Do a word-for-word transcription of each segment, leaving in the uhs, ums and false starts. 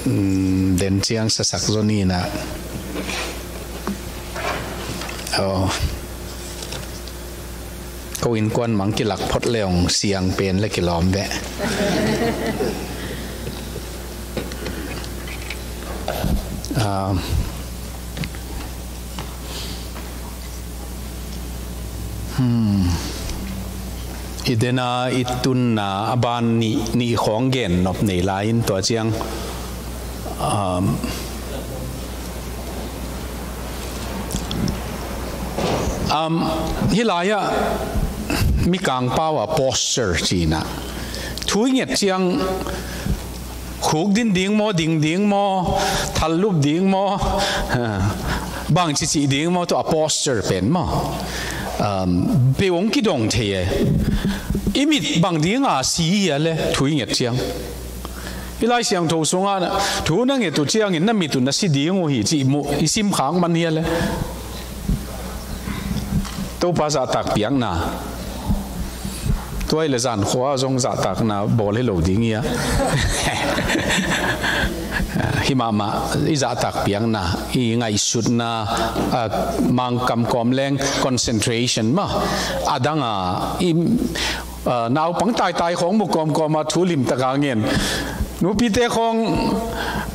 Mm, den ciang sasak zaw ni na. Oh. Ko innkuan mang kilak phot le ong siang pen le kilawm ve. Ah. Hmm. I dena i tunna a ban nih, nih khawng gen nop nei lai-in tua ciang, um, um, hih lai-ah Mikang pau-a posture ci-in ah, thu i nget ciang khukdin ding maw, ding ding maw, thallup ding maw, bangci cih ding maw, tua a posture pen maw, um, peuh hong kidong thei e. I mit bang dinga si hia le thu i nget ciang? I Lai Siangtho sungah na, thu na nget uh ciangin na mit uh na si ding uh hi cih mu i sim khak man hia le? Topa zahtak piakna. Tua hi le zan khua zong zahtakna bawl hi lo ding hi a. Hi mahmah, i zahtak piakna, i ngaihsutna, ah, Mangkam kawm leng concentration mah. A dang a, i, ah, naupang taitai khawng mu kawmkawm a thu limtak a ngen. Nupite khawng,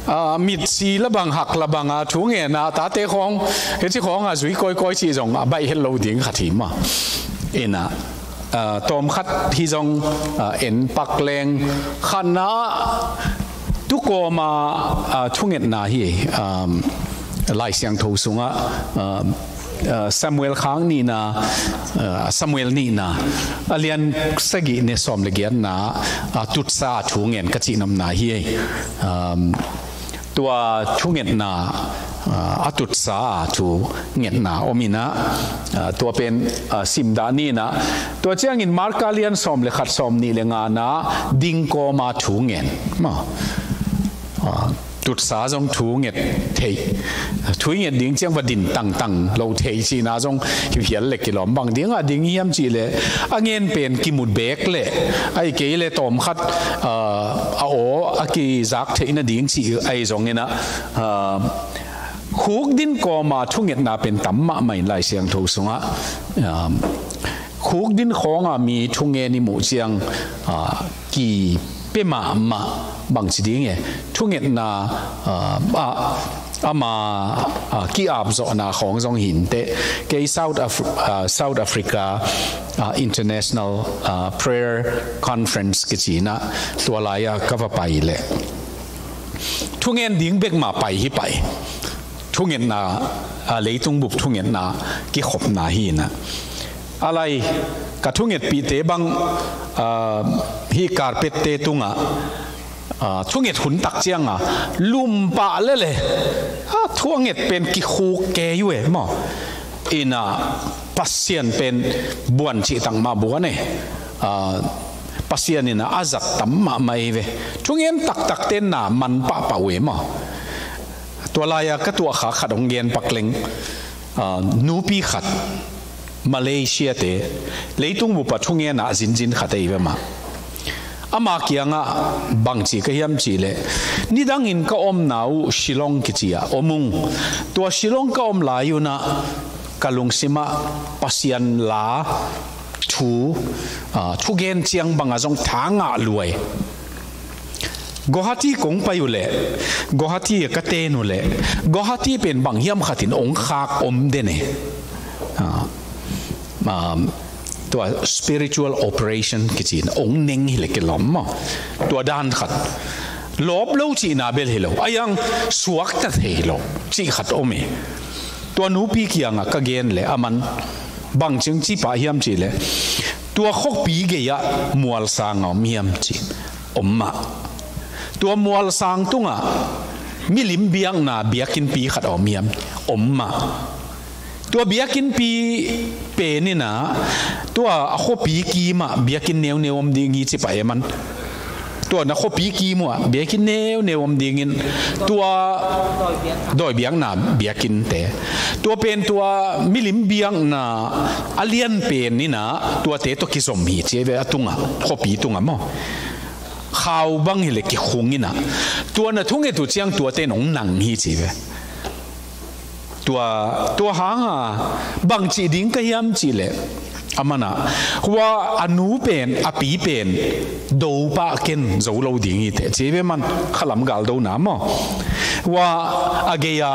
ah, mitsi la bang hak la bang a thu ngen a, tate khawng, hici khawng a zui kawikawi cih zong a baih het lo ding khat hi mah. Ina, ah, tawmkhat hi zong, ah, en pak leng khatna, tu kawma, ah, thungetna hi, um, Lai Siangtho sungah, um, uh, Samuel khang nihna, uh, Samuel nihna, a lian sagih ne sawm le giatna, uh, tutsa thu ngen ka cih nopna hi. Um, tua thungetna, uh, a tutsa thu ngetna om ina, uh, tua pen, uh, simdah ni ina. Tua ciangin Marka lian sawm le khat, sawm nih le ngana ding kawma thu ngen. Maw. Ah, tutsa zong thu nget thei. Thu nget ding ciang va din tangtang lo thei cihna zong hi phial le kilawm, bang dingah ding hiam cih le a ngen pen kimu bek le, ahih kei le tawmkhat, ah, a aw a kizak theih nading cih ahi zongin ah, ah, khukdin kawma thungetna pen tam mahmah in Lai Siangtho sungah, ah, khukdin khawnga mi thungen i muh ciang, ah, kipia mahmah bangci ding e. Thungetna, ah, ah, ama, ah, ki-apzawhna khawng zong hi inteh. Kei South Af-, ah, South Africa, ah, International, ah, Prayer Conference kici-in ah tua lai-ah ka va pai leh thungen ding bek mah pai hi pai. Thungetna, ah, leitung bup thungetna kikhopna hi-in ah. A lai ka thungetpihte bang, ah, hih carpet-te tungah, ah, thunget hun tak ciangah lum pah lele, ah, thu a nget pen kikhuk kei uh e maw. Ina Pasian pen buan cih tak mah buan e. Ah, Pasian ina a zat tam mahmah hi ve. Thungen taktakte na man pahpah uh e maw. Tua lai-a ka tuahkhak khat hong gen pak leng, ah, nupi khat, Malaysia-te, leitung bup a thungen a zinzin khat ahi ve mah. Ama kiangah bangci ka hiam cih leh, nidangin ka omna uh Shillong kici-ah om ung. Tua Shillong ka om lai un ah ka lungsimah Pasian la thu, ah, thugen ciang bangah zong tha ngah lua hi. Guwahati kong pai uh leh, Guwahati ka ten uh leh, Guwahati pen bang hiam khatin ong khak om den e. Ah, um, tua spiritual operation kici-in ong neng hi leh kilawm maw. Tua dan khat. Lawp lo cihna bel hi lo. A yang suakta thei lo cih khat om e. Tua nupi kiangah ka gen leh aman bangci ci pah hiam cih leh, tua khuapi gei-ah mualsang a om hiam ci. Om mah. Tua mualsang tungah milim biakna biakinnpi khat a om hiam? Om mah. Tua biakinnpi pen ina, tua a khuapi kimah biakinn neuneu om ding hi ci pah e man. Tua na khuapi kim uh ah biakinn neuneu om dingin, tua dawi biakna biakinnte, tua pen tua milim biakna a lian pen ina, tuate tawh kizom hi ci ve, a tungah, khuapi tungah maw. khau bang hileh kikhung inah, tua na thunget uh ciang tuate in hong nang hi ci ve. Tua, tua hanga bang cih ding ka hiam cihleh, a manah hua a nu pen, a pi pen do pah ken zo lo ding hi teh ci ve, man khalam galdona maw. Hua a gei-a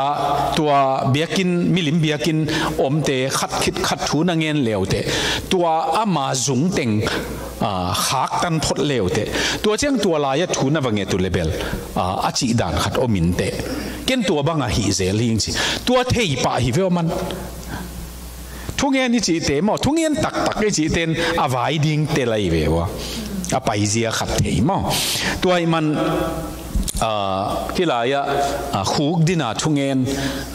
tua biakinn, milim biakinn omte khat khit khat thu na ngen leuteh, tua ama zungteng a, khaktan phot leuteh, tua ciang tua lai-ah thu na va nget uh le bel, a, a cih dan khat om inteh, ken tua bang ahih zel hing ci. Tua thei pah hi ve aw man. Thungen i cihte maw, thungen taktak i cihte in a vai ding tel ahi ve ua, a paizia khat thei maw. Tua ahih man, a, hih lai-ah, a, khukdina thungen,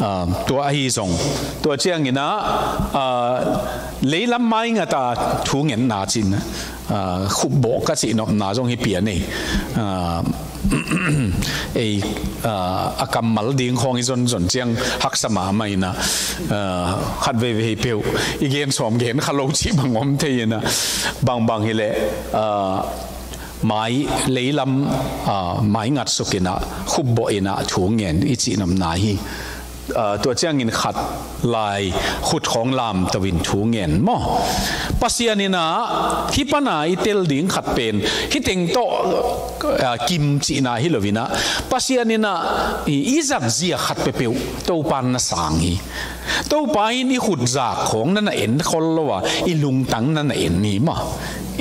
a, tua ahi zong, tua cianginah, a, leilam maingata thungetna cin, a, khupbawh ka cihnopna zong hi pian ei. A, ei, a, a kammal ding khawng i zonzon ciang haksa mahmah inah, a, khat veivei hi peuh i gen sawm gen kha lo cih bang om thei inah, bangbang hileh, a, mai leilam, a, mai ngat suk inah, khupbawh inah thungen i cihnopna hi. A, tua ciangin khat lai khut khawng lamto in thungen maw. Pasian inah hih pana i tel ding khat pen hih teng tawh, a, kim cihna hi lo inah, Pasian inah i, i zatzia khat peuhpeuh Topa in na sang hi. Topa in i khutzak khawng na na en khol lo a, i lungtang na na en hi maw.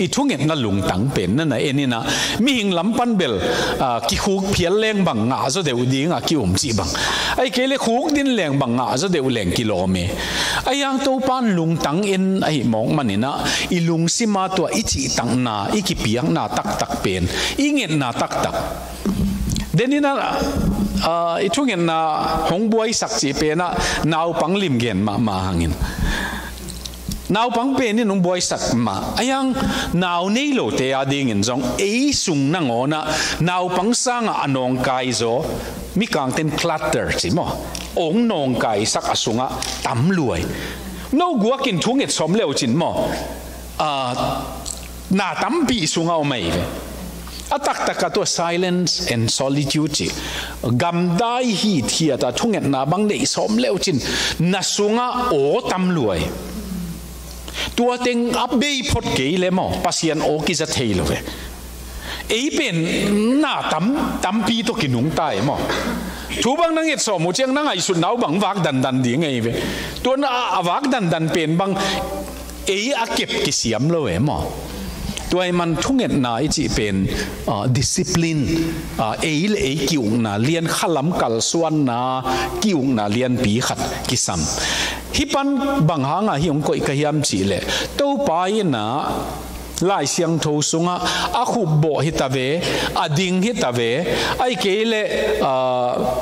I thungetna lungtang pen na na en inah, mihing lam pan bel, a, kikhuk phial leng bang ngah zaw deuh dingah ki-um cih bang, ahih kei le khukdin leng bang ngah zaw deuh leng kilawm e. Ahi hang Topa in lungtang en ahih mawk man inah, i lungsima tua i cihtakna, i kipiakna taktak pen, i ngetna taktak. Den inah, a, i thungetna hong buaisak cih penah naupang lim gen mahmah hangin, naupang pen in hong buaisak mah. Ahi hang nau nei lote adingin zong ei sung nangawnah naupang sangah a nawngkai zaw, mikangten clutter ci maw, hong nawngkaisak a sungah tam luai. No guakin thunget sawm leucin maw, a, na tampi sungah om ahi ve. A taktakah tua silence and solitude ci, gamdai hithiata thungetna bang neih sawm leucin na sungah aw tam luai. Tua teng a bei phot kei le maw, Pasian aw kiza thei lo ve. Ei pen na tam, tampi tawh kinungta e maw. Thu bang na nget sawm uh ciang na ngaihsutna uh bang vak dandan ding ahi ve. Tua na a, a vak dandan pen bang ei a kep kisiam lo e maw. Tua ahih man thungetna i cih pen, a, discipline, a, ei le ei ki-ukna lian, khalam kalsuanna ki-ukna lianpi khat kisam. Hih pan bang hanga hih hong koih ka hiam cihleh, Topa inah Lai Siangtho sungah a khupbawh hi ta ve, a ding hi ta ve, ahih kei le, a,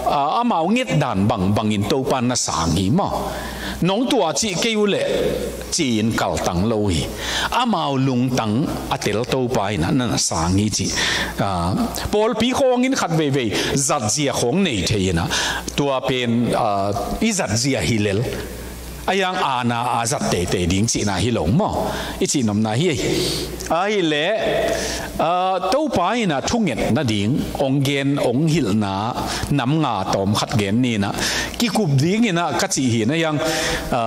a, amau ngetdan bangbangin Topa na sang hi maw. Nong tua cih kei uh leh ci-in kaltang lo hi. Amau lungtang a tel Topa inah na na sang hi cih. A, pawlpi khawngin khat veivei zatzia khawng nei thei inah, tua pen, a, i zatzia hi lel. Ahi hang aana a zat teitei ding cihna hi lo maw. I cihnopna hi. Ahih leh, a, Topa inah thunget nading hong gen, hong hilhna nam nga tawm khat gen ni inah, kikup ding inah ka cih hi na, ahi hang, a,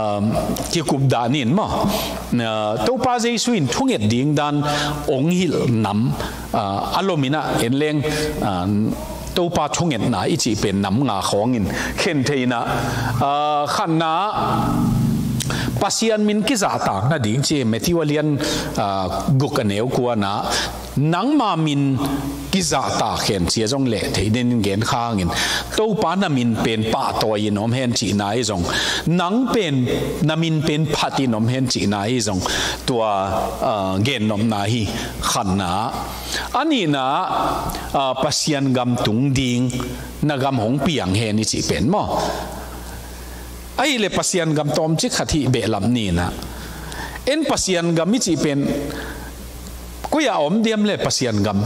kikup dah ni in maw. A, Topa Jesu in thunget ding dan hong hilh nam, a, a lom inah en leng, a, Topa thungetna i cih pen nam nga khawngin khen thei inah, a, khatna, Pasian min kizahtak nading ci, Matthew a lian, a, guk a neu kuana, nangma min kizahtak hen ci a zong leh thei den in gen kha hangin, Topa na min pen pahtawi in om hen cihna hi zong, nang pen na min pen phat in om hen cihna hi zong, tua, a, gennopna hi khatna. A nihna, a, Pasian gam tung ding, na gam hong piang hen i cih pen maw. Ahih leh Pasian gam tawmcik khat hih behlap ni inah. En Pasian gam i cih pen, koi-ah om diam le Pasian gam?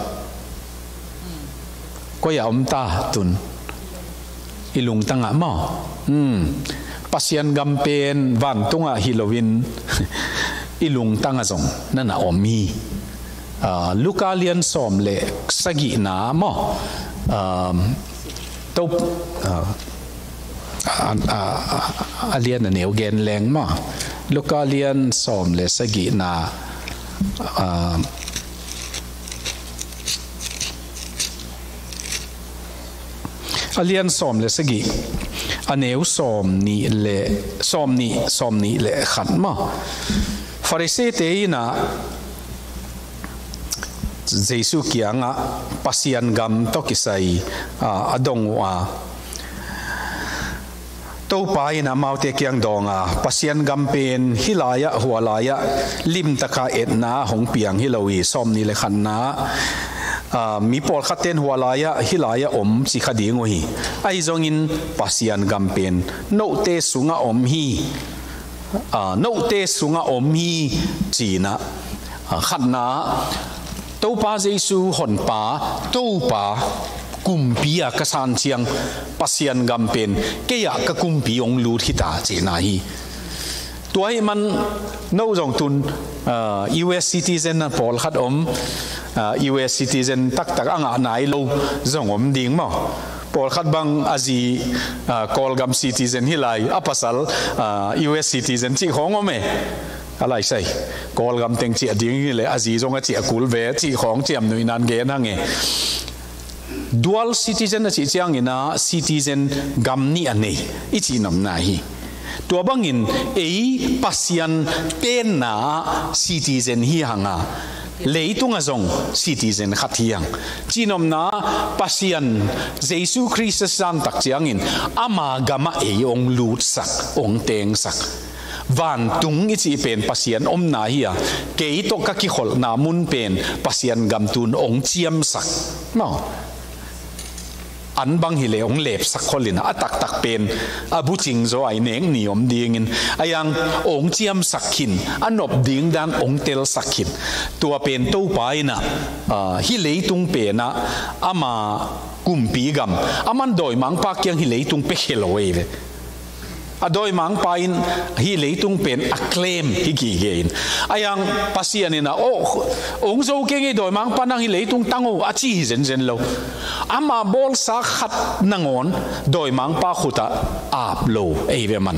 Koi-ah om ta tun? I lungtangah maw. Hmm. Pasian gam pen vantungah hi loin i lungtangah zong na na om hi. ah, Luka lian sawm le sagihna maw? Ah, to, ah, a, a, a, a lian a neu gen leng maw? Luka lian sawm le sagihna, ah, a lian sawm le sagih, a neu sawm nih le, sawm nih, sawm nih le khat maw? Farisee-te in ah Jesu kiangah Pasian gam tawh kisai, ah, a dong uh a, Topa in amaute kiang dawng a, Pasian gam pen hih lai-ah, hua lai-ah limtaka etna hong piang hi lo hi. Sawm nih le khatna, ah, mi pawlkhatte in hua lai-ah, hih lai-ah om ci kha ding uh hi. Ahi zongin Pasian gam pen note sungah om hi. Ah, note sungah om hi, ci-in ah, ah, khatna, Topa Jesu Honpa, Topa, kumpi-a ka san ciang Pasian gam pen kei-ah ka kumpi hong lut hi ta, cihna hi. Tua ahih man no zong tun, ah, U S citizen a pawlkhat om, ah, U S citizen taktak a ngah nai lo zong om ding maw? Pawlkhat bang a zi, ah, Kawlgam citizen hi lai, a pasal, ah, U S citizen cih khawng om e. A lai sai, Kawlgam teng ciah ding hi leh a zi zong a ciah kul ve cih khawng ciamnuih nan gen hang e. Dual citizen a cih ciangin ah citizen gam nih a nei i cih nopna hi. Tua bangin ei Pasian tenna ah citizen hi hang a, leitungah zong citizen khat hi hang. Cih nopna, Pasian Jesu Khrist a san tak ciangin ama gamah ei hong lutsak, hong tengsak. Vantung i cih pen Pasian omna hi a, kei tawh ka kikholhna mun pen Pasian gam tun hong ciamsak. Maw? An bang hi leh hong lepsak khol in a, a taktak pen a bucing zaw a i nek ni om dingin, a yang hong ciamsak khin, a nop ding dan hong telsak khin. Tua pen Topa in ah, ah, hih leitung pen ah ama kumpi gam, aman dawimangpa kiang hih leitung pia khia lo ei ve. A dawimangpa in hih leitung pen a claim hi gige in, a yang Pasian in ah, "Oh, hong zo kei ing ei, dawimangpa, nang hih leitung tang o," a ci hi zenzen lo. Ama bawlsa khat nangawn dawimangpa khut ah ap lo ei ve man.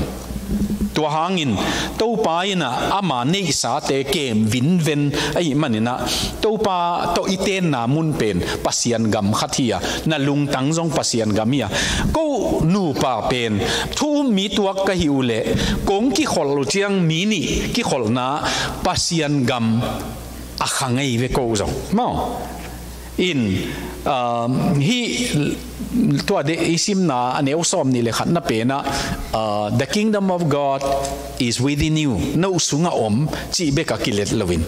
Tua hangin Topa in ah ama neihsate kem vinven ahih manin ah, Topa tawh i tenna mun pen Pasian gam khat hi a, na lungtang zong Pasian gam hi a. Ko nupa pen thu um mi tuak ka hi uh leh, kong kikholh uh ciang mi nih kikholhna Pasian gam a kha ngei ve ko zong. Maw? In, um, hih tua deuh i simna a neu sawm nih le khatna pen ah, uh, "The kingdom of God is within you." No sungah om cih bek a kilet loin,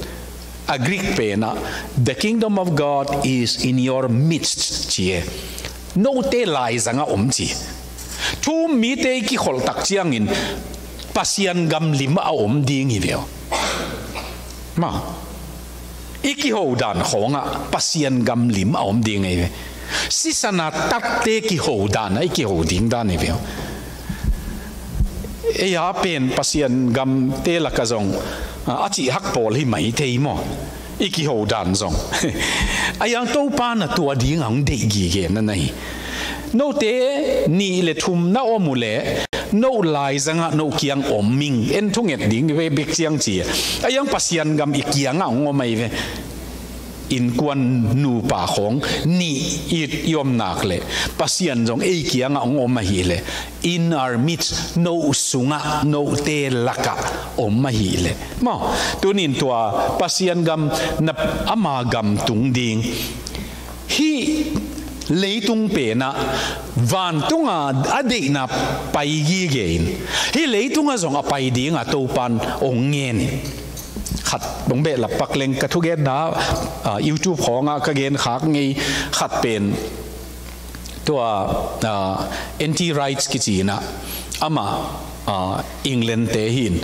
a Greek pen ah, "The kingdom of God is in your midst," ci e. Note laizangah om ci. Thu um mite i kikholh tak ciangin Pasian gam limah a om ding hi ve aw. Maw? I kiho dan khawngah Pasian gam lim a om ding ahi ve. Sisan a tatte kiho dan a i kiho ding dan ahi ve. Ei a pen Pasian gamte lakah zong, a, a cih hak pawl hi mai thei maw? I kiho dan zong. A yang Topa na tua ding a hong deih gige na na hi. Note nih le thum na om uh leh, no laizangah no kiang om ing, en thunget ding ve bek ciang ci. A yang Pasian gam i kiangah hong om ahi ve. Innkuan nupa khawng nih i, i om nak leh, Pasian zong ei kiangah hong om ahih leh, in our midst, no sungah, note lakah om ahih leh. Maw, tunin tua Pasian gam na, ama gam tung ding. Hih leitung penah vantunga a deihna pai gige in, hih leitungah zong a pai dinga Topan hong ngen in. Khat hong behlap pak leng ka thugenna, ah, YouTube khawngah ka genkhak ngei khat pen tua, ah, N T Wright kici inah, amah, ah, England te hi in,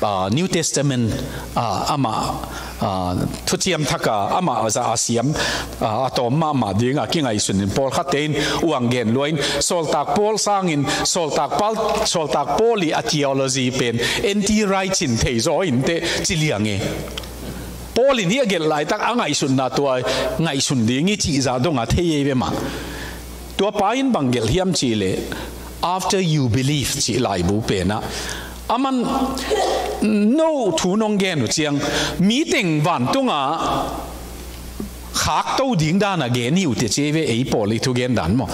ah, New Testament, ah, amah, ah, thuciam thaka amah zah a siam, ah, a tawm mahmah dinga kingaihsun in, pawlkhatte in uang gen lua in, Sawltak Paul sangin Sawltak Paul, Sawltak Paul ih a theology pen N T Wright in thei zaw inteh ci liang e. Paul in hih a gelh laitak a ngaihsutna tua ngaihsun ding i cih zah dong a thei ei ve mah. Tua pa in bang gelh hiam cih leh, "After you believe," cih laibu pen ah, aman no thu nong gen uh ciang, mi teng vantungah khakto ding dan a gen hi uh teh ci ei ve, ei Paul i thugen dan maw.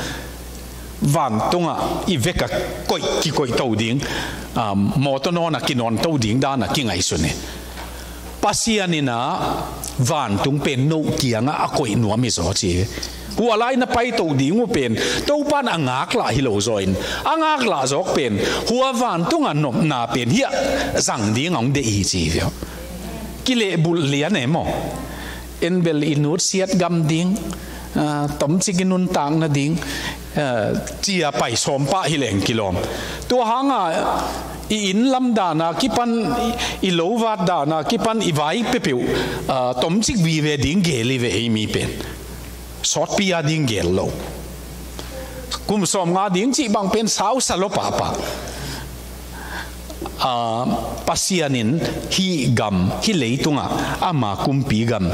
Vantungah i vek a koih, kikoihto ding, um, mawtaw nawn a kinawnto ding dan a kingaihsun hi. Pasian in ah vantung pen no kiangah a koih nuam hi zaw ci hi. Hua lai na paito ding uh pen Topa'n a ngaklah hi lo zaw in, a ngaklah zawk pen hua vantungah nopna pen hiah zang ding a hong deih hi ci hi ve aw. Kilehbulh lian e maw. En bel i nutsiat gam ding, ah, tomcik i nuntak nading, ah, ci a pai sawm pah hi leng kilawm. Tua hangah i inn lam dan a kipan, i, i lo vat dan a kipan i vai peuhpeuh, ah, tomcik vive ding gel hi ve ei mi pen. Sawtpi a ding gel lo. Kum sawmnga ding cih bang pen sausa lo pahpah. Ah, Pasian in hih gam, hih leitungah ama kumpi gam,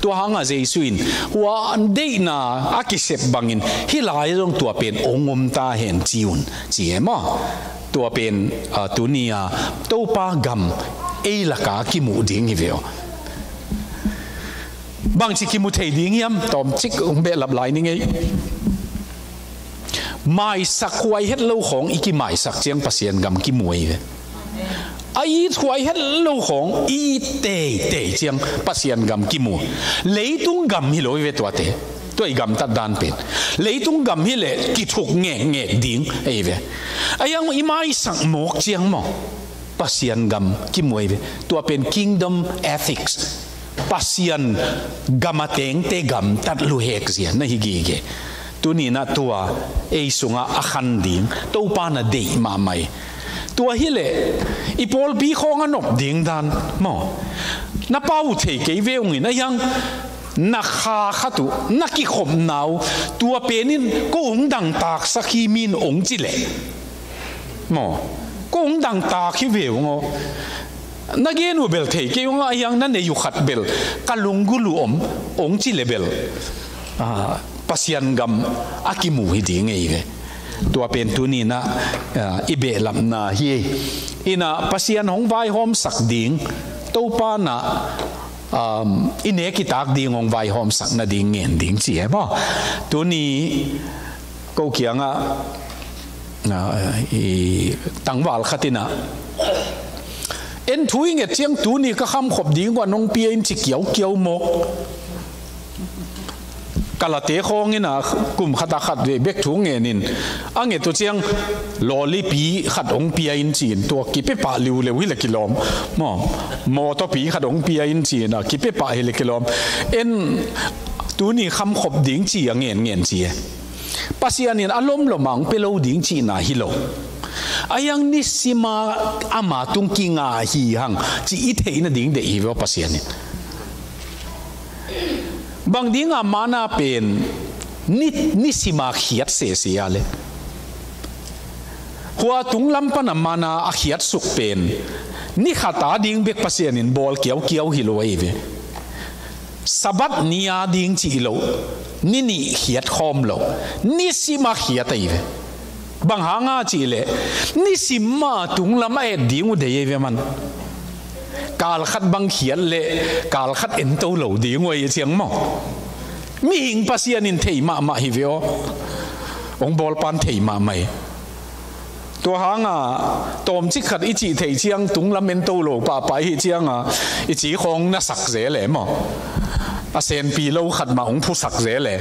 tua hangah Jesu in hua deihna a kisep bangin hih lai zong tua pen hong om ta hen ci un ci e maw. Tua pen, ah, tuni a Topa gam ei laka kimuh ding hi ve aw. Bangci kimu thei ding hiam, tawmcik hong behlap lai ning ei. Maisak huai het lo khawng i kimaisak ciang Pasian gam kimu ei ve. A it huai het lo khawng i it teitei ciang Pasian gam kimu. Leitung gam hi lo ei ve tuate. Tua i gamtat dan pen. Leitung gam hi leh kithuk ngekngek ding ei ve. A hiang i maisak mawk ciang maw, Pasian gam kimu ei ve. Tua pen kingdom ethics. Pasian gam a tengte gamtat luhek zia na hi gige. Tuni na tua ei sungah a khan ding Topa na deih mahmah hi. Tua hi leh i pawlpi khawng a nop ding dan maw, na pau thei kei ve ung in a hiang na kha khat uh, na kikhopna uh, tua pen in ko hong dangtaksak hi mi in hong ci leh maw, ko hong dangtak hi ve ung aw. Na gen uh bel thei kei ung a hiang na nei uh khat bel ka lunggulh uh om hong ci leh bel, ah, Pasian gam a kimu hi ding ei ve. Tua pen tuni na, ah, i behlapna hi ei. Ina Pasian hong vaihawmsak ding Topa na, um, i nek i tak ding hong vaihawmsak nading ngen ding ci e maw. Tuni ko kiangah, ah, i tangval khat in ah, en thu i nget ciang tuni ka khamkhop ding uh a nong pia in ci kiaukiau mawk. Kalate khawng in ah kum khat a khat vei bek thu ngen in a nget uh ciang lawlipi khat hong pia in ci in tua kipia pah liuleu hi leh kilawm maw. Mawtawpi khat hong pia in ci in a kipia pah hi leh kilawm. En tuni khamkhop ding ci a ngen ngen ci e. Pasian in a lomlom a hong pia lo ding cihna hi lo. A hiang nisim a ama tung kinga hi hang ci i theih nading deih hi ve aw Pasian in. Bang ding a mana pen ni, nisim a khiat sese a leh, hua tunglam pan a mana a khiatsuk pen ni khat a ding bek Pasian in bawl kiaukiau hi lo ahi ve. Sabbath ni a ding cih lo, ni nih khiat khawm lo, nisim a khiat ahi ve. Bang hang a cih leh nisim a tunglam a et ding uh deih ahi ve man. Kal khat bang khiat leh kal khat ento lo ding uh ahi ciang maw. Mihing Pasian in thei mahmah hi ve aw. Hong bawl pan thei mahmah hi. Tua hang a tawmcik khat i cih theih ciang tunglam ento lo pahpah i hih ciang a i ci khawng na sak zel e maw. A senpi lo khat mah hong phusak zel e.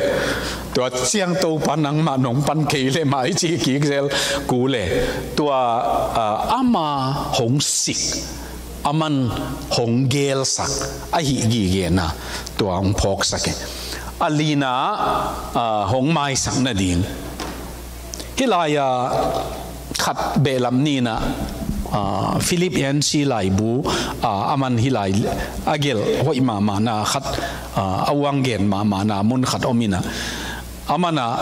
Tua ciang Topa nangmah nong pan kei leh mah i ci kik zel kul e. Tua, ah, ama hong sik, aman hong gelsak ahi gige na tua hong phawksak e. A lina, ah, hong maisak nading. Hih lai-a khat behlap ni in ah, ah, Philip Yancey laibu, ah, aman hih lai a gelh hoih mahmahna khat, ah, a uang gen mahmahna mun khat om in ah. Aman ah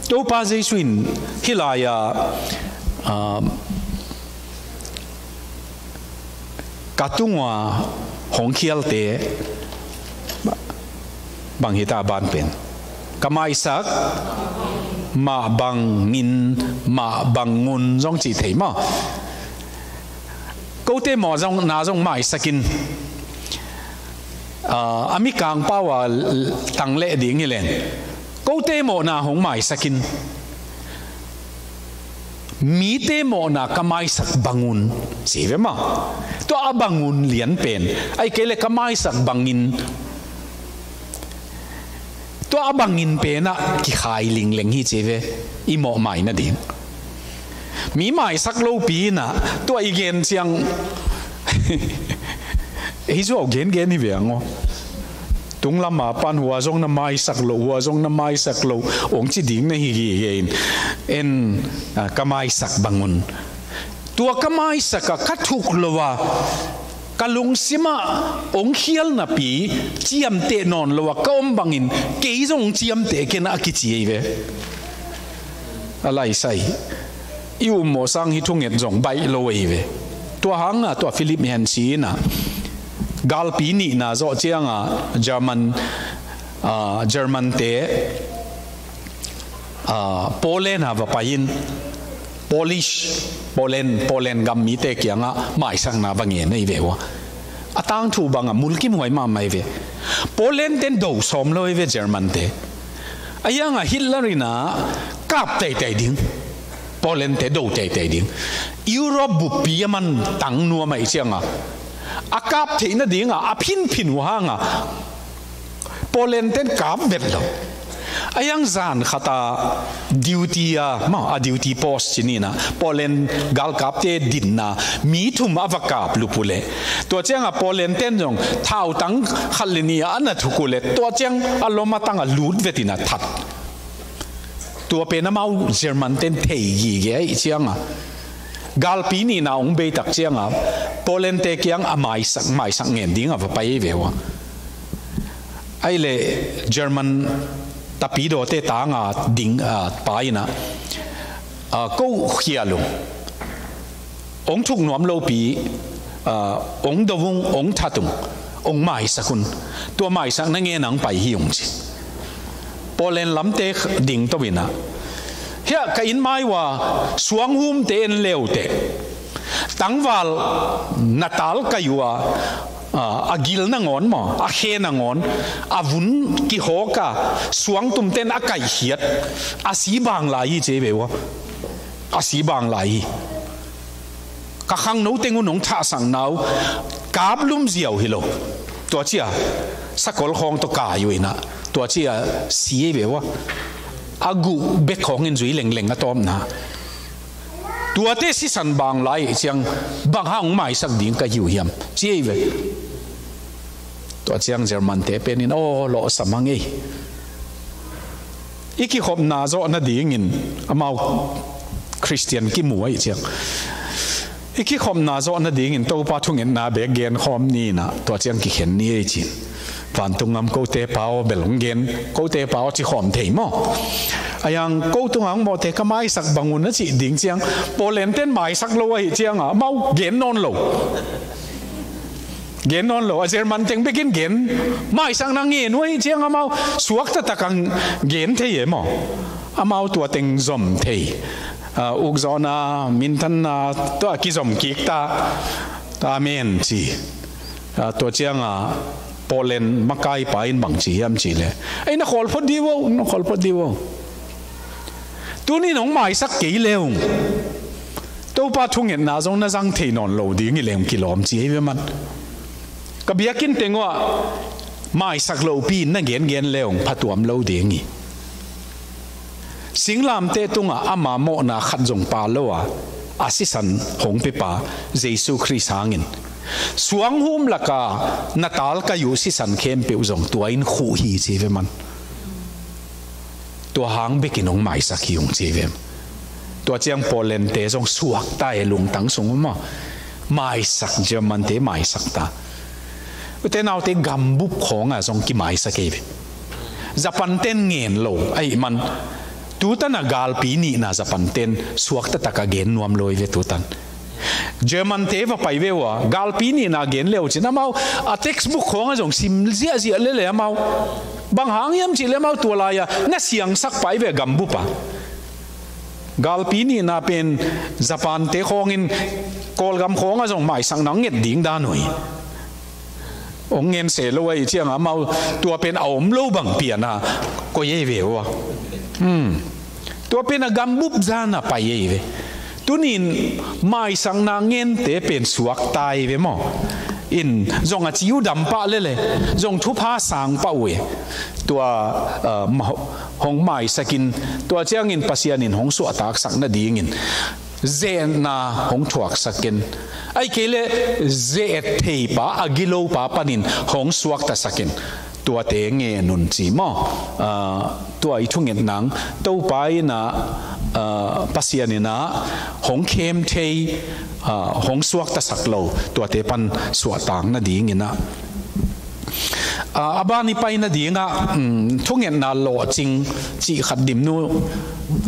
Topa Jesu in hih lai-a, ah, ka tung ua hong khialte bang hita ban pen, ka maisak mah bangin, mah bangun zong cih thei maw? Kote mawhna zong maisakin, ah, a mikang pau a tang leh ding hi leng, kote mawhna hong maisakin, mite mawhna ka maisak bangun, ci ve maw? Tua a bangun lian pen, ahih kei leh ka maisak bangin, tua a bangin penah kikhai lingleng hi ci ve, i mawh mai nading. Mi maisak lopi inah tua i gen ciang, ei zuau gengen hi ve ang aw. Tunglam a pan hua zong na maisak lo, hua zong na maisak lo, ong ci ding na hi gige in. En, ah, ka maisak bangun, tua ka maisak a ka thuk lo a, ka lungsimah ong khial napi ciamteh nawn lo a ka om bangin, kei zong ciamteh ken a kici ei ve. A laisai, i ummawh sang hi thunget zong baih lo ahi ve. Tua hanga tua Philip Yancey inah galpi nihna zawh cianga German, ah, German te, ah, Poland a va pai in, Polish, Poland, Poland gam mite kiangah maisakna va ngen ahi ve ua. A tangthu bangah mulkimhuai mahmah ahi ve. Poland ten do sawm lo ahi ve German te. A hiangah Hitler inah kap teitei ding, Poland te do teitei ding. Europe buppi a man tang nuam ahi cianga a kap theih nadinga a phinphin uh hanga Poland ten kap vet lo. A hiang zan khata duty a, maw, a duty post ci ni inah Poland galkapte dinna mi thum a va kap lup uh leh, tua cianga Poland ten zong thautang khat le ni a na thuk uh leh, tua ciang a lom a tang a lut vet inah that. Tua pen amau German ten thei gige ahi cianga galpi nihna ong beitak cianga Poland te kiang a maisak, maisak ngen dinga va pai ve ua. Ahih leh German tapidawte tanga ding, ah, pa inah, ah, ko khial ung, ong thuk nuam lopi, ah, ong do ung, ong that ung, ong maisak un. Tua maisak na ngen ang pai hi ung ci. Poland lamte ding to inah, hiah ka inn mai ua suanghumte en leuteh, tangval na tal kai ua, a, a gil nangawn maw, a khe nangawn a vun kihawka suangtumten a kaihkhiat a si bang lai hi ci ve ua. A si bang lai hi. Ka khangno teng un ong thahsakna uh kap lum ziau hi lo. Tua cia sakol khawng tawh kai uh inah tua cia si hi ve ua. A guh bek khawngin zui lengleng a tawpna. Tuate sisan bang lai ciang bang hang ong maisak ding ka hi uh hiam ci hi ve. Tua ciang German te penin aw lawhsam hang ei. I kikhopna zawh nadingin amau Khristian kimu ahi ciang, i kikhopna zawh nadingin Topa thungetna bek genkhawm ni inah tua ciang kikhen ni ei cin. Vantung gam kote pa aw bel hong gen, kote pa aw ci khawm thei maw? A hiang ko tungah hong mawhte ka maisak bangun a cih ding ciang Poland ten maisak lo ahi cianga amau gen nawn lo. Gen nawn lo, a German teng bekin gen, maisakna ngen uh ahi ciang amau suak taktak a gen thei e maw? Amau tua teng zom thei. Ah, ukzawhna, minthanna, tua kizom kik ta. Amen ci. Ah, tua cianga Poland makaipa in bang ci hiam cih leh, ei na khawl phot dih uh, na khawl phot dih uh. Tuni nong maisak kei le ung, Topa thungetna zong na zang thei nawn lo ding hi le ung kilawm ci hi ve man. Ka biakinn teng uah maisak lopi in na gengen le ung phatuam lo ding hi. Singlamteh tungah ama mawhna khat zong pa lo a, a sisan hong pepa Jesu Khrist hangin suanghum laka na tal kai uh sisan khempeuh zong tua in khuh hi ci ve man. Tua hang bekin hong maisak hi ung ci vem. Tua ciang Poland te zong suakta e, lungtang sung maw. Maisak, German te maisak ta. Ute naute gambup khawnga zong kimaisak e ve. Japan ten ngen lo ahi man. Tutana galpi nihna Japan ten suakta taka gen nuam lo i ve tutan. German te va pai ve uh a, galpi nihna gen le uh cin amau a textbook khawng ah zong sim ziahziah lele amau. Bang hang hiam cih le amau tua lai-a na siangsak pai ve gambup a. Galpi nihna pen Japan te khawngin Kawlgam khawng ah zong maisakna hong nget ding dan uh hi. Hong ngen se lo ahi ciangah amau tua pen a om lo bang pian a koi ei ve uh a. Hmm. Tua pen a gambup zan a pai ei ve. Tunin maisakna ngente pen suakta ei ve maw? In zong a ci uh dam pah lele, zong thupha sang pah uh e. Tua, uh, ma-, hong maisakin, tua ciangin Pasian in hong suahtaksak nadingin zeetna hong thuaksak in, ahih kei leh zeet theipa, a gilopa panin hong suaktasak in, tuate ngen un ci maw? Ah, tua i thungetna, Topa in ah, ah, Pasian in ah hong khem thei, ah, hong suaktasak lo, tuate pan suahtak nadingin ah. Ah, a ban i pai nadingah, um, thungetna lawhcing cih khat dimnu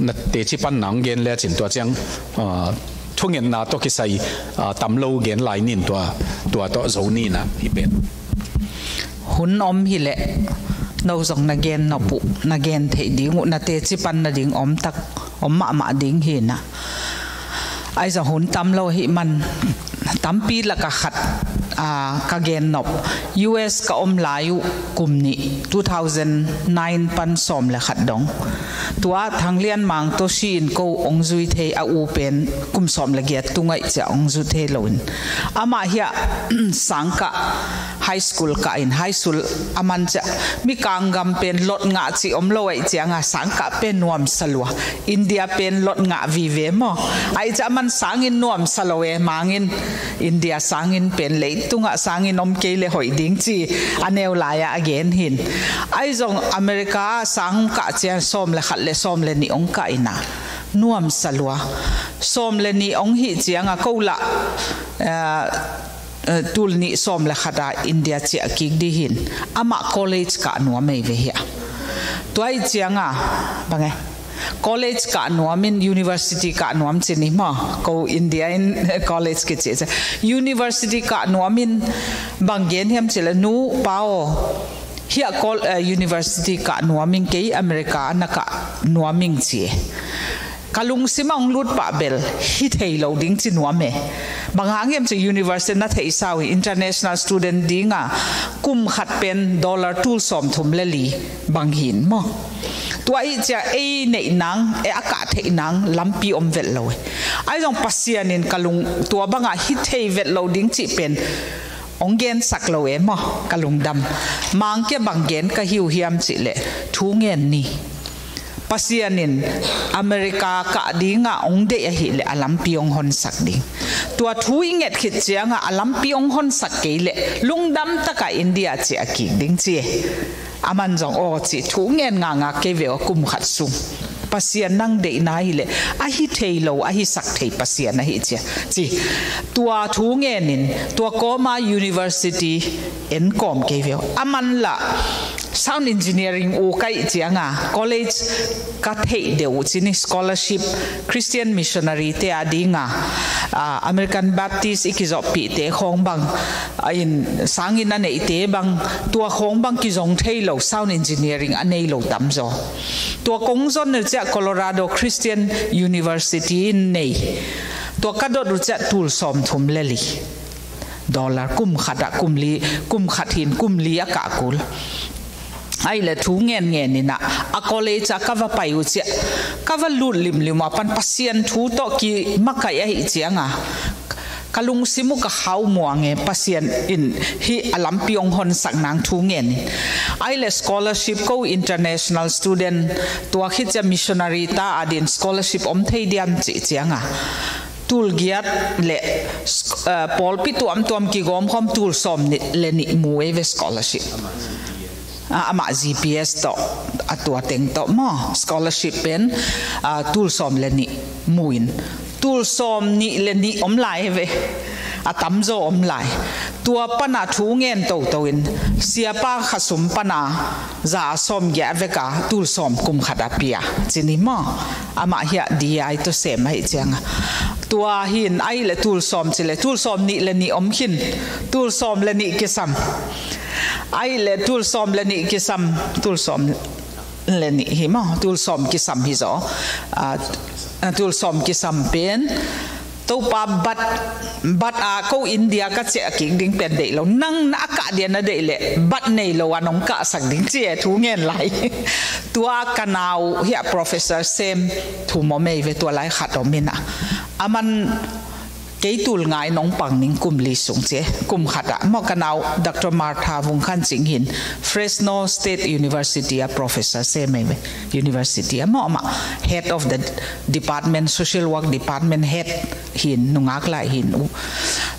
na teci pan nang gen lecin tua ciang, ah, thungetna tawh kisai, ah, tam lo gen lai nin tua, tua tawh zo ni na hi pen. Hun om hi leh no zong na gen nop uh, na gen theih ding uh, na teci pan nading om tak, om mahmah ding hi na. Ahi zong hun tam lo ahih man tampi lakah khat, ah, ka gen nop. U S ka om lai uh kum nih, two thousand nine pan sawm le khat dong. Tua Thang Lian Mang tawh si in ko hong zui thei a u pen kum sawm le giat tung ahih ciah hong zui thei lo in. Amah hiah sangkah high school kah in, high school a man ciah Mikang gam pen lot ngah cih om lo ahih ciangah sangkah pen nuamsa lua. India pen lot ngah vive maw? Ahih ciah a man sangin nuamsa lo e, Mangin India sangin pen leitungah sangin om kei le hoih ding ci a neu lai-ah a gen hin. Ahi zong America sang kah ciang sawm le khat le sawm le nih ong kah ina nuamsa lua. Sawm le nih ong hih ciangah ko lah, eh, eh, tul nih sawm le khat a India ciah kik dih hin. Amah college kah nuam ei ve hiah. Tua ahih ciangah bang e, college kah nuam in, university kah nuam ci ni maw? Ko India in college kici ci. University kah nuam in bang gen hiam cih le, nu pa aw, hiah kol-, eh, university kah nuam ing, kei America na kah nuam ing ci e. Ka lungsim ah hong lut pah bel hi thei lo ding ci nuam e. Bang hang hiam cih university na theihsa uh hi, international student dingah kum khat pen dollar tul sawm thum le li bang hin maw? Tua ahih ciah ei neih nang, ei a kah theih nang lampi om vet lo e. Ahi zong Pasian in ka lung, tua bangah hi thei vet lo ding cih pen hong gensak lo e maw, ka lungdam. Mang kia bang gen ka hi uh hiam cih leh thu ngen ni. Pasian in America kah dingah hong deih ahih leh a lampi hong honsak ding. Tua thu i nget khit ciangah a lampi hong honsak kei leh lungdam takah India ciah kik ding ci e. A man zong aw ci thu ngen ngakngak kei ve aw, kum khat sung. Pasian nang deihna hi leh a hi thei lo, a hisak thei Pasian ahi cia ci. Tua thu ngenin tua kawma university en kawm kei ve aw. A man lah sound engineering uh ka hih cianga college ka theih deuh uh ci ni, scholarship, Christian missionary te a dinga, ah, American Baptist i kizawhpihte khawng bang, a in sangin a neihte bang, tua khawng bang kizong thei lo, sound engineering a nei lo tamzaw. Tua kong zon uh ciah Colorado Christian University in nei. Tua ka dot uh ciah tul sawmthum le li. Dollar kum khat ah kum li, kum khat hin kum li a kah kul. Ahih leh thu ngen ngen inah a college ah ka va pai uh ciah, ka va lut limlim uh a pan Pasian thu tawh kimakaih ahih cianga ka lungsim uh ka hau muang e, Pasian in hih a lampi hong honsak nang thu ngen in. Ahih leh scholarship ko international student tua khit ciah missionary ta adin scholarship om thei diam cih cianga tul giat le, eh, pawlpi tuamtuam kigawm khawm tul sawm nih le nih mu ei ve scholarship. Ah, amah G P S tawh, a tua teng tawh maw, scholarship pen, ah, tul sawm le nih mu in. Tul sawm nih le nih om lai ei ve. A tamzaw om lai. Tua pana thu ngen toto in, siapa khasum pana za a sawm giah veka tul sawm kum khat a pia ci ni maw? Amah hiah D I tawh sem ahih cianga Tua hin, ahih leh tul sawm ci leh, tul sawm nih le nih om khin, tul sawm le nih kisam. Ahih leh tul sawm le nih kisam, tul sawm le nih hi maw, tul sawm kisam hi zaw. Ah, tul sawm kisam pen, Topa bat, bat a ko India ka ciah kik ding pen deih lo. Nang na a kah dia na deih leh, bat nei lo a nong kahsak ding ci e, thu ngen lai. Tua ka nau hi a Professor Sem Thum om ei ve, tua lai khat om in a. Aman kei tul nga in hong pang ning kum li sung ci e, kum khat ah. Maw ka nau Doctor Martha Vung Khan Cing hin Fresno State University a professor sem ei ve. University a maw amah head of the department, social work department head hin, nungak lai hin uh.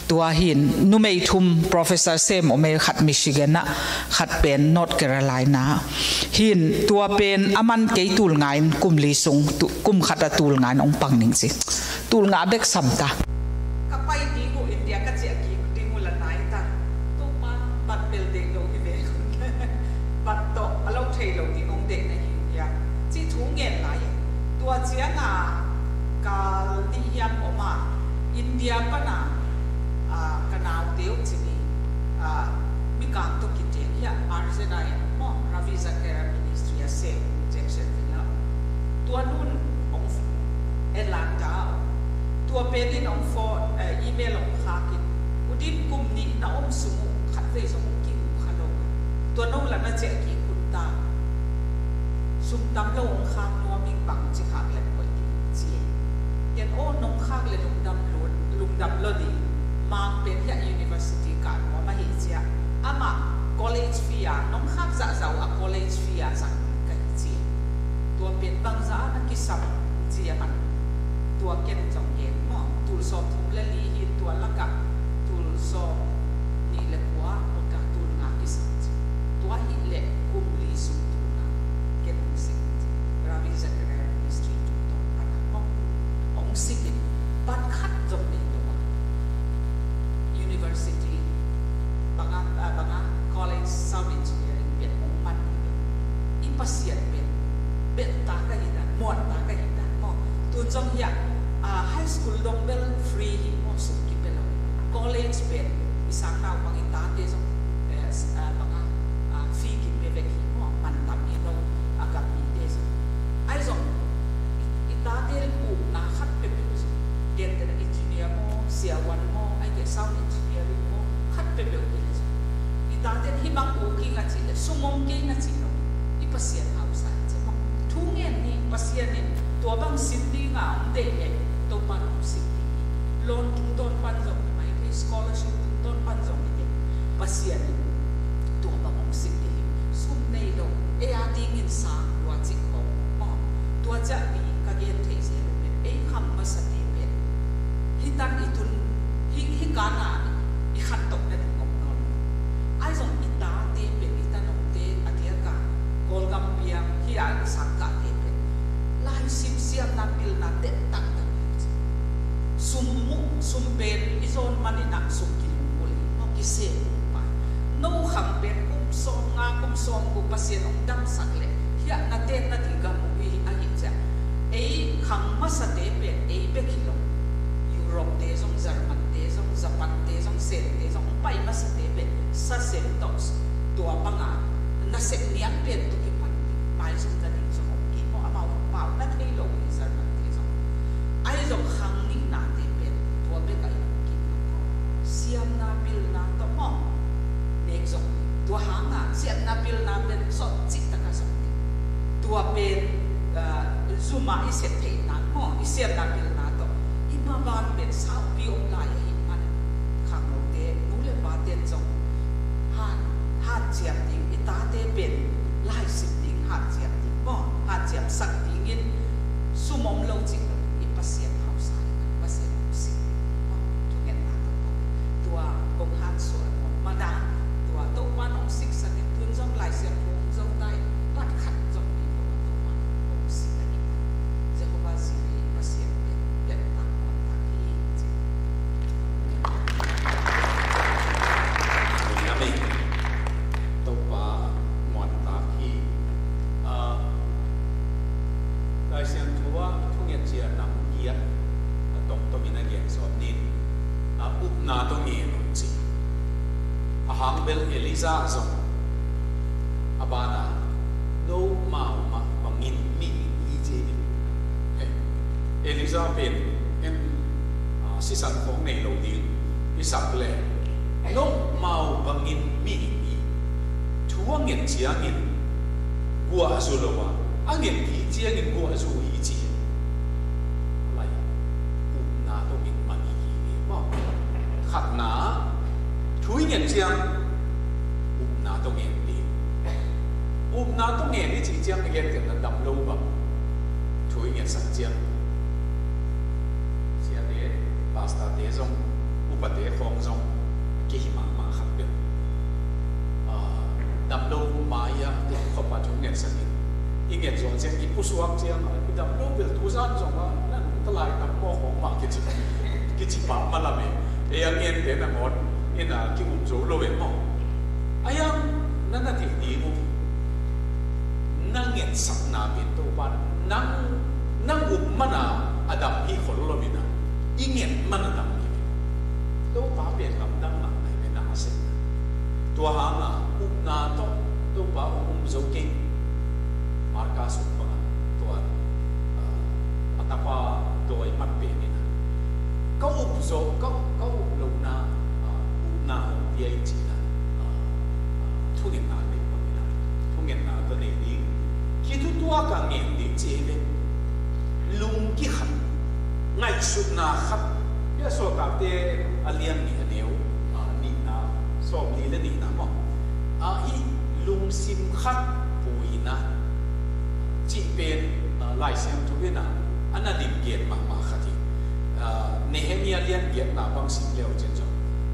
Tua hin numei thum, professor sem om ei, khat Michigan ah, khat pen North Carolina. Hin tua pen aman kei tul nga in kum li sung, tu-, kum khat a tul nga in hong pang ning ci. Tul nga bek sam ta. Ka pai ding uh India ka ciah kik ding uh la nai ta. Topa bat bel deih lo hi ve. Bat tawh a lo thei lo ding hong deih na hi uh hia, ci thu ngen lai. Tua ciang a kal nih hiam om a, India pan a, ah, ka naute uh ci ni, ah, mikang tawh kitiang hi a, R Z I maw, Ravi Zacharias Ministry a sem, Jacksonville a. Tua nun hong Atlanta a om. Tua pen in hong phone, eh, email hong khak in, U Dim, kum nih na om sung uh khatvei zong hong ki-uk kha lo. Tua no la na ciah kik hun ta. Sum tam lo hong khak nuam ing, bangci khak leh hoih ding ci e. Ken aw, nong khak leh lungdam lo, lungdam lo ding. Mang pen hi a university kah nuam ahi ci a. Amah college fee a, nong khak zahzah uh a college fee a zang ka hi ci e. Tua pen bangzah a na kisam ci a man. Tua ken zong gen maw, tul sawm thum le li hi, tua lakah tul sawm nih le kua lakah tul nga kisam ci. Tua hi leh kum li sung tul nga ken hong sik ci. Ravi Zacharias Ministry tungtawn pan a maw, hong sik in, bat khat zong nei lo a. University bang a, ah, bang a, college sound engineering pen hong man hi lo. I Pasian pen bel ta ka hi dan, muan ta ka hi dan maw. Tun zong hi a, ah, high school dong bel free hi maw, sum kipia lo. College pen i sang nau bang i tate zong, eh, s-, ah, bang a, ah, fee kipia vek hi maw, man tam hi lo, a gam mite zong. Ahi zong i, i tate ukna khat peuhpeuh zong, gentehna engineer maw, siavuan maw, ahih kei leh sound engineering maw, khat peuhpeuh hi leh zong, i taten hih bang uk ing a cih leh, sum om kei ing a cih lo, i Pasian hausa hi ci maw. Thu ngen ni, Pasian in tua bang sin ding a hong deih leh Topa in hong sik ding hi. Loan tungtawn pan zong hi mai kei, scholarship tungtawn pan zong hi kei, Pasian in tua bang hong sik ding hi. Sum nei lo, ei a dingin sang lua cih khawng maw. Tua ciah mi ka gen thei zel uh pen, ei khang masate pen hih tan i tun, hih, hih kan a i khantoh nading om nawn lo. Ahi zong i tate pen, i tanote a diak a Kawlgam piang hi a, i sangkahte pen laisim, siamna pilna teh tangtak hi ci. Sum mu, sum pen i zawn manin ah sum kilungkul hi maw, kisem uh pa. No khang pen kum sawm nga, kum sawm guk Pasian hong damsak leh, hiah na ten na ding gam uh hi ahi ciah. Ei khang masate pen ei bek hi lo. Europe te zong, German te zong, Japan te zong, Sen te zong, hong pai masate pen sa sem tawh tua bang a nasep niam pen tawh kipan maizum nading zong om kei maw, amau pau na thei lo hi, German te zong. Ahi zong khang nihnate pen tua bek a i om kei lo. Siamna pilna tawh maw, nek zong. Tua hang a siamna pilna pen sawt cih tak a zong ding. Tua pen, ah, zum a i sep theih nak maw, i siamna pilna tawh i maban pen saupi om lai ahih man, khangnote, nu le paten zong han, hanciam ding, i tate pen laisim ding hanciam ding maw, hanciamsak dingin sum om lo cih lo, i Pasian hausa hi, Pasian hong sik ding maw, thungetna tawh maw. Tua kong hansuah maw, madan, tua Topa in hong siksak in, tun zong Lai Siangtho hong zo ta in, bat khat zong nei lo a, Topa in hong sik ahih man. Jehovah Jireh, Pasian pen, pen tak, muan tak hi, ci. Amen. Topa muan tak hi. Ah, Lai Siangtho ah thunget ciang nam giat a tomtom in a Nin a upna tawh ngen un ci. A hang bel Elijah zong a bana, "Nomau mah bangin mihing hi," ci hi. Elijah pen en, a, sisan khawng nei lo ding i sak le, "Nomau bangin mihing hi. Thu a nget ciangin guahzu lo a, a nget kik ciangin guahzu hi," ci. Lai, upna tawh ngen man hi hi maw. Khatna, thu i nget ciang upna tawh ngen ding. Upna tawh ngen i cih ciang a gen kei na dam lo bang. Thu i ngetsak ciang siate, pastorte zong, upate khawng zong, kei hi mahmah khat bel, a, dam lo mai-ah te khop a thu ngetsak in, i nget zawh ciang i pusuak ciang a, i dam lo bel tuzan zong a, nan talai tam maw khawng mah kici, kici pah mah lam e. Ei a ngente nangawn in a ki-up zo lo e maw. A iang na na theih ding uh, na ngetsakna pen Topa nang, nang up mana a dam hi khol lo in a, i nget mana dam hi. Topa pen lamdang mah nai ve na a sem. Tua hanga upna tawh Topa hong um zo kei. Marka sung banga tua, ah, a tapa dawi mat pen in a, ka up zo, ka, ka up lohna, ah, upna hong pia i cihna, ah, ah, thungetna nei bangin a, thungetna tawh nei ding. Khithutuak a ngen ding ci hi ve. Lung kikhat, ngaihsutna khat. Hia Sawltakte a lian nih a neu, ah, nihna, sawmli le nihna maw. Ah, hih lungsim khat puina cih pen, ah, Lai Siangtho in a, a na lim gen mahmah khat hi. Ah, Nehemiah lian giatna bang sim leu cin zong,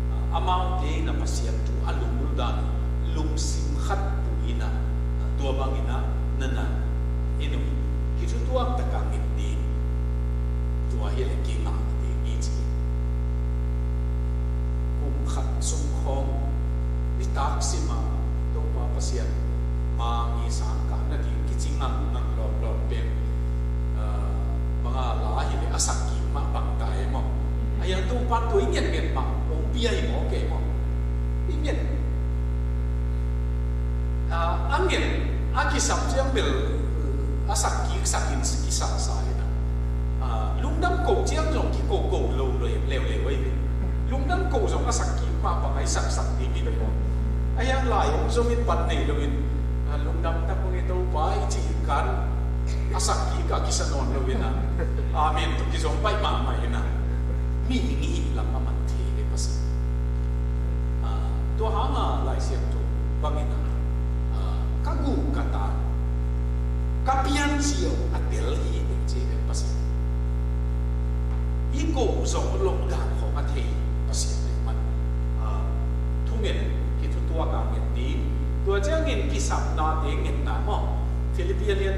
ah, amaute in a Pasian thu a lunggulh dan, lungsim khat puina, ah, tua bangin a na na en uh. Kithutuak taka nget ding. Tua hi le kingah ding hi ci. Kum khat sung khawng nitak sim a Topa Pasian ma mi sang kah nading kici ngang ngang lawm lawm pen, ah, banga la hi le a sak kik mah bang ta e maw. A iang Topa tua i ngen ngen mah hong pia hi maw kei maw. I ngen, ah, a ngen a kisap ciang bel a sak kik sak in kisasa hi na. Ah, lungdam ko ciang zong kiko ko lo lo leuleu ahi ve. Lungdam ko zong a sak kik mah bang a i saksak ding hi ve. A iang lai hong zong in pan nei lo in, ah, lungdam tak hong i Topa i ci kan a sak kik a kisa nawn lo in a. Amen tawh kizom baih mahmah in a. Mihing i hih lam a man thei ve Pasian. Ah, tua hanga Lai Siangtho bangin a, ah, ka guh ka tan, ka pian cio a tel hi, ci ve Pasian. I ko zong lok dan khawng a thei Pasian nei man. Ah, thungen, kithutuak a nget ding. Tua ciangin kisapnate ngetna maw. Philippi a lian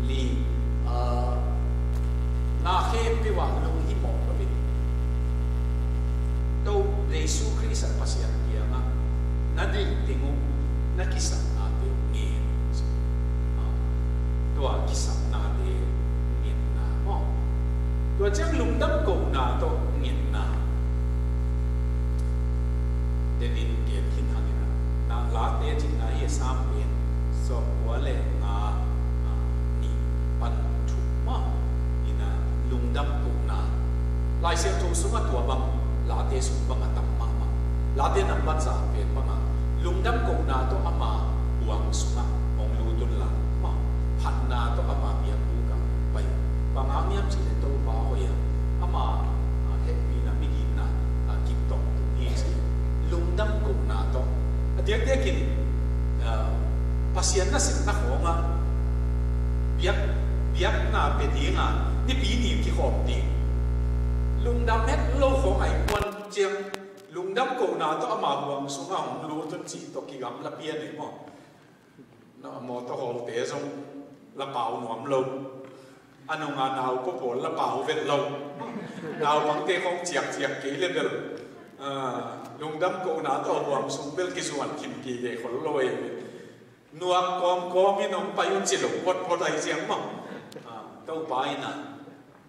li, ah, na khempeuh ah lunghimawh lo in. Topa Jesu Khrist a Pasian kiangah na ding ding uh, na kisapnate uh ngen. Ah, tua kisapnate ngetna maw. Tua ciang lungdam kohna tawh ngetna. Tenin gen khin hangin a, na Late cihna hi a, Sam pen sawmkua le nga, ah, nih pan thum maw. In a lungdam kohna. Lai Siangtho sungah tua bang, Late sung bang a tam mahmah. Late nambat za pen bangah lungdam kohna tawh ama huang sungah hong lut un la maw. Phatna tawh ama biakbuk ah pai. Bang hang hiam cih leh Topa hoih a, ama, ah, hehpihna, migitna, ah, kip tawh hi ci. Lungdam kohna tawh. A diakdiakin, ah, Pasian nasepna khawngah biak, biakna pia dingah Nipi ni kikhawm ding. Lungdam het lo khawng a i kuan ciang lungdam kohna tawh ama huang sungah hong lut un cih tawh kigamla pian ei maw. Na mawtaw hawlte zong la pau nuam lo. A nunga nau papawl la pau vet lo. Naupangte khawng ciakciak kei le bel, ah, lungdam kohna tawh huang sung bel kizuan khin kei kei khol lo ei. Nuak kawmkawm in hong pai un ci lo photphot ahi ciang maw. Ah, Topa in a,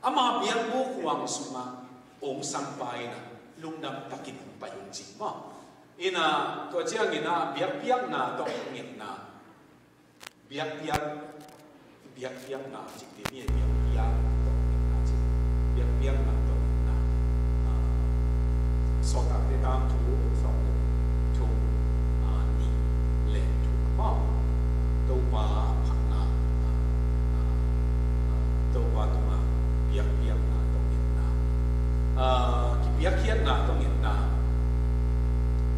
ama biakbuk huang sungah Ong sangpa in ah lungdam takin pai ung ci maw. In ah tua ciangin ah biakpiakna tawh ngetna, biakpiak, biakpiakna cik te ni, biakpiak tawh ngetna cik, biakpiakna tawh ngetna. Ah, Sawltakte tangthu sawm le thum, ah, nih le thum maw. Topa phatna, ah, ah, Topa tungah biakpiakna tawh ngetna. Ah, kipiakkhiatna tawh ngetna.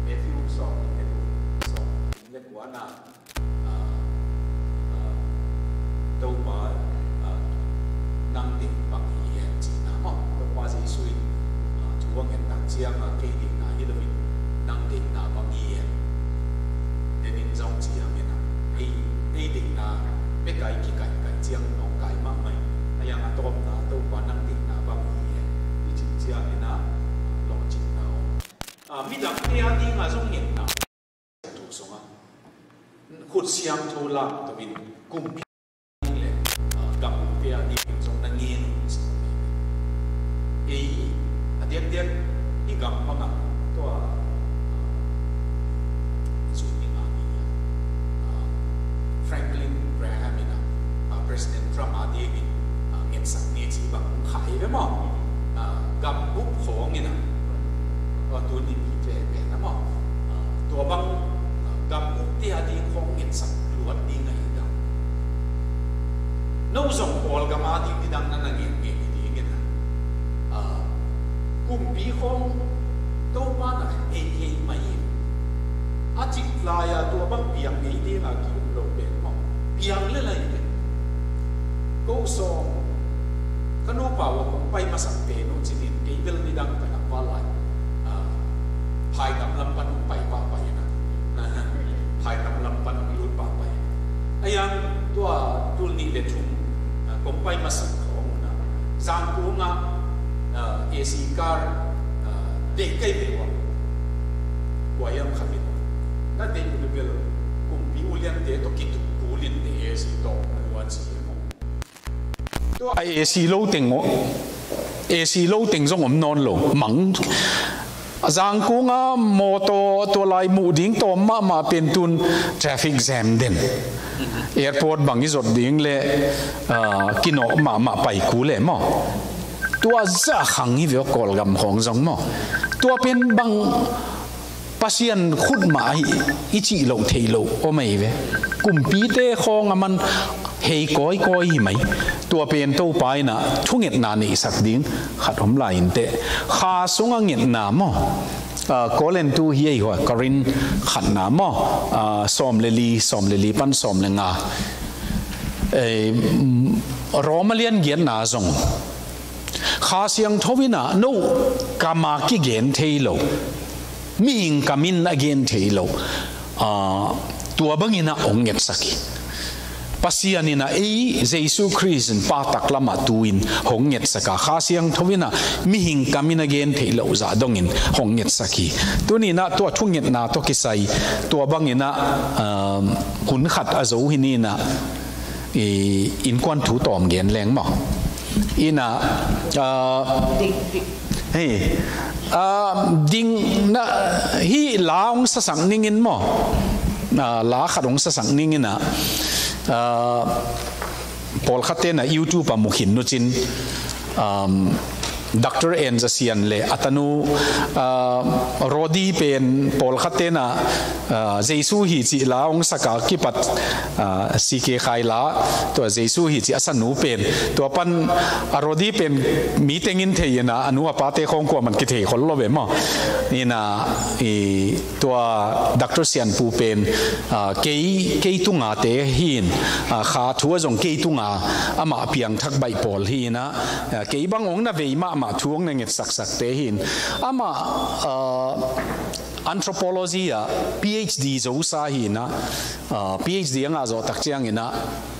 Matthew sawm nih le kua, sawm nih le kuana, ah, ah, Topa, ah, nang deih bang hi hiam cihna maw. Topa Jesuh in, ah, thu a ngetna ciangah kei deihna hi loin nang deihna bang hi hiam. Denin zong ciangin ah ei, ei deihna pia kai kikaihkaih ciang nawngkai mahmah in, a yang a tawpna Topa nang deihna bang hi hiam i cih ciangin ah lawhcinna om. Ah, midangte a dingah zong ngetna thu sungah khut siangtho lamto in kumpi le, ah, gamte a ding zong na ngen uh ci. Ei a diakdiak i gam bangah tua, ah, zui ding a, ah, Franklin Graham in ah, ah, President Trump a dingin, ah, ngetsak ni ci bang hong khai ve maw. Ah, gambup khawng in ah, ah, tuni mi pen pen ah maw. Ah, tua bang, ah, gambup te a ding khawng ngetsak luat ding ahi dang. No zong Kawlgam a ding nidang na na ngen ngen hi ding in ah, ah, kumpi khawng Topa na ei hei mai in a cik lai-a tua bang piang ngei ding a ki um lo pen maw. Piang le lai pen ko sawm ka nupa uh a kong pai masak pen uh cinin kei bel nidang pai lam pa lai, ah, phaitam lam pan pai pah pai na, phaitam lam pan lut pah pai. A yang tua tul nih le thum, ah, kong pai masak khawng na Zangkung ah, ah, A C car, ah, deih kai ve uh a, kua hiam khat in na deih uh le bel kumpi uliante tawh kituk kulin deih A C tawh na luan si hiam. Tua A C lo teng, A C lo teng zong om nawn lo mang. Zangkung a mawtaw tua lai muh ding tawm mahmah pen tun traffic jam den. Airport bang i zot ding le, ah, kinawh mahmah pai ku le maw. Tua zah khang hi ve aw Kawlgam khawng zong maw. Tua pen bang Pasian khut mah ahi i cih loh theih loh om ahi ve. Kumpite khawng a man hei kawikawi hi mai. Tua pen Topa in ah thungetna neihsak ding khat om lai inteh. Kha sungah ngetna maw. Ah, Korintu hi ei hua, Korin khatna maw. Ah, sawm le li, sawm le li pan sawm le nga. Eh, Roma lian giatna zong Kha Siangtho in ah no kam a kigen thei lo, mihing kam in a gen thei lo, ah, tua bangin ah hong ngetsak hi. Pasian in ah ei Jesu Khrist in pa taklam ah tu-in hong ngetsak a, Kha Siangtho in ah mihing kam in a gen theih loh zah dongin hong ngetsak hi. Tuni in ah tua thungetna tawh kisai tua bangin ah, ah, hun khat a zo hi ni in ah, i innkuan thu tawm gen leng maw. In ah, ah, hei, ah, ding na, hih la hong sasak ning in maw. Ah, la khat hong sasak ning in ah, ah, pawlkhatte na YouTube ah mu khin nu cin, um, Doctor N Za Sian le a tanu, ah, Rodi pen pawlkhatte na, ah, Jesu hi cih la hong sak a kipat, ah, C K Khai la, tua Jesu hi cih a sanu pen, tua pan a Rodi pen mi teng in thei in ah, a nu a pate khawng kuaman kithei khol lo ve maw. In ah, i, tua Doctor Sianpu pen, ah, kei, kei tunga te hi in, ah, kha thu ah zong kei tunga amah piangthak baih pawl hi in ah, ah, kei bang hong na vei mahmah thu hong na ngetsaksak te hi in. Amah, ah, anthropology ah P H D zosa hi in ah, ah, P H D a ngah zawh tak ciangin ah,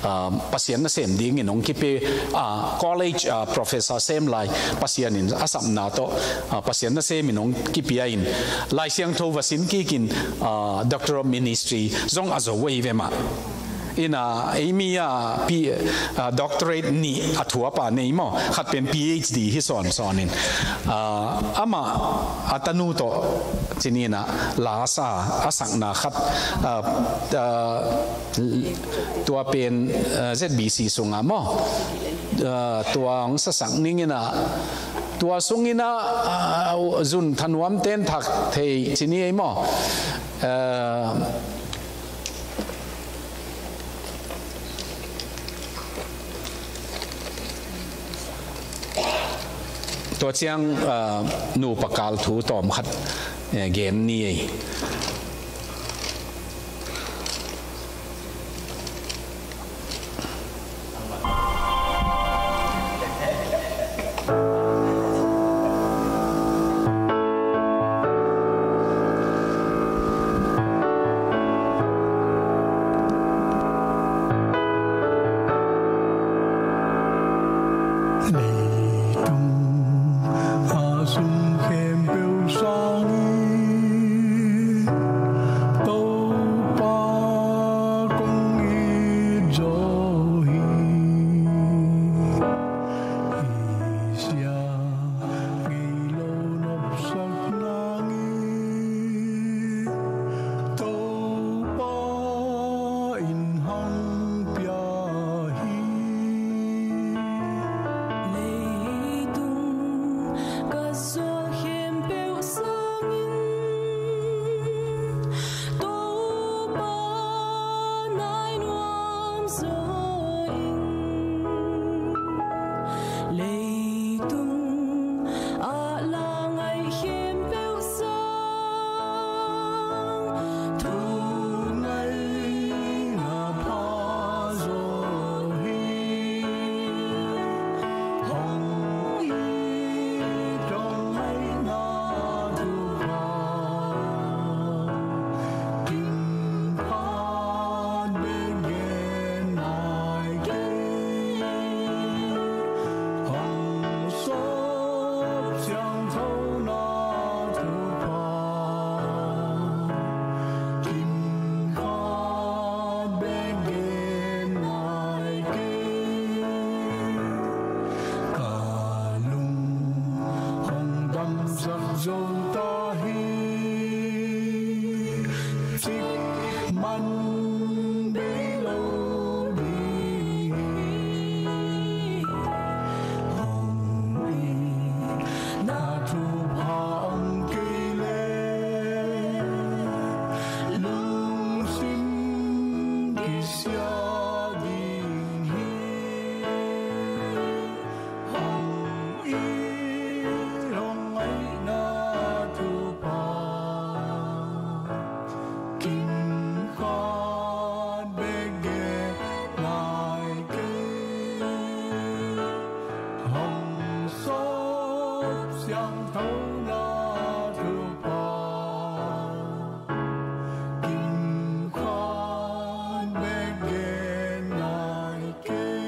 ah, Pasian nasem dingin hong kipia, ah, college, ah, professor sem lai Pasian in a sapna tawh, ah, Pasian nasem in hong kipia in, Lai Siangtho va sin kik in, ah, Doctor of Ministry zong a zo ahi ve mah. Ina, ei mi a, P-, a, doctorate nih a thuapa nei maw. Khat pen P H D hi sawnsawn in. A, amah a tanu tawh cin ina la sa a sakna khat, a, a, tua pen, a, Z B C sunga maw. A, tua hong sasak ning ina, tua sung ina, a, zun thanuam ten thak thei cin ei maw. A, Tua ciang, ah, nupa kal thu tawm khat, eh, gen ni ei. Leitung a sung khempeuh sangin Topa kong it zaw hi. Sia ngei lo nopsak nangin Topa in hong pia hi. Leitung ka sual khempeuh sangin Topa nai nuam zaw in. Leitung ah la ngaih khempeuh sang thu ngaihna pha zaw hi. Hong it hong ngaihna thupha kim khat bek gen nai kei. Hong sawp siangtho na thupha kim khat bek gen nai kei. Ka lung hong damsak zo ta hi. Cik man bei lo ding hi. Hong itna thupha om kei leh lungsim kisia ding hi. Hong it hong ngaihna thupha kim khat bek gen nai kei. Hong sawp siangtho na thupha kim khat bek gen nai kei.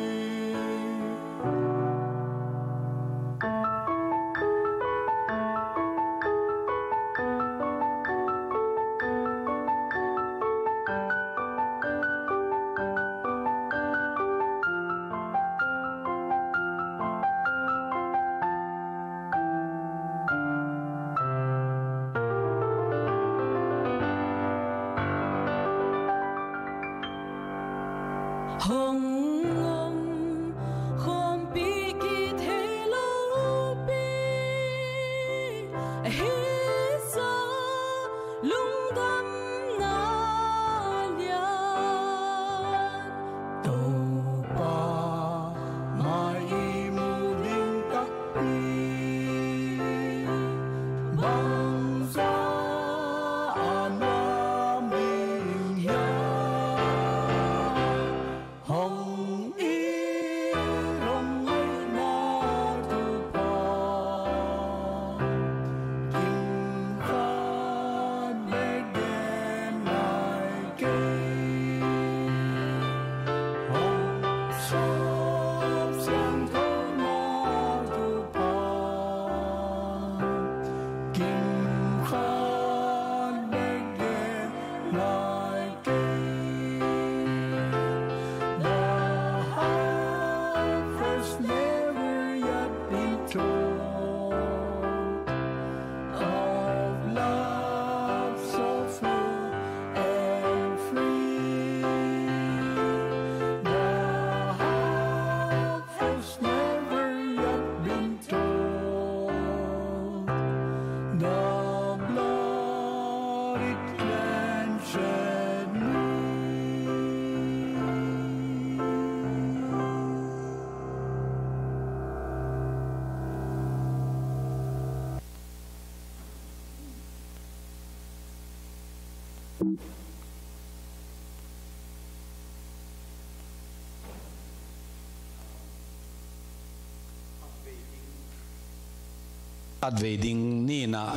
Khatvei ding ni-in ah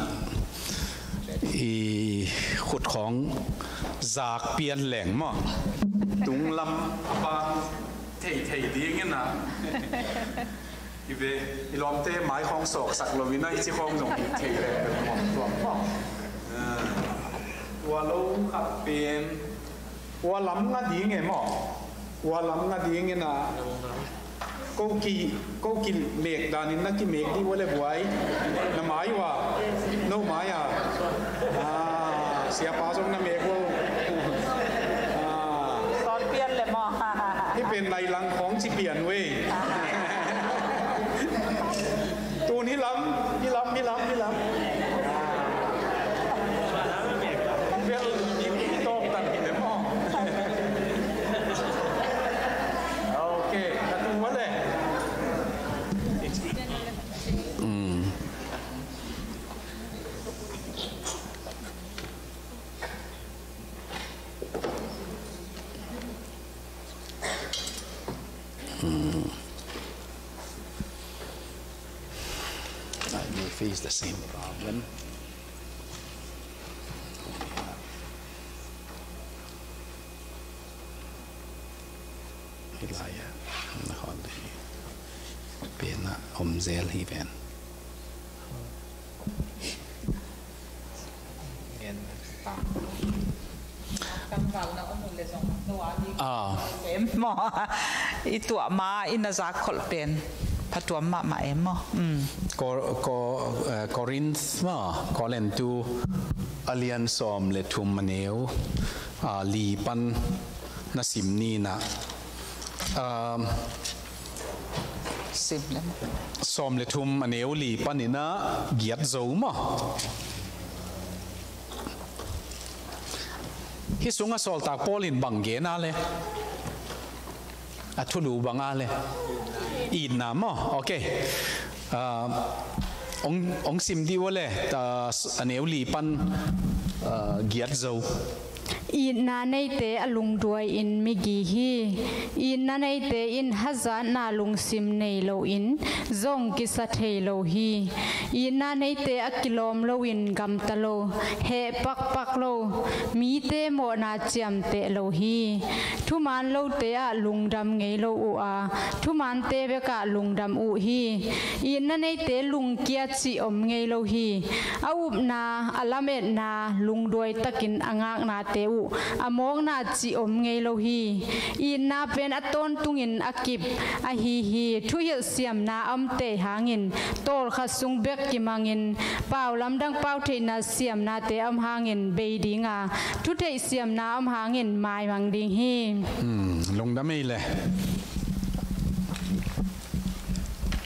i khut khawng zak pian leng maw, tunglam a bang theithei dingin ah i ve, i lawmte mai khawng sawksak lo-in ah i ci khawng zong hih thei leng maw, tua maw. Ah, tua lo khat pen, ua lam nga ding e maw? Ua lam nga dingin ah ko ki, ko kimek danin na kimek dih ua le buai. Na mai ua, no mai a. Ah, siapa zong na mek ua. Ah. Sawn pian le maw? Hih pen nai lang khawng ci pian uh e. Tun hih lam, hih lam, hih lam, hih lam. Vel, i, i tawk tan hi le maw? Ok, ka tu va le. Mm. Mm. I may face the same problem. Hih lai-ah na hon hi. Pen ah om zel hi ven. Ah. I tuah ma in a zak kholh pen phatuam mahmah em maw? Mm. Ko-, ko-, eh, Korinth maw, Korintu a lian sawm le thum a neu, ah, li pan na sim ni-in ah, ah, Sim le maw? Sawm le thum a neu li panin ah giat zo maw? Hih sungah sawltak Paul in bang gen a le? A thulu bang a le? Itna maw? Ok. Ah, ong, ong sim dih ua le, ta, a neu li pan, ah, giat zo. Itna neite a lungduai in migi hi. Itna neite in hazatna lungsim nei loin zong kisa thei lo hi. Itna neite a kilawm loin gamta lo, heh pakpak lo, mite mawhna ciamteh lo hi. Thuman lote ah lungdam ngei lo uh a, thumante bekah lungdam uh hi. Itna neite lungkia cih om ngei lo hi. A upna, a lametna, lungduai takin a ngaknate uh a mawkna cih om ngei lo hi. Itna pen a tawntungin a kip ahi hi. Thuhilh siamna a omte hangin tawlkhat sung bek kimangin, pau lamdang pau theihna siamnate a om hangin bei ding a, thutheih siamna a om hangin maimang ding hi. Hmm, lungdam ei le.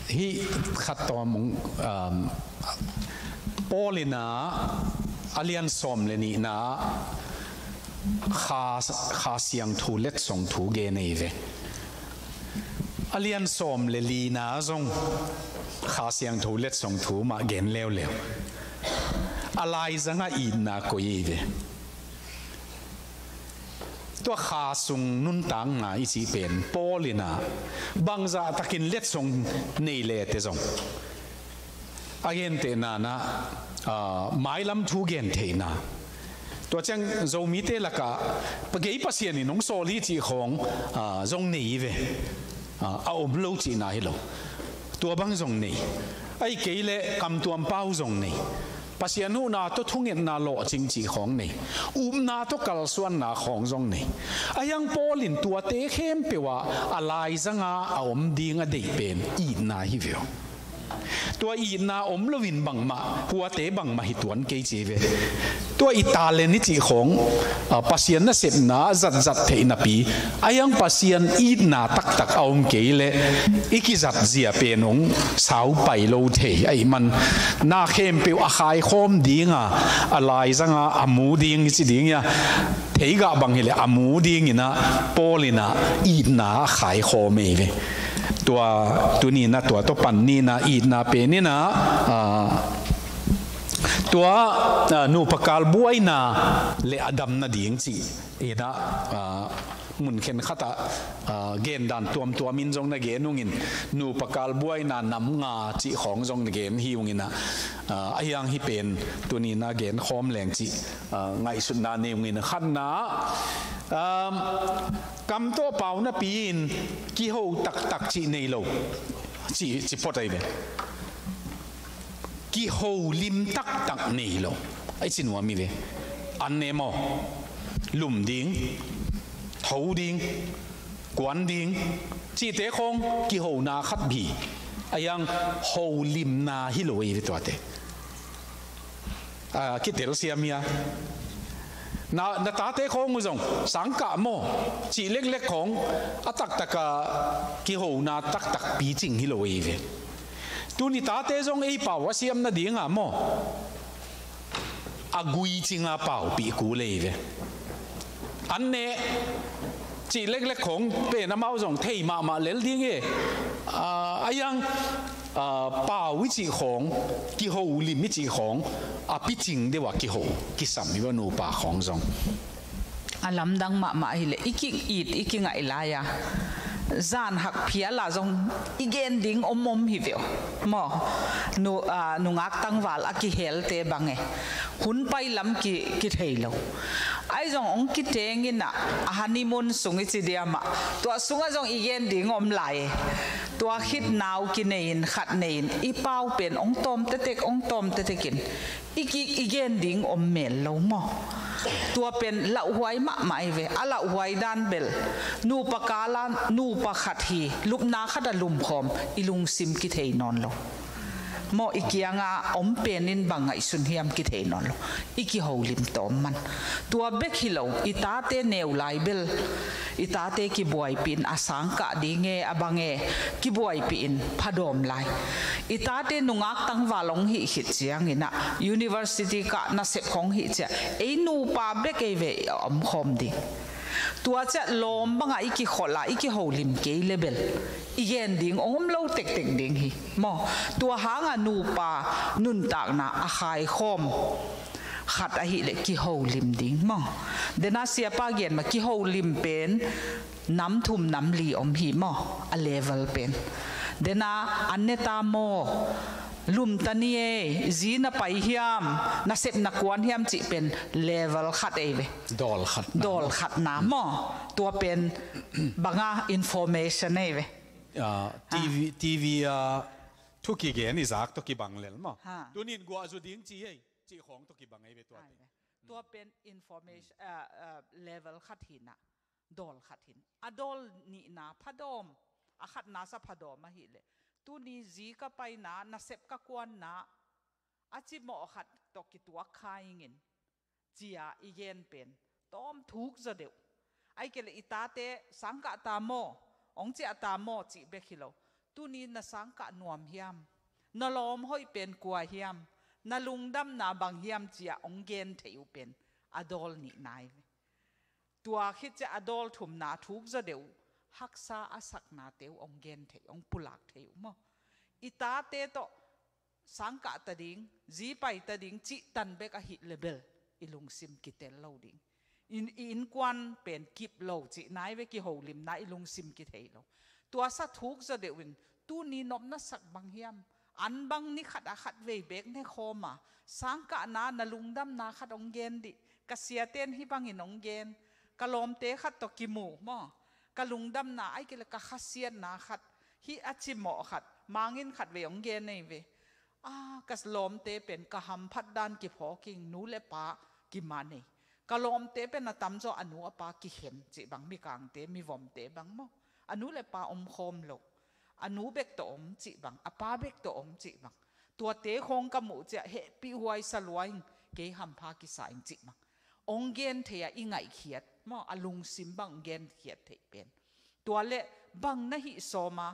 Hih khat tawm, um, Paul in ah a lian sawm le nihna ah Kha, Kha Siangtho letsong thu gen ei ve. A lian sawm le lina zong Kha Siangtho letsong thu mah gen leuleu. A laizangah itna koi ei ve. Tua Kha sung nuntakna i cih pen Paul in ah bangzah takin letsong nei le te zong, a gentehna-in ah, ah, mailam thu gen theihna. Tua ciang Zomite lakah pa, kei Pasian in hong sawl hi cih khawng, ah, zong nei hi ve. Ah, a om lo cihna hi lo. Tua bang zong nei. Ahih kei leh kamtuam pau zong nei. Pasian huhna tawh thungetna lawhcing cih khawng nei. Upna tawh kalsuanna khawng zong nei. Ahi hang Paul in tuate khempeuh ah a laizanga a om ding a deih pen itna hi ve aw. Tua itna om loin bangmah, huate bangmah hi tuan kei ci ve. Tua i talent i cih khawng, ah, Pasian nasepna zatzat theih napi, ahi hang Pasian itna taktak a om kei leh i kizat zia pen hong sau pai lo thei ahih man, na khempeuh a khaikhawm dinga, a laizanga a mu ding i ci ding hia, theigah bang hileh a mu dingin ah Paul in ah itna a khaikhawm ei ve. Tua tuni-in ah tua tawh pan ni-in ah itna pen in ah, ah, Tua, ah, nupa kal buaina le a dam nading cih inah, ah, mun khenkhatah, ah, gendan tuamtuam in zong na gen ungin, nupa kal buaina nam nga cih khawng zong na gen hi ungin ah, ah, a hiang hi pen tuni na gen khawm leng cih, ah, ngaihsutna nei ungin khatna, ah, kam tawh pau napi in kiho taktak cih nei lo. Ci, ci phot ahi ve. Kiho lim taktak nei lo. Ai ci nuam hi ve. An ne maw? Lum ding, tho ding, kuan ding cihte khawng kihona khat hi. A hiang holimna hi lo ahi ve tuate. Ah, kitel siam hi a. Na, na tate khawng uh zong sangkah maw cih leklek khawng a taktaka kihona taktak picing hi lo ahi ve. Tuni tate zong ei pau a siam nadinga maw a gui cinga paupih kul ahi ve. An ne cih leklek khawng pen amau zong thei mahmah lel ding e. Ah, a hiang, ah, pau i cih khawng, kiho lim i cih khawng a picing deuh a kiho kisam hi va nupa khawng zong. A lamdang mahmah hileh i ki-it i kingaih lai-a zan hak phial ah zong i gen ding om om hi veh maw. Nu, ah, nungak tangval a kihelte bang e hun pai lam ki, kithei lo. Ai zong hong kiteng inah a honeymoon sung i ci diam ah tua sungah zong i gen ding om lai e. Tua khit nau kinei in khat nei in i pau pen hong tawm tetek hong tawm tetek in i kik i gen ding om mel lo maw. Tua pen lauhuai mahmah hi ve. A lauhuai dan bel nupa kal a nupa khat hi lupna khat a lumkhawm i lungsim kithei nawn lo. Maw i kianga om pen in bang ngaihsun hiam kithei nawn lo. I kiholim tawm man. Tua bek hi lo i tate neu lai bel i tate kibuaipih in a sangkah ding e a bang e kibuaipih in phadawm lai. I tate nungak tangval hong hih khit cianginah university kah nasep hong hih ciah ei nupa bek ei ve a omkhawm ding. Tua ciah lawm bangah i kikholh a i kiholim kei le bel i gen ding hong om lo tektek ding hi maw. Tua hanga nupa nuntakna a khaikhawm khat ahileh kiholim ding maw. Dena siapa gen ma kiholim pen nam thum nam li om hi maw a level pen. Dena an neta maw lumta ni ei zi na pai hiam nasep na kuan hiam cih pen level khat ei ve. Dawl khat na. Dawl khat na maw. Tua pen banga information ei ve. Ah, TV, TV ah thu kigen i zak tawh kibang lel maw. Tunin guahzu ding ci ei cih khawng tawh kibang ei ve tua. Tua pen information, ah, ah, level khat hinah dawl khat hin a dawl nihna phadawm a khatna sa phadawm ahileh tuni zi ka paina nasep ka kuanna a cimawh khat tawh kituak kha ingin cia i gen pen tawm thuk zaw deuh. Ai kei le i tate sangkah ta maw hong ciah ta maw cih bek hi lo. Tuni na sangkah nuam hiam? Na lawm hoih pen kua hiam? Na lungdamna bang hiam cia hong gen thei uh pen a dawl nihna hi ve. Tua khit ciah a dawl thumna thuk zaw deuh uh haksa a saknate uh hong gen thei hong pulak thei uh maw? I tate tawh sangkah ta ding zi pai ta ding cih tan bek ahih le bel i lungsim kitel lo ding. I innkuan pen kip lo cih nai ve kiholimna i lungsim kithei lo. Tua sa thuk zaw deuh in tuni nopna sak bang hiam? An bang ni khat a khat vei bek ne khawm a sangkahna na lungdamna khat hong gen dih. Ka siaten hih bangin hong gen ka lawmte khat tawh kimu maw? Ka lungdamna ai kei le ka khasiatna khat hih a cimawh khat mangin khat vei hong gen ei ve. Ah, ka lawmte pen ka hamphat dan kiphawk ing nu le pa kiman ei. Ka lawmte pen a tamzaw a nu a pa kikhen cih bang mikangte mivomte bang maw? A nu le pa omkhawm lo. A nu bek tawh om cih bang a pa bek tawh om cih bang. Tuate khawng ka muh ciah hehpih huai sa lua ing kei hampha kisa ing cih bang. Hong gen thei a i ngaihkhiat maw a lungsim bang hong genkhiat theih pen. Tua le bang na hih sawm a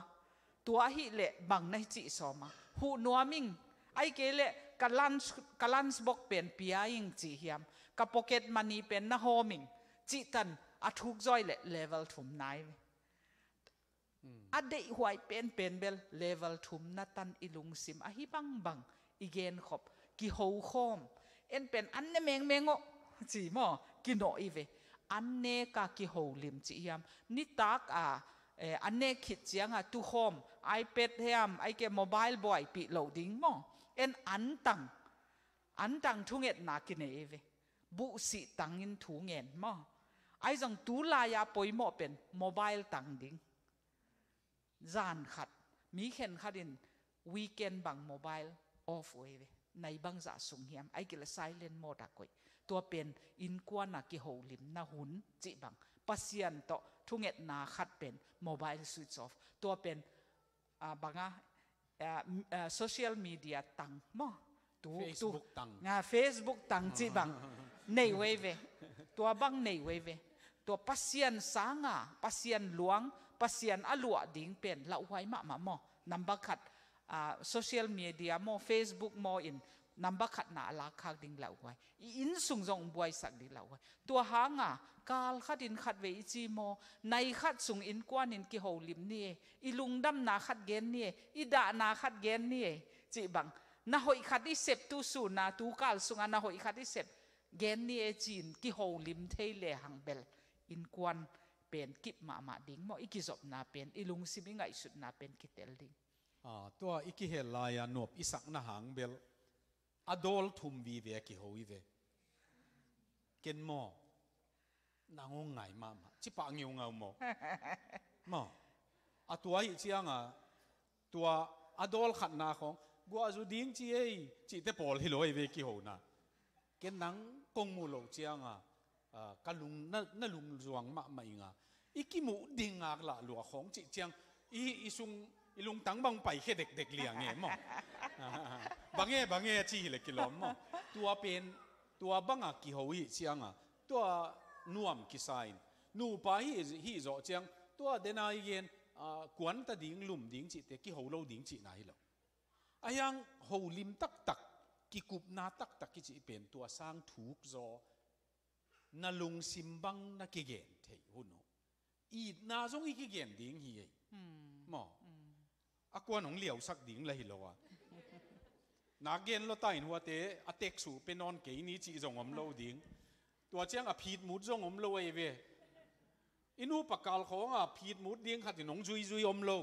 tua ahih leh bang na cih sawm a huh nuam ing. Ai kei leh ka lunch, ka lunch box pen pia ing cih hiam? Ka pocket money pen na hawm ing cih tan a thuk zaw leh level thum nai ve. A deihhuai penpen bel level thum na tan i lungsim ahi bangbang i genkhop kiho khawm. En pen an ne mengmeng aw ci maw, kinawh i ve. An neka kiho lim cih hiam, nitak a, eh, an nek khit cianga tukhawm, iPad hiam, aike mobile buaipih loh ding maw. En antang, antang thungetna kinei i ve. Buhsih tangin thu ngen maw. Ahi zong tu lai-a poimawh pen mobile tang ding. Zan khat, mi khen khat in weekend bang mobile off uh ei ve. Nai bangzah sung hiam, aike le silent mode ah koih. Tua pen innkuan a kiholimna hun cih bang. Pasian tawh thungetna khat pen mobile switch off. Tua pen, ah, banga, ah, m-, ah, social media tang maw. Tu, tu. Facebook tang. Nga, Facebook tang cih bang. Nei uh ei ve. Tua bang nei uh ei ve. Tua Pasian sanga, Pasian luang, Pasian a luah ding pen lauhuai mahmah maw. Number khat, ah, social media maw, Facebook maw in number khatna a lakkhak ding lauhuai. I inn sung zong buaisak ding lauhuai. Tua hanga kal khatin khatvei i ci maw, nai khat sung innkuanin kiholim ni e, i lungdamna khat gen ni e, i dahna khat gen ni e, cih bang. Na hoih khat i sep tu suna, tu kal sunga na hoih khat i sep gen ni e ci-in kiholim thei lehang bel innkuan pen kip mahmah ding maw, i kizopna pen, i lungsim i ngaihsutna pen kitel ding. Ah, tua i kihel lai-a nuap i sakna hang bel a dawl thum vive a kiho i ve. Ken maw, nang hong ngai mahmah, ci pah ngeungau maw. Maw, a tua hi cianga, tua a dawl khatna khawng, guahzu ding ci ei, cihte pawl hi lo ei ve kihona. Ken nang kong muh loh cianga, ah, ka lung, na, na lungzuang mahmah inga. I kimuh ding ngak lah lua khawng cih ciang, i, i sung, i lungtang bang paikhia dekdek liang e maw. Bang e, bang e a ci hileh kilawm maw. Tua pen, tua banga kiho hi cianga, tua nuam kisa in. Nupa hi, hi zawh ciang, tua dena i gen, ah, kuanta ding, lum ding cihte, kiho lo ding cihna hi lo. A hiang holim taktak, kikupna taktak i cih pen tua sang thuk zaw, na lungsim bang na kigen theih hun uh. Itna zong i kigen ding hi ei. Maw. A kuan hong liausak ding la hi lo a. Nak gen lo ta in huate, a tek suh pe nawn kei ni cih zong om lo ding. Tua ciang a phitmut zong om lo ei ve. I nupa kal khawnga phitmut ding khatin hong zuizui om lo.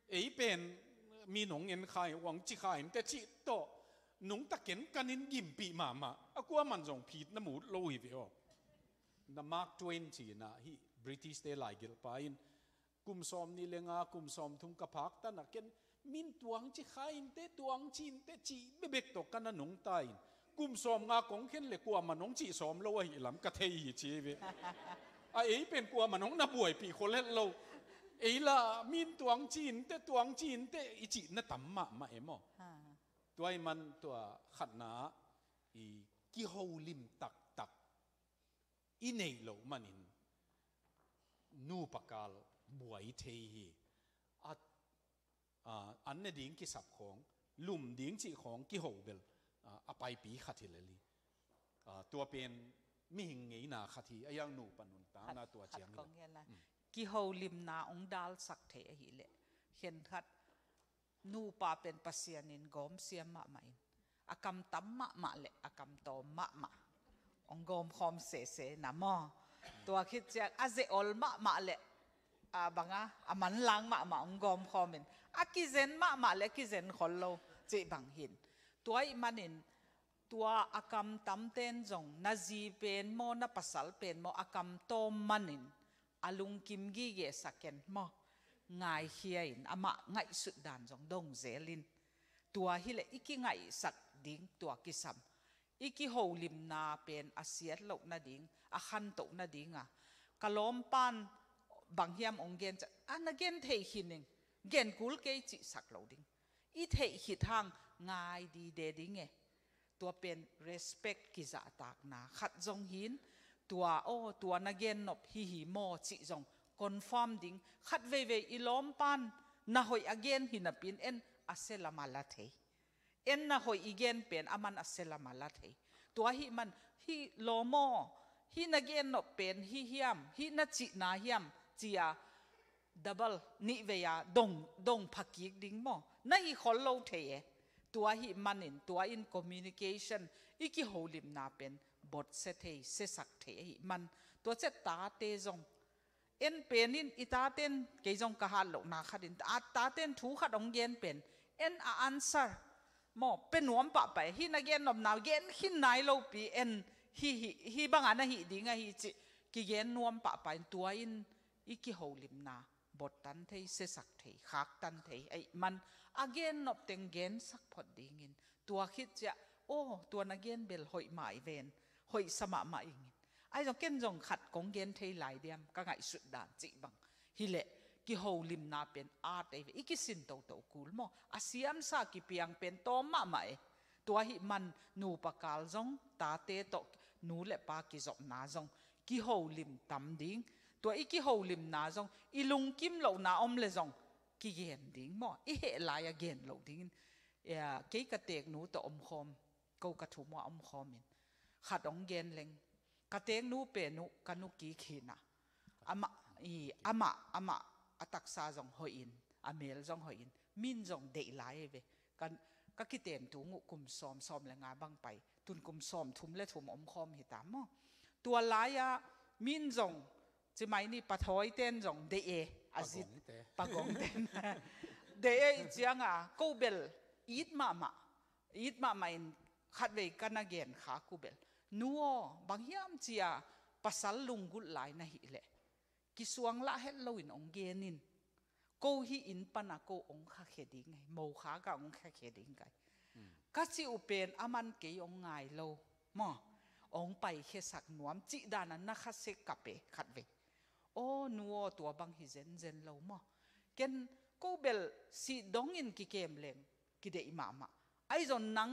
Ei pen mi nong en kha in, uang ci kha in te cih tawh nungta kenkanin gimpih mahmah. A kuaman zong phitna mut lo hi ve aw. Na Mark Twain cihna hi, British te laigelhpa in, kum sawm nih le nga, kum sawm thum ka phak tanah ken min tuang ci kha in te, tuang ci in te cih bebek tawh ka na nungta in, kum sawm nga kong khen le kuaman hong cih sawm lo ahi lam ka thei hi ci ve. A ei pen kuaman hong na buaipih khol het lo. Ei la min tuang ci in te, tuang ci in te i cihna tam mahmah e maw. Tua i man tua khatna i kiholim taktak i neih loh manin nupa kal buai thei hi. A, a, an ne ding kisap khawng, lum ding cih khawng kiho bel, a, a paipi khat hi lel hi. A, tua pen mihing ngeina khat hi, a hiang nupa nuntakna tua ciang hi la. Kiholimna hong dalsak thei ahileh khenkhat nupa pen Pasian in gawm siam mahmah in, a kam tam mahmah le a kam tawm mahmah hong gawm khawm sese na maw. Tua khit ciang a ze-ol mahmah le a banga a manlang mahmah hong gawm khawm in, a kizen mahmah le kizen khol lo cih bang hin. Tua ih manin tua a kam tamten zong na zi pen maw, na pasal pen maw, a kam tawm manin a lungkim gige sa ken maw, ngaikhia in amah ngaihsut dan zong dong zel in. Tua hileh i kingaihsak ding tua kisam, i kiholimna pen a siat loh nading, a khantoh nadinga ka lawmpan bang hiam hong gen ciang, a na gen thei khin ing, gen kul kei cihsak lo ding. I theih khit hang ngai dide ding e. Tua pen respect kizahtakna khat zong hin, tua aw, tua na gen nop hi hi maw cih zong confirm ding. Khat veivei i lawmpan na hoih a gen hi napin en a sia lam a la thei. En na hoih i gen pen a man a sia lam a la thei. Tua hih man, hih lawm aw, hih na gen nop pen hih hiam, hih na cihna hiam, ci-a double, nih vei-a dong, dong phakik ding maw. Na hi khol lo thei e. Tua ahih manin tua in communication, i kiholimna pen botsia thei, siasak thei ahih man, tua ciang tate zong, en pen in i taten, kei zong ka hat lohna khat in, a taten thu khat hong gen pen, en a answer maw, pia nuam pahpah, hih na gen nopna gen khin nai lopi, en hih, hih, hih banga na hih ding ahi cih kigen nuam pahpah in, tua in i kiholimna bottan thei, siasak thei, khaktan thei ahih man, a gen nop teng gensak phot dingin, tua khit ciang, aw, tua na gen bel hoih mah hi ven, hoihsa mahmah ingin. Ahi zong ken zong khat kong gen thei lai diam, ka ngaihsut dan cih bang hileh, kiholimna pen at ei ve, i kisin toto kul maw, a siamsa kipiang pen tawm mahmah e. Tua ahih man nupa kal zong, tate tawh, nu le pa kizopna zong, kiholim tam ding. Tua i kiholimna zong, i lungkim lohna om le zong, kigen ding maw, i heh lai-a gen loh dingin. Ia, kei ka teeknu tawh omkhawm, ko ka thum uah omkhawmin, khat hong gen leng, ka teeknu pen uh ka nu kik hi-in ah, amah, i, amah, amah a taksa zong hoihin, a mel zong hoihin, min zong deih lai hi ve. Ka, ka kitem tung uh kum sawm, sawm le nga bang pai, tun kum sawm thum le thum omkhawm hi ta maw. Tua lai-a min zong, ci mai ni, pathawiten zong deih e, a zit, pagongte, pagongten. Deih e, i cianga ko bel it mahmah, it mahmah in, khatvei ka na gen khak uh bel, nu aw, bang hiam ci-a pasal lunggulh lai na hih leh, kisuang lah het loin hong gen in. Ko hih inn pana ko hong khakhia ding hi, mo khak-a hong khakhia ding ka hi, ka cih uh pen aman kei hong ngai lo maw, hong paikhiasak nuam cih dana na khasia kap e khatvei. Aw nu aw, tua bang hi zenzen lo maw. Ken ko bel sih dongin kikem leng kideih mahmah. Ahi zong nang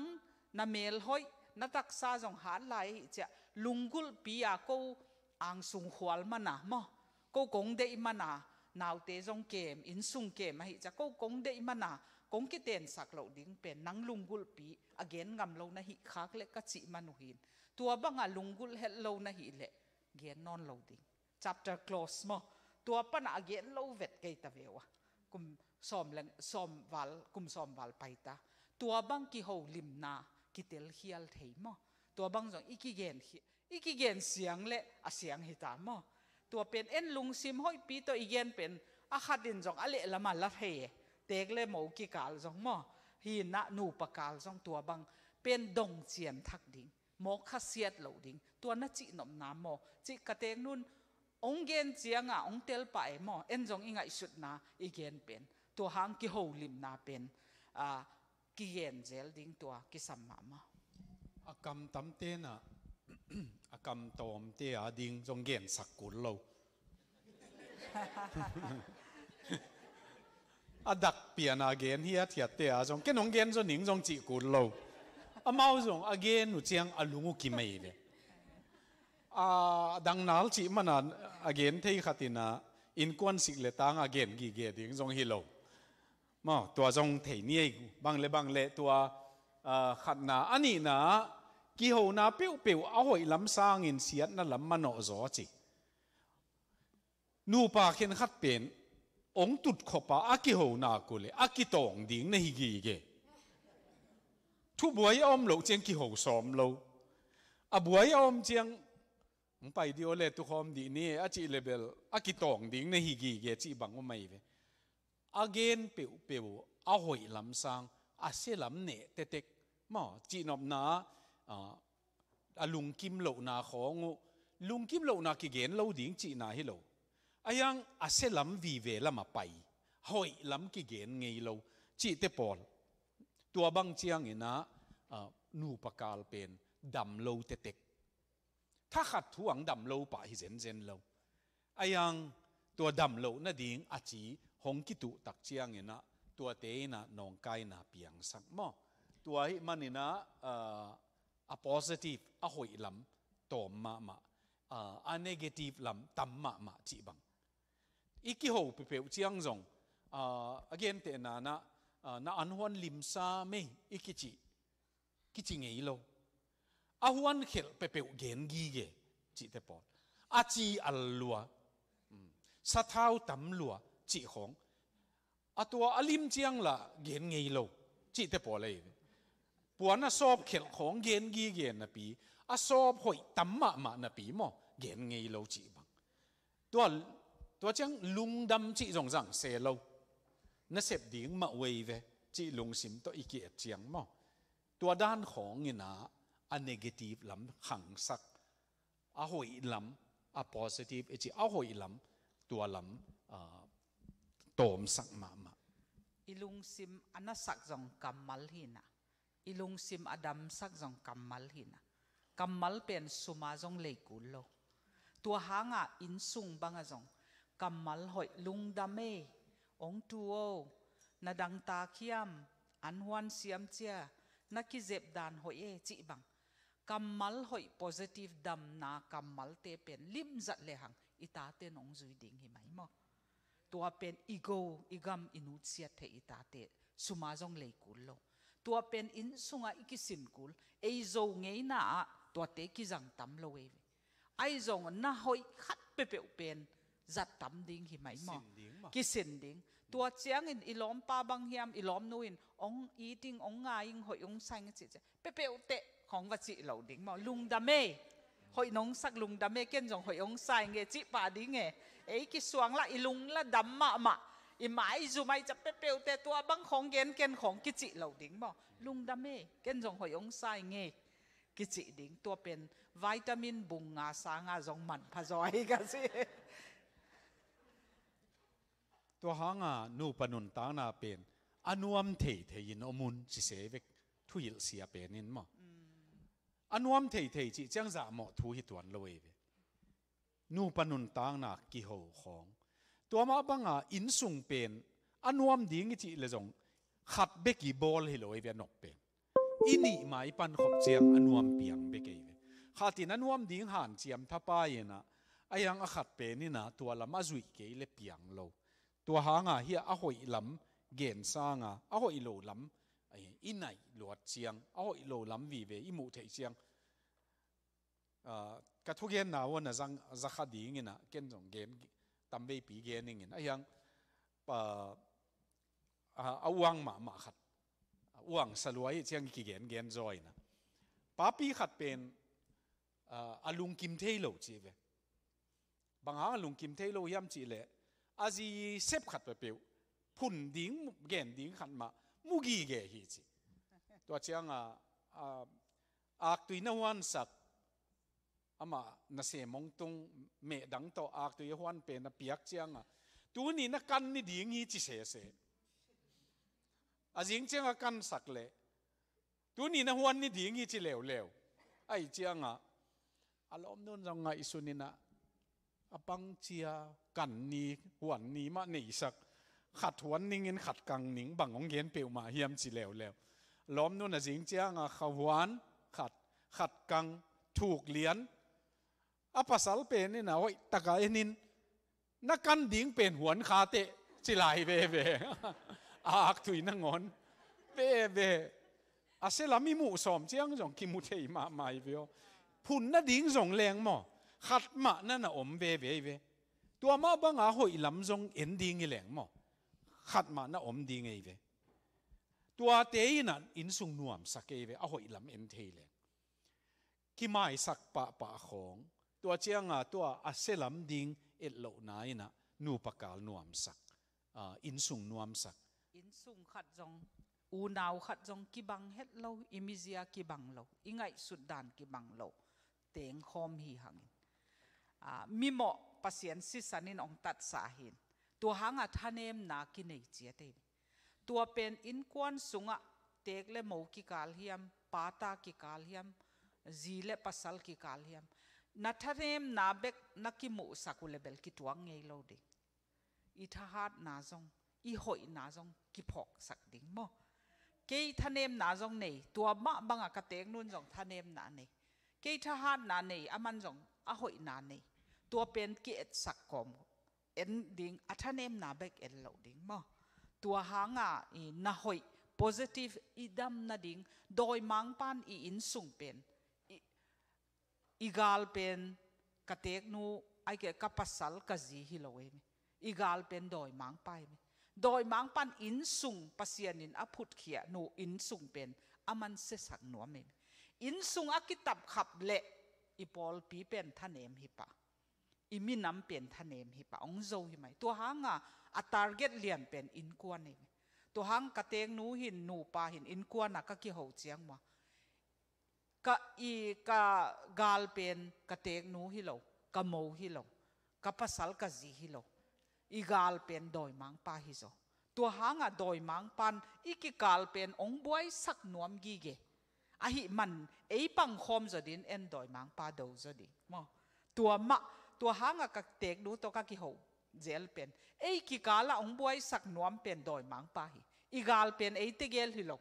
na mel hoih, na taksa zong hat lai ahih ciang, lunggulhpi-a ko angsung khual mana maw, ko kong deih mana, naute zong kem, innsung kem ahih ciang, ko kong deih mana, kong kitensak loh ding pen nang lunggulhpi a gen ngam lo na hih khak leh ka cih man uh hi-in, tua banga lunggulh het lo na hih leh gen nawn lo ding. Chapter close maw. Tua pana a gen lo vet kei ta ve uh a. Kum sawm leng, sawm val, kum sawm val pai ta. Tua bang kiholimna kitelkhial thei maw. Tua bang zong i kigen khi-, i kigen siang leh a siang hi ta maw. Tua pen en lungsim hoihpi tawh i gen pen a khat in zong a leh lama la thei e. Teek le mo kikal zong maw. Hi-in ah nupa kal zong tua bang pen dong cian thak ding. Mawk khasiat loh ding, tua na cihnopna maw, cih ka teeknu in hong gen cianga hong tel pah e maw, en zong i ngaihsutna i gen pen, tua hang kiholimna pen, a, kigen zel ding tua kisam mahmah. A kam tamte na, a kam tawmte a ding zong gensak kul lo. A dak piana gen hiathiatte a zong, ken hong gen zaw ning zong cih kul lo. Amau zong a gen uh ciang a lung uh kimei ve. A dangnal cih mana a gen thei khat in ah, innkuan sik le tang a gen gige ding zong hi lo. Maw, tua zong thei ni ei, bang le bang le tua, a, khatna, a nihna, kihona peuhpeuh a hoih lam sangin siatna lam manawh zaw ci. Nupa khenkhat pen hong tutkhop a, a kiho nak uh leh a kitawng ding na hi gige. Thubuai a om loh ciang kiho sawm lo. A buai a om ciang, hong pai dih aw le, tukhawm dih ni, a cih leh bel a kitawng ding na hi gige cih bang om ahi ve. A gen peuhpeuh a hoih lam sang, a sia lam neh tektek. Maw, cihnopna, a, a lungkim lohna khawng uh, lungkim lohna kigen lo ding cihna hi lo. A hiang a sia lam vive lamah pai, hoih lam kigen ngei lo cihte pawl. Tua bang ciangin ah, a, nupa kal pen dam lo tektek. Thakhat thu ang dam lo pah hi zenzen lo. A hiang tua dam loh nading a ci hong kituh tak ciangin ah, tuate in ah nawngkaina piangsak maw. Tua ahih manin ah, a, a positive, a hoih lam tawm mahmah, a, a negative lam tam mahmah cih bang. I kiho peuhpeuh ciang zong, a, a gentehna in ah, a, na an huan limsa mei i kici, kici ngei lo. A huan khelh peuhpeuh gen gige cihte pawl. A ci al lua, um, sathau tam lua cih khawng. A tua a lim ciang lah gen ngei lo cihte pawl ahi ve. Puan a sawp khelh khawng gen gige napi, a sawp hoih tam mahmah napi maw, gen ngei lo cih bang. Tua, tua ciang lungdam cih zong zang se lo. Na sep ding mah wei ve cih lungsim tawh i ki-et ciang maw, tua dan khawng in ah a negative lam khangsak, a hoih lam, a positive i cih a hoih lam, tua lam, ah, tawmsak mahmah. I lungsim a nasak zong kammal hi in ah, i lungsim a damsak zong kammal hi in ah, kammal pen sum a zong lei kul lo. Tua hang ah innsung bang ah zong kammal hoih, lungdam e, ong tu o, na dangtak hiam, an huan siam cia, na kizep dan hoih e cih bang, kammal hoih, positive damna kammalte pen limzat lehang i tate in ong zui ding hi mai maw. Tua pen i go, i gam, i nutsiat theih i tate, sum a zong lei kul lo. Tua pen innsung ah i kisin kul, ei Zo ngeina ah tuate kizang tam lo ei ve. Ahi zong na hoih khat peuhpeuh pen zat tam ding hi mai maw. Kisin ding maw. Kisin ding. Tua ciangin i lawmpa bang hiam, i lawmnu in ong it ing, ong ngai ing, hoih ong sa ing cih ciang, peuhpeuh teh khawng va cih lo ding maw. Lungdam e. Hoih nong sak, lungdam e, ken zong hoih ong sa ing e cih pah ding e. Ei kisuang lah, i lung lah dam mahmah, i maizum ah i ciah peuhpeuh teh tua bang khawng gen ken khawng kicih lo ding maw. Lungdam e, ken zong hoih ong sa ing e, kicih ding. Tua pen vitamin bung nga sang a zong manpha zaw hi ka ci. Tua hang a nupa nuntakna pen a nuam theithei in om un ci se vek, thuhilh sia pen in maw. A nuam theithei cih ciang zahmawh thu hi tuan lo ei ve. Nupa nuntakna kiho khawng. Tua mah bang a innsung pen a nuam ding i cih leh zong khat bek i bawl hi lo ei ve, a nop pen. I nih mai pan khop ciang a nuam piang bek ei ve. Khat in a nuam ding hanciam thapai in ah, a hiang a khat pen in ah tua lam a zuih kei leh piang lo. Tua hang a hi a, a hoih lam gen sang a, a hoih lo lam, eh, i naih luat ciang, a hoih lo lam vive i muh theih ciang. Ah, ka thugenna un a zang, za kha ding in ah, ken zong gen, tamveipi gen ing in. A hiang, pa, a, a uang mahmah khat, a uang salua hi ciang i kigen gen zaw in ah, papi khat pen, ah, a lungkim thei lo ci ve. Bang hang a lungkim thei lo hiam cih leh, a zi sep khat peuhpeuh phun ding, gen ding khat mah mu gige hi ci. Tua ciang a, a, aktui na huansak, amah nasem hong tung, mehdang tawh aktui a huan pen a piak ciang a, tuni na kan ni ding hi ci sese. A zing ciang a kansak leh, tuni na huan ni ding hi ci leuleu. Ahih ciang a, a lawmnu in zong ngaihsun in ah, a pang cia, kan ni, huan ni mah neisak, khat huan ning in khat kang ning, bang hong gen peuhmah hiam ci leuleu. Lawmnu in a zing ciang a kha huan, khat, khat kang, thuk lian. A pasal pen in a hoih tak a en in, na kan ding pen huan kha teh ci lai veve. A aktui nangawn veve. A sia lam i muh sawm ciang zong kimu thei mahmah hi ve aw. Phun nading zong leng maw, khat mah na na om veve hi ve. Tua mah bang a hoih lam zong en ding hi leng maw, khat mah na om ding hi ve. Tuate in ah innsung nuamsak hi ve, a hoih lam en thei leng. Kimaisak pahpah khawng. Tua ciang a tua a sia lam ding et lohna in ah nupa kal nuamsak, ah, innsung nuamsak. Innsung khat zong, unau khat zong kibang het lo, i mizia kibang lo, i ngaihsut dan kibang lo, tengkhawm hi hangin, ah, mimawh Pasian sisan in hong tatsa hi in. Tua hang a thanemna kinei ciat hi. Tua pen innkuan sungah teek le mo kikal hiam, pa ta kikal hiam, zi le pasal kikal hiam, na thanemna bek na kimuhsak uh leh bel kituak ngei lo ding. I thahatna zong, i hoihna zong kiphawksak ding maw. Kei thanemna zong nei, tua mah bang a ka teeknu in zong thanemna nei. Kei thahatna nei, aman zong a hoihna nei. Tua pen ki-etsak kawm, en ding, a thanemna bek en loh ding maw. Tua hang a, i na hoih, positive, i dam nading, dawimangpa in i innsung pen, i, i gal pen, ka teeknu, ahih kei leh ka pasal, ka zi hi lo hi ve. I gal pen dawimangpa hi ve. Dawimangpa'n innsung Pasian in a phutkhia nu innsung pen a man siasak nuam hi. Innsung a kitapkhap leh i pawlpi pen thanem hi pah, i minam pen thanem hi pah, hong zo hi mai. Tua hanga a target lian pen innkuan hi. Tua hang ka teeknu hin nupa hin innkuan a ka kiho ciang maw, ka i ka gal pen ka teeknu hi lo, ka mo hi lo, ka pasal ka zi hi lo, i gal pen dawimangpa hi zaw. Tua hanga dawimangpa'n i kikal pen hong buaisak nuam gige. Ahih man ei pangkhawm zaw ding, en dawimangpa do zaw ding maw. Tua mah, tua hanga ka teeknu tawh ka kiho zel pen, ei kikal ah hong buaisak nuam pen dawimangpa hi. I gal pen ei tegel hi lo.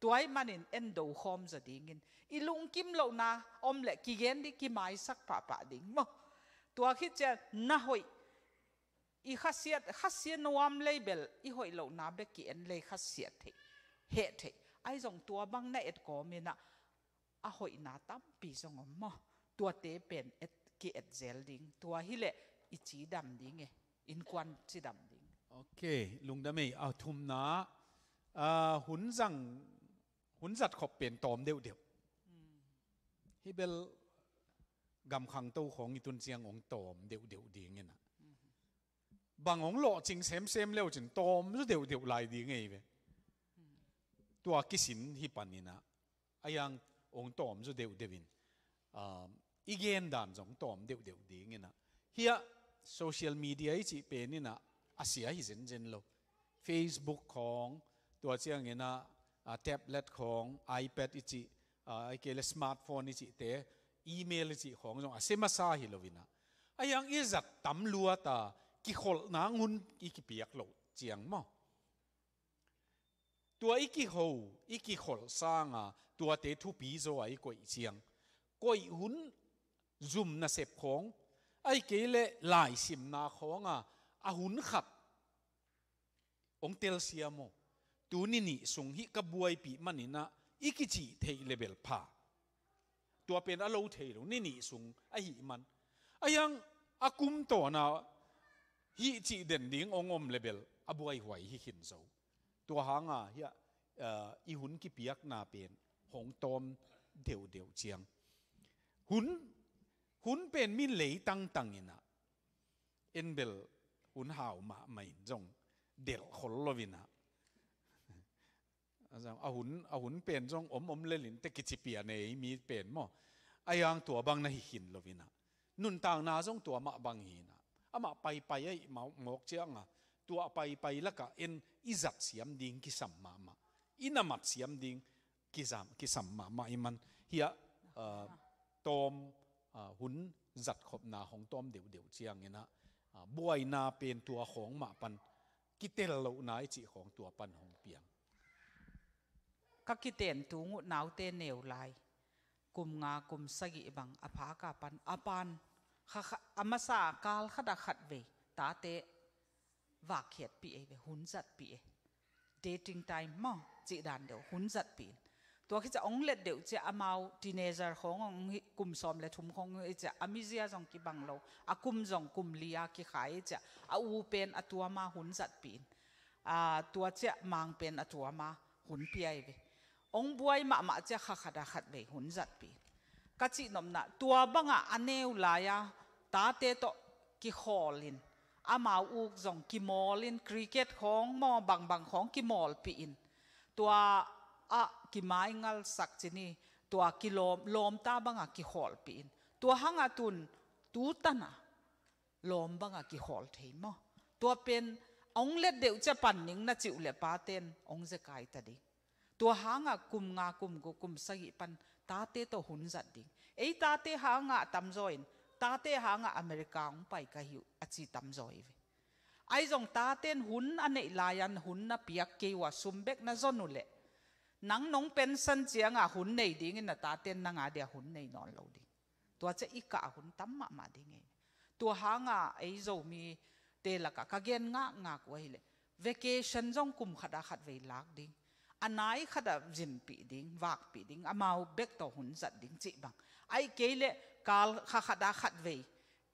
Tua ahih manin en do khawm zaw dingin, i lungkim lohna om leh kigen ding, kimaisak pahpah ding maw. Tua khit ciang na hoih, i khasiat, khasia nuam lei bel, i hoih lohna bek ki-en lei khasia thei, heh thei. Ahi zong tua bang na et kawmin ah a hoihna tampi zong om maw. Tuate pen et, ki-et zel ding. Tua hileh i cidam ding e, innkuan cidam ding. Ok, lungdam ei. A thumna, ah, hun zang, hun zat khop pen tawm deuhdeuh. Hih bel gam khangto khawng i tun ciang hong tawm deuhdeuh dingin ah, bang hong lawhcing semsem leucin tawm zaw deuhdeuh lai ding ei ve. Tua kisin hi panin ah, a hiang hong tawm zaw deuhdeuh in, ah, i gen dan zong tawm deuhdeuh dingin ah, hiah social media i cih pen in ah a sia hi zenzen lo. Facebook khawng, tua ciangin ah, ah, tablet khawng, iPad i cih, ah, ahih kei leh smartphone i cihte, email i cih khawng zong a sia masa hi lo in ah, a hiang i zat tam luat a, kikholhna hun i kipiak loh ciang maw. Tua i kiho, i kikholh sanga tuate thupi zaw a i koih ciang, koih hun zum nasep khawng, ahih kei leh laisimna khawng a, a hun khat hong telsiam aw. Tuni ni sung hih ka buaipih manin ah i kicih theih leh bel pha. Tua pen a lo thei lo, ni nih sung ahih man. A hiang a kum tawn a hih cih den ding hong om leh bel a buaihuai hi khin zo. Tua hanga hiah, eh, i hun kipiakna pen hong tawm deuhdeuh ciang. Hun, hun pen min lei tangtang in ah, en bel hun hau mahmah in zong delh khol lo in ah. A hun, a hun pen zong om om lel in teh kici pian ei mi pen maw. A hiang tua bang na hi khin lo in ah, nuntakna zong tua mah bang hi in ah, amah paipai ahih mawk ciang a, tua paipai lakah en i zat siam ding kisam mahmah, i na mat siam ding kisam, kisam mahmah ahih man hiah, ah, tawm, ah, hun zat khopna hong tawm deuhdeuh ciangin ah, ah, buaina pen tua khawng mah pan, kitel lohna i cih khawng tua pan hong piang. Ka kiten tung uh naute neu lai, kum nga kum sagih bang a phak a pan, a pan kha, kha, a masa kal khat a khat vei tate vakkhiatpih ei ve, hun zatpih ei. Dating time maw, cih dan deuh, hun zatpih in. Tua khit ciah hong let deuh ciah amau teenager khawng hong hi, kum sawm le thum khawng hi ciah a mizia zong kibang lo, a kum zong kum li a kikhai hi ciah a u pen a tuam a hun zatpih in, a, tua ciah mang pen a tuam a hun pia hi ve. Hong buai mahmah ciah kha khat a khat vei hun zatpih in. Ka cihnopna, tua bangah a neu lai-a tate tawh kikhawl in, amau uk zong kimawl in, cricket khawng maw bangbang khawng kimawlpih in, tua ah kimaingalsak cin hi, tua kilawm, lawmta bangah kikhawlpih in, tua hangah tun tu tan a lawm bangah kikhawl thei maw. Tua pen hong let deuh ciah pan ning na cih uh leh pate'n hong zekai ta ding. Tua hangah kum nga, kum guk, kum sagih pan tate tawh hun zat ding. Ei tate hangah a tamzaw in, tate hangah America hong pai ka hi uh a ci tamzaw hi ve. Ahi zong tate'n hun a neih lai-an hun na piak kei uh a, sum bek na zon uh leh, nang nong pensan ciangah hun nei dingin na tate'n nang a dia hun nei nawn lo ding. Tua ciah i kah hun tam mahmah ding ei. Tua hanga ei Zomite lakah ka gen ngakngak uh ahih leh, vacation zong kum khat a khat vei lak ding, a nai khat a zinpih ding, vakpih ding, amau bek tawh hun zat ding cih bang. Ahih kei leh kal kha khat a khat vei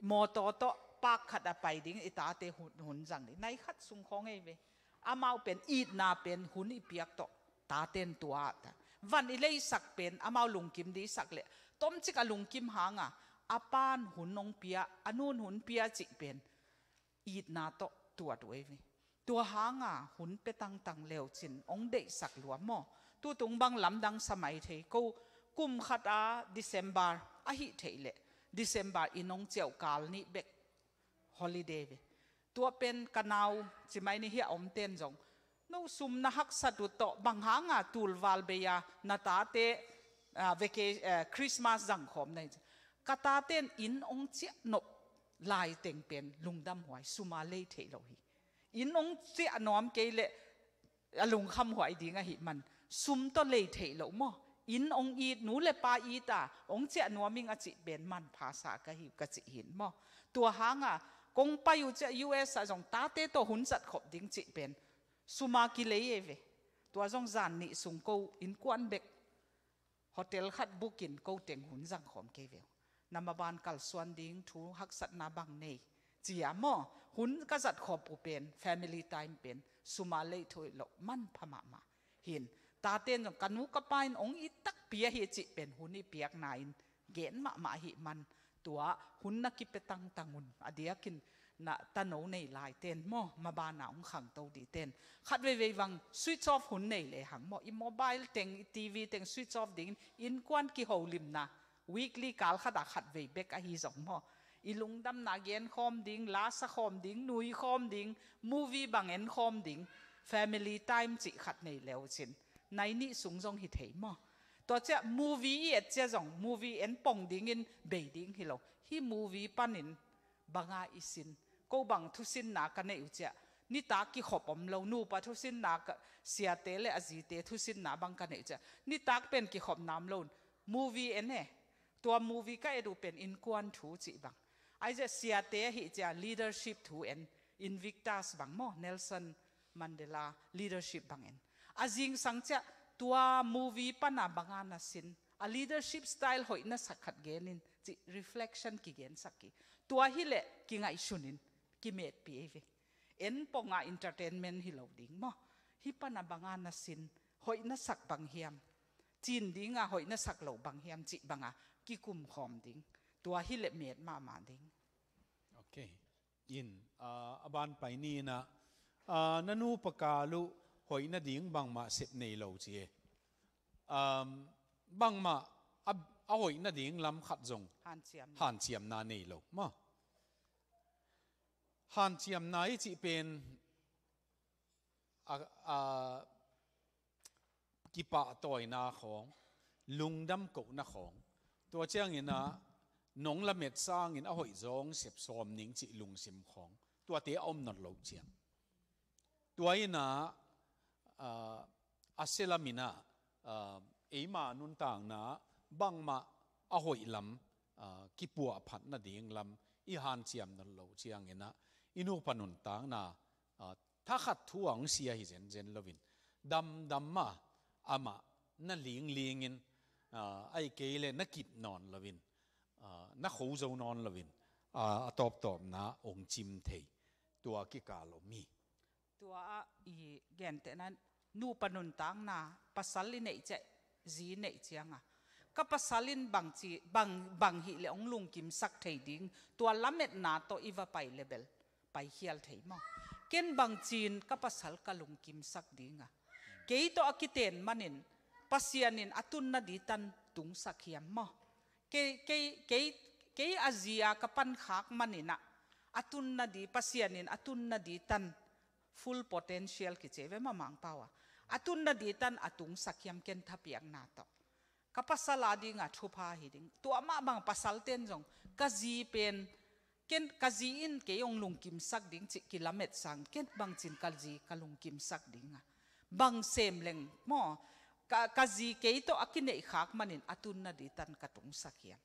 mawtaw tawh park khat a pai ding, i tate hun, hun zang ding. Nai khat sung khawng ei ve. Amau pen itna pen hun i piak tawh taten tua ta. Van i leisak pen amau lungkim diksak leh tomcik a lungkim hanga a pan hun hong pia, a nun hun pia cih pen itna tawh tuat uh ei ve. Tua hanga hun pia tangtang leucin hong deihsak lua maw? Tutung bang lamdang sa mai thei ko. Kum khat a December ahi theih leh December in hong ciauh kal nih bek holiday ve. Tua pen ka nau cimai ni hia om ten zong no sum na haksat uh tawh bang hanga tulval bei a na tate, ah, vaca-, eh, Christmas zangkhawm na hi ci. Ka taten inn hong ciah nop laiteng pen lungdam huai, suma lei theih lo hi. Inn hong ciah nuam kei leh a lungkham huai ding ahi man sum tawh lei theih lo maw? Inn hong it, nu le pa it a hong ciah nuam ing a cih pen manpha sa ka hi ka cih hin maw? Tua hanga kong pai uh ciah U S ah zong tate tawh hun zat khop ding cih pen suma kilei ei ve. Tua zong zan nih sung ko innkuan bek hotel khat bukin ko teng hun zangkhawm kei ve uh. Na maban kalsuan ding thu haksatna bang nei cia maw? Hun ka zat khop uh pen family time pen suma lei theih lo manpha mahmah. Hin taten zong ka nu ka pa in hong it takpi ahi cih pen hun i piakna in gen mahmah ahi man tua hun na kipia tangtang un. A diakin na tano nei laiten maw, mabana hong khangto diten khat veivei vang switch off hun nei lehang maw, i mobile teng, i T V teng switch off dingin innkuan kiholimna weekly kal khata khat vei bek ahi zong maw, i lungdamna genkhawm ding, lasa khawm ding, nuikhawm ding, movie bang enkhawm ding, family time cih khat nei leucin nai nih sung zong hi thei maw? Tua ciah movie i et ciah zong movie en pong dingin bei ding hi lo. Hih movie panin banga i sin, ko bang thusinna ka neih uh ciah nitak kikhop om lo, nupa thusinna ka, siate le a zite thusinna bang ka neih uh ciah nitak pen kikhop nam lo un movie en e. Tua movie ka et uh pen innkuan thu cih bang. Ahi ciah siate ahi ciah leadership thu en, Invictus bang maw, Nelson Mandela leadership bang en. A zingsang ciah tua movie pana banga na sin, a leadership style hoih na sak khat genin cih reflection kigensak hi. Tua hileh kingaihsunin kimetpi ei ve. En ponga entertainment hi lo ding maw? Hih pana banga na sin, hoih na sak bang hiam? Cin dinga hoih na sak lo bang hiam cih banga kikumkhawm ding. Tua hileh met mahmah ding. Okay. In, ah, a ban pai ni in ah, ah, na nupa kal uh hoih nading bangmah sep nei lo ci e. Um, bangmah a, a hoih nading lam khat zong hanciam, hanciamna nei lo maw? Hanciamna i cih pen a, a, kipahtawina khawng, lungdam kohna khawng, tua ciangin ah nong lamet sangin a hoih zawng sep sawm ning cih lungsim khawng, tuate a om nawn loh ciang. Tua in ah, ah, a sia lamin ah, ah, eima nuntakna bangmah a hoih lam, ah, kipuahphat nading lam i hanciam nawn loh ciangin ah i nupa nuntakna, ah, thakhat thu a hong sia hi zenzen loin, damdam a amah na linglingin, ah, ahih kei leh na kip nawn loin, ah, na kho zo nawn loin, ah, a tawptawpna hong cim thei. Tua kikal om hi. Tua ah i gentehna nupa nuntakna pasal i neih ciah, zi i neih cianga ka pasal in bangci, bang, bang hih leh hong lungkimsak thei ding, tua lametna tawh i va pai leh bel paikhial thei maw? Ken bangcin ka pasal ka lungkimsak dinga, kei tawh a kiten manin Pasian in a tunna ditan tungsak hiam maw? Kei, kei, kei, kei a zia ka pankhak maninah a tunna di, Pasian in a tunna ditan full potential kici ve mah Mangpau a, a tunna ditan a tungsak hiam ken thapiakna tawh? Ka pasal a dinga thupha hi ding. Tua mah bang pasalten zong ka zi pen, ken ka zi in kei hong lungkimsak ding cih kilamet sang, ken bangcin ka zi ka lungkimsak dinga, bang sem leng maw, ka, ka zi kei tawh a kineihkhak manin a tunna ditan ka tungsak hiam?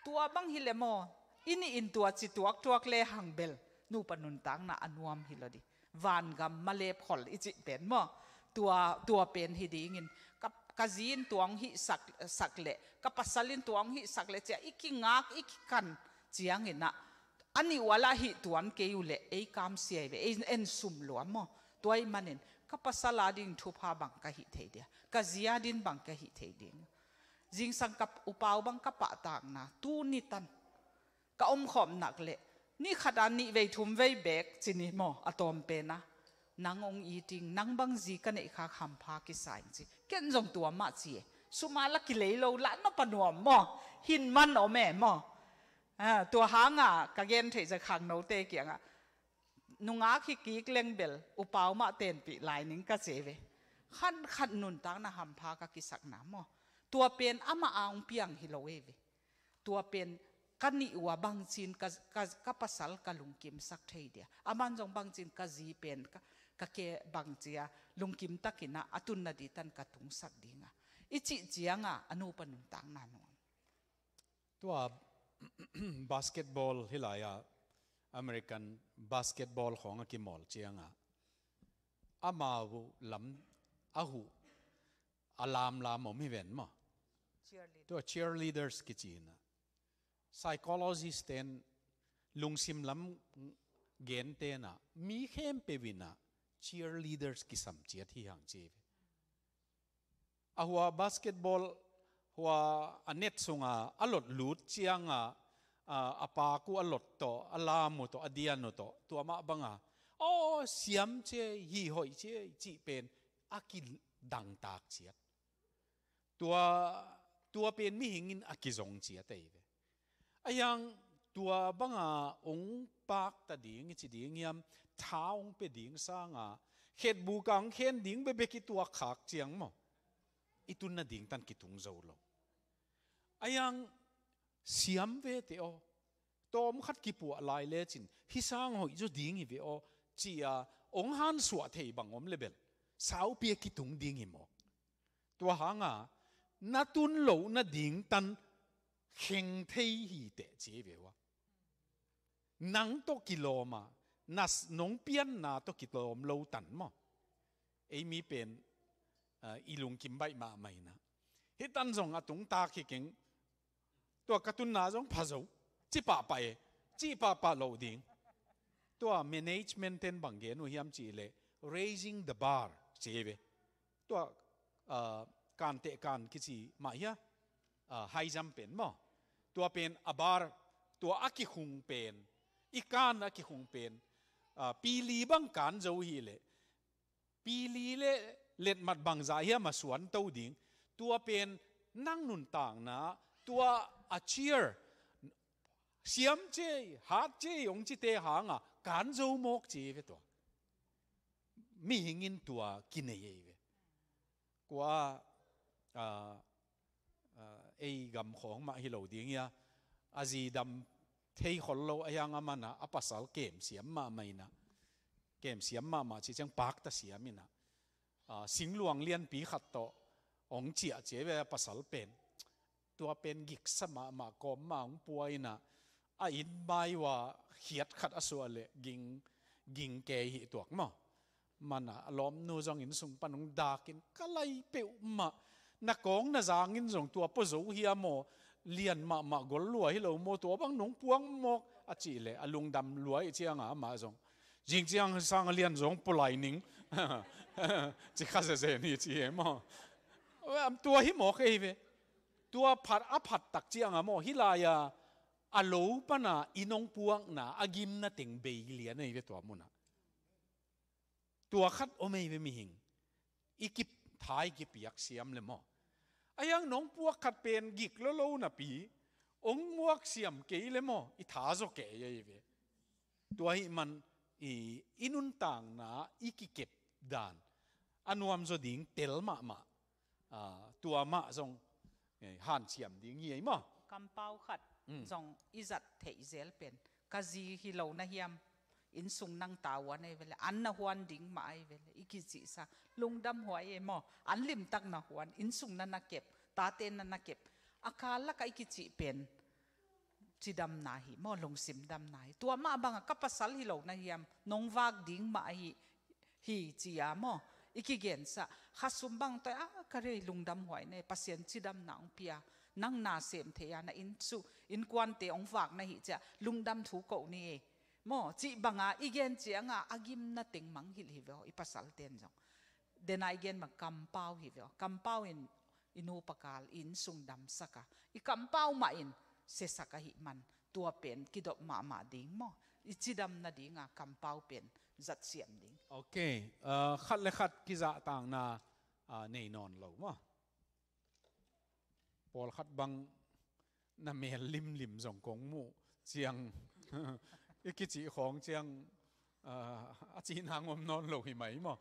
Tua bang hileh maw, i nihin tua ci tuaktuak lehang bel nupa nuntakna a nuam hi lo di. Vangam malep khol i cih pen maw, tua, tua pen hi dingin ka, ka zi in tua hong hihsak, sak leh, ka pasal in tua hong hihsak leh ciah i kingak, i kikan cianginah a nih uala hih tuan kei uh leh ei kamsia hi ve, ei en sum lua maw? Tua ahih manin ka pasal ading thupha bang ka hih thei dia, ka zi ading bang ka hih thei ding. Zingsang ka upau bang ka pahtakna tuni tan ka omkhawm nak leh ni khat a nih vei thum vei beek ci ni maw, a tawm pen a, nang hong it ing, nang bang zi ka neih khak hampha kisa ing ci. Ken zong tua mah ci e. Sum a la kilei lo, la nop a nuam maw, hin man om e maw. Ah, tua hanga ka gen theih zia khangnote kiangah, nungak hi kik leng bel upau mah tenpih lai ning ka ci e ve. Khan khat nuntakna hampha ka kisakna maw, tua pen amah a hong piang hi lo e ve. Tua pen ka nih uh a bangcin ka, ka, ka pasal ka lungkimsak thei dia, aman zong bangcin ka zi pen ka, ka ke bangci a lungkim takin a, a tunna ding tan ka tungsak ding a, i cih cianga a nupa nuntakna nuam. Tua basketball hi lai-a, American basketball khawng a kimawl cianga amau lam a huh a lamlam om hi ven maw. Cheerleader. Tua cheerleaders kici in a, psychologist ten, lungsim lam gente in a, mi khempeuh in a cheerleaders kisam ciat hi hang ci ve. A hua basketball hua a net sunga a lot lut cianga, a, a pak uh a lot tawh, a lam uh tawh, a dian uh tawh, tua mah banga, aw, siam ci ei, hih hoih ci ei, cih pen a kidangtak ciat. Tua, tua pen mihing in a kizong ciat ei ve. A hiang tua banga hong pakta ding i ci ding hiam, tha hong pia ding sanga khetbuk a hong khen ding bekbek i tuak khak ciang maw, i tunna ding tan kitung zo lo. A hiang siam vete aw, tawm khat kipuah lai lecin hih sang hoih zaw ding hi ve aw, ci-a hong hansuah thei bang om le bel saupi a kitung ding hi mawk. Tua hanga na tun lohna ding tan kheng thei hi teh ci hi ve ua. Nang tawh kilawm a, na s-, nong pianna tawh kilawm lo tan maw. Ei mi pen, ah, i lungkim baih mahmah in a, hih tan zong a tungtak hi keng. Tua ka tunna zong pha zo, ci pahpah e, ci pahpah loh ding. Tua management ten bang gen uh hiam cih leh raising the bar ci hi ve. Tua, ah, kanteh kan kici mah hia, ah, high jump pen maw. Tua pen a bar, tua a kikhung pen, i kan a kikhung pen, ah, pili bang kan zo hi leh, pili le letmat bangzah hiam a suan to ding. Tua pen nang nuntakna, tua a cheer, siam ci ei, hat ci ei hong cite hanga kan zo mawk ci ve tua. Mihing in tua kinei ei ve. Kua, ah, ah, ei gam khawng mah hi lo ding hia, a zi dam thei khol lo a hiang a man a, a pasal kem siam mahmah in a, kem siam mahmah ci ciang pakta siam in a, ah, singluang lianpi khat tawh hong ciah ci ei ve a pasal pen. Tua pen giksa mahmah, kawm mah hong pua in a, a inn mai uh a khiat khat a suah leh ging, ging kei hi tuak maw. Man a, a lawmnu zong inn sung pan hong dak in, ka lai peuhmah, na kawng na zang in zong tua pua zo hia maw, lian mahmah gol lua hi lo maw, tua bang nong puak mawk a cih leh a lungdam lua ih cianga amah zong, zing ciang sang a lian zong pua lai ning ci kha zezen hi ci hi maw. Tua hi mawk ei ve. Tua phat, a phat tak cianga maw, hih lai-a a lo pana i nong puakna a gimna teng bei lian ei ve tua muna. Tua khat om ei ve mihing. I kip, tha i kipiak siam le maw. A hiang nong puak khat pen gik lolo napi, ong muak siam kei le maw, i tha zaw kei ei ve. Tua hih man i, i nuntakna i kikep dan a nuamzaw ding tel mahmah. Ah, tua mah zong, eh, hanciam ding hi ei maw. Kampau khat, mm, zong i zat theih zel pen, ka zi hi lo na hiam, inn sung nang tavuan ei vele, an na huan ding mah ei vele, i kicihsa, lungdam huai ei maw, an limtak na huan, inn sung na na kep, tate na na kep, a kal laka i kicih pen cidamna hi maw, lungsim damna hi. Tua mah banga ka pasal hi lo na hiam, nong vak ding mah ahi hi ci-a maw, i kigensa. Khasum bang tawh a, ka rei lungdam huai nei, Pasian cidamna hong pia, nang na sem thei-a na inn su, innkuante hong vak na hi ci-a lungdam thu koh ni ei. Maw, cih banga i gen cianga a gimna teng mangngilh hi veh aw, i pasalten zong. Dena i gen bang kampau hi veh aw. Kampau in i nu pakal, i innsung damsak a, i kampau mah in siasak ahih man, tua pen kidop mahmah ding maw. I cidam nadinga kampau pen zatsiam ding. Ok, ah, khat le khat kizahtakna, ah, nei nawn lo maw. Pawlkhat bang na mel limlim zong kong muh ciang i kicih khawng ciang, ah, a cih nang om nawn lo hi mai maw.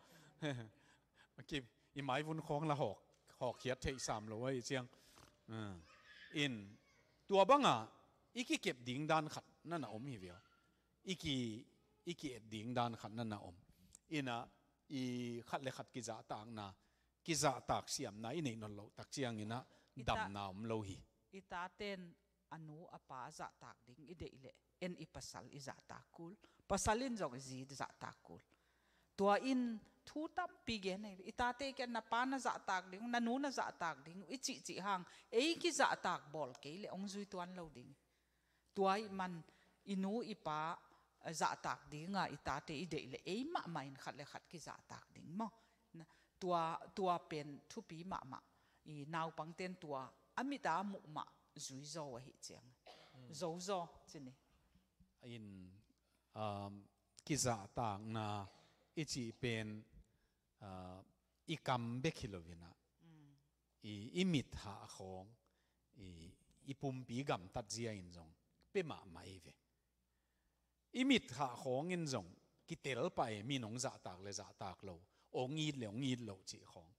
Ki, i maivun khawng la hawk, hawkkhiat theih sam lo ahi ciang. Ah, in tua banga i kikep ding dan khat na na om hi veh aw. I ki, i ki-et ding dan khat na na om. Ina i khat le khat kizahtakna, kizahtak siamna i neih nawn loh tak ciangin ah i ta-, damna om lo hi. I taten a nu a pa zahtak ding i deih leh en i pasal i zahtak kul. Pasal in zong i zi zahtak kul. Tua in thu tampi gen ahi ve. I tate kiang na pa na zahtak ding, na nu na zahtak ding i cihcih hang, ei kizahtak bawl kei leh hong zui tuan lo ding. Tua ahih man i nu i pa, eh, zahtak dinga i tate i deih leh ei mahmah in khat le khat kizahtak ding maw. Na, tua, tua pen thupi mahmah. I naupangten tua a mit a muh mah zuizaw ahih ciang. Zozaw ci ni. In, um, kizahtakna i cih pen, ah, i kam bek hi lo in ah, i, i mit hah khawng, i, i pumpi gamtat zia in zong pia mahmah hi ve. I mit hah khawng in zong kitel pah e, min hong zahtak le zahtak lo, hong it le hong it lo cih khawng.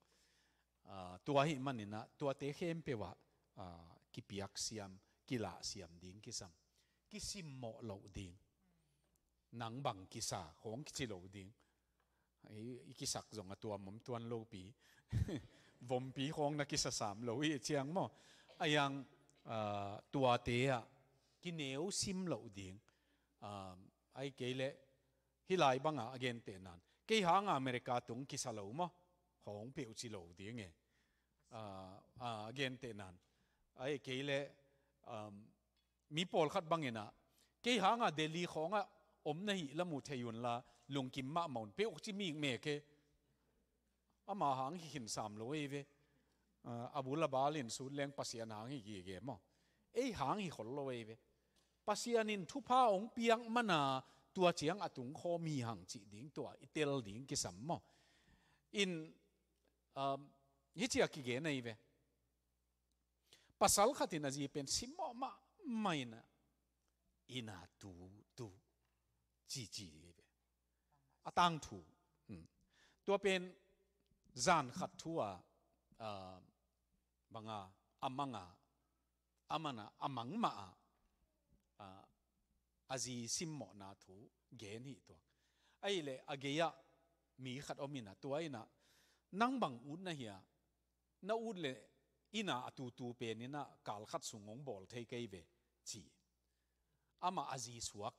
Ah, tua ahih manin ah tuate khempeuh ah, ah, kipiaksiam, kilahsiam ding kisam. Kisimmawh loh ding. Nang bang kisa khawng kici lo ding. I, i kisak zong a tuam om tuan lopi. Vompi khawng na kisa sam lo hi ciang maw. A yang, ah, tuate ah kineu sim loh ding. Ah, ahih kei leh hih lai banga a gentehnan, kei hanga America tung kisa lo maw, khawng peuh ci lo ding e. Ah, ah, a gentehnan, ahih kei leh, um, mi pawlkhat bangin ah, kei hanga Delhi khawngah om na hih la mu thei un la, lungkim mahmah un, peuh ci mikmek e. Ama hang hi khin sam lo ei ve. Ah, a bul a bal in sut leng Pasian hang hi gige maw. Ei hang hi khol lo ei ve. Pasian in thupha hong piak mana tua ciang a tungkhawm hi hang cih ding, tua i tel ding kisam maw. In, um, hih ciah kigen ei ve. Pasal khat in a zi pen simmawh mahmah in ah, inn a tu tu cici hi ve. A tangthu. Hmm. Tua pen zan khat thu a, ah, banga, a manga, a mana, a mang mah a, ah, a zi simmawhna thu gen hi tuak. Ahih leh a gei-ah mi khat om in ah, tua in ah, nang bang ut na hia, na ut leh inn a a tutu pen in ah kal khat sung hong bawl thei kei ve, ci. Amah a zi suak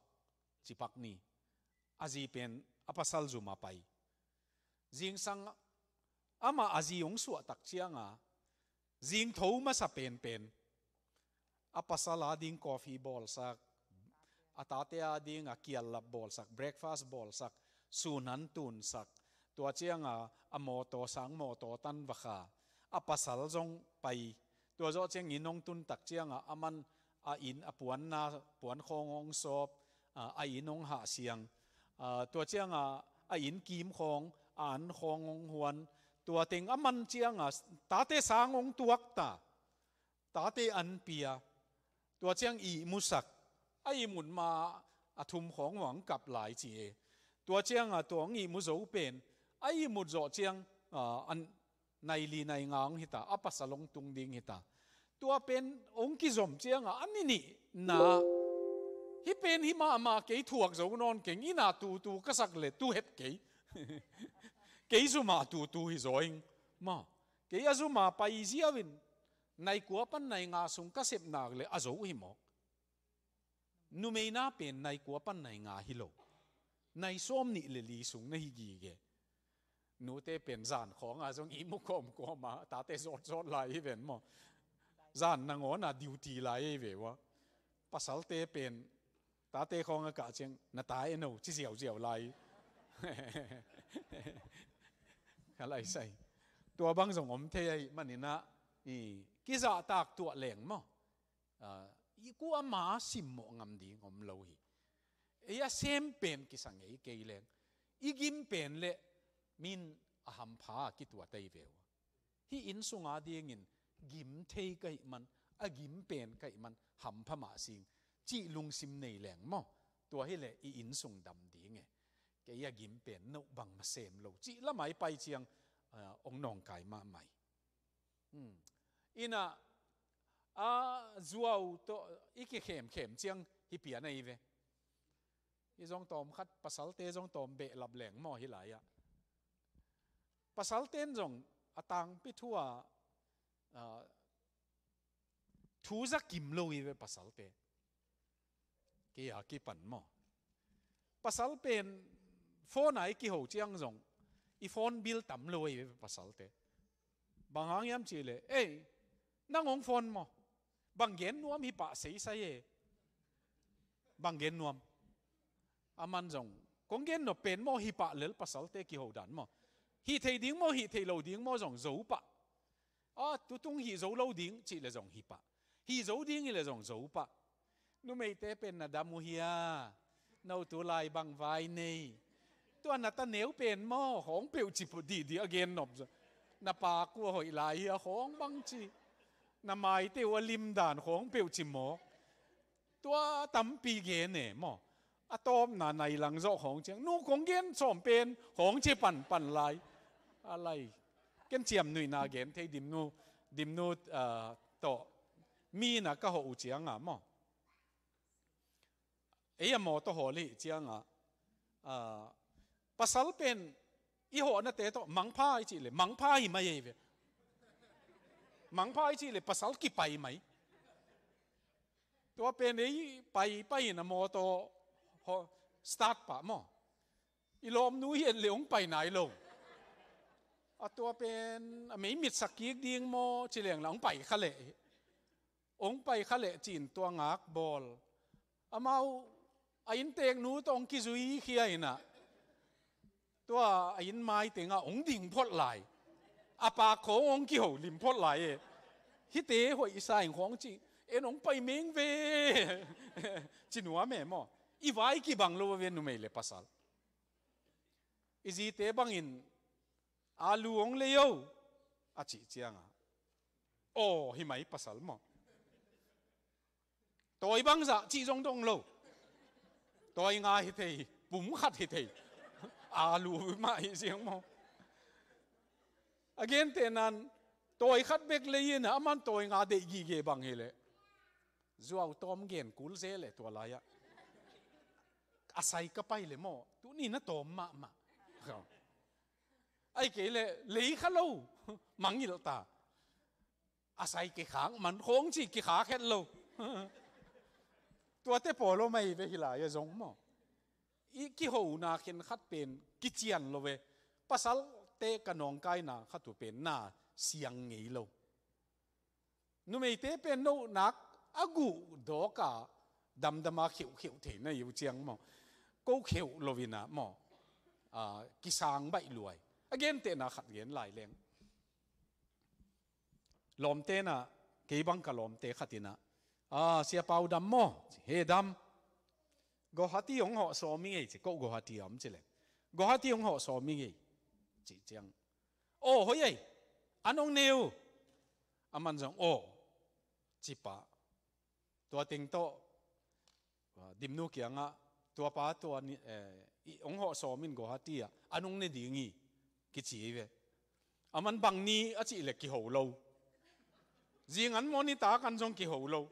cipak ni. A zi pen a pasal zum a pai. Zingsang amah a zi hong suah tak cianga, zingtho masa penpen a pasal a ding coffee bawlsak, a tate a ding a kiallap bawlsak, breakfast bawlsak, sun han tunsak, tua cianga a mawtaw sang mawtaw tan vakha, a pasal zong pai. Tua zawh ciang inn hong tun tak cianga a man a inn a puanna, puan khawng hong sawp, a, a inn hong hahsiang. A, tua cianga a inn kim khawng, a an khawng hong huan. Tua teng a man cianga tate sang hong tuak ta. Tate an pia. Tua ciang ihmusak. A ihmut ma a thum khawng hong kap lai ci e. Tua cianga tua hong ihmu zo pen a ihmut zawh ciang, a, an nai li nai nga hong hita, a pasal hong tung ding hita. Tua pen hong kizom cianga a ni nih na, hih pen hih mahmah kei thuak zo nawn keng, inn a tutu ka sak le tu het kei. Kei zuma tutu hi zaw ing. Ma, kei a zuma pai ziau in, nai kua pan nai nga sung ka sep nak le a zo hi mawk. Numeina pen nai kua pan nai nga hi lo. Nai sawm nih le li sung na hi gige. Nute pen zan khawnga zong ihmu kawmkawma, tate zawtzawt lai hi ven maw. Zan nangawna duty lai hi ve ua. Pasalte pen Tate khawng a kah ciang, "Na ta e no," ci ziauziau lai. Ka lai sai. Tua bang zong om thei ahih manin ah, i, kizahtak tuah leng maw. Ah, i kua ma simmawh ngam ding om lo hi. Ei a sem pen kisa ngei kei leng. I gim pen le min a hampha kituat ahi ve uh. Hih inn sunga dingin gim thei ka hih man, a gim pen ka hih man, hampha mah sing, cih lungsim nei leng maw. Tua hileh i inn sung dam ding e. Kei a gim pen no bangmah sem lo. Cih lamah i pai ciang, ah, ong nawngkai mahmah hi. Hmm. Inn ah, a zuau tawh i kikhemkhem ciang hi pian ahi ve. Hi zong tawm khat, pasalte zong tawm behlap leng maw hi lai-ah. Pasalte in zong a tangpi thu a, ah, thu za kim lo hi ve pasalte. Kei a kipan maw. Pasal pen phone a i kiho ciang zong i phone bill tam lo hi ve pasalte. Bang hang hiam cihleh, "Ei, nang hong phone maw? Bang gen nuam hi pah seisai e." Bang gen nuam. Aman zong, "Kong gen nop pen maw hi pah lel pasalte kiho dan maw. Hih thei ding maw, hih thei lo ding maw zong zo pah. A, tutung hih zo lo ding," cihleh zong hi pah. Hih zo ding hileh zong zo pah. "Numeite pen na dam uh hia? No tu lai bang vai nei? Tua na ta neu pen maw?" Khawng peuh ci pah dihdih a gen nop zaw. "Na pa kua hoih lai hia?" Khawng bang ci. "Na maite uh a lim dan?" Khawng peuh ci mawk. Tua tampi gen e maw. A tawpna nai lang zawh khawng ciang, "Nu, kong gen sawm pen," khawng ci panpan lai. A lai. Ken ciamnuihna gen thei, Dimnu, Dimnu, ah, tawh mi na ka hawh uh cianga maw. Ei a mawtaw hawl hi cianga, ah, pasal pen i hawhnate tawh mangpha i cihleh mangpha hi mai ei ve. Mangpha i cihleh pasal kipai mai. Tua pen ei pai, pai in a mawtaw haw, start pah maw. I lawmnu hi en le hong pai nai lo. A tua pen a mei mitsak kik ding maw ci leng la hong pai kha leh. Hong pai kha leh ci-in tua ngak bawl. Amau a innteknu tawh hong kizui khia in ah, tua a inn mai tengah hong ding phot lai. A pak khawng hong kiho lim phot lai e. "Hihte hoih i sa ing," khawng ci. "En hong pai meng ve," ci nuam e maw. I vai kibang lo a ve numei le pasal. I zite bangin, "Alu hong lei o," a cih cianga, "Aw," hi mai pasal maw. Tawi bangzah cih zong dong lo. Tawi nga hi thei, pum khat hi thei. Alu mah hi ziang maw. A gentehna in, tawi khat bek lei in ah, aman tawi nga deih gige bang hileh, zuau tawm gen kul ze leh tua lai-ah. A sai ka pai leh maw, tuni na tawm mahmah. Ahih kei leh lei kha lo, mangngilh ta. A sai kikhak man khawng ci kikhak het lo. Tuate pawl om ahi ve hi lai-ah zong maw. I kihona khenkhat pen kician lo ve. Pasalte ka nawngkaina khat uh pen na siang ngei lo. Numeite pen nonak a guh dawka damdama kheuhkheuh theihna hi uh ciang maw. Ko kheuh lo in ah maw. Ah, kisang baih luai. A gentehna khat gen lai leng. Lawmte in ah, kei bang ka lawmte khat in ah, "Ah, Sia Pau dam maw?" "He dam." "Guwahati hong hawh sawm ing ei," ci. Ko Guwahati a om ci leng. "Guwahati hong hawh sawm ing ei," cih ciang, "Aw, hoih ei. An hong ne uh." Aman zong, "Aw," ci pah. Tua teng tawh, ah, Dimnu kiangah, "Tua pa tua ni, eh, i hong hawh sawm in Guwahati ah, an hong ne ding hi," kici hi ve. Aman, "Bang ni?" a cih leh kiho lo. Zing an maw nitak an zong kiho lo.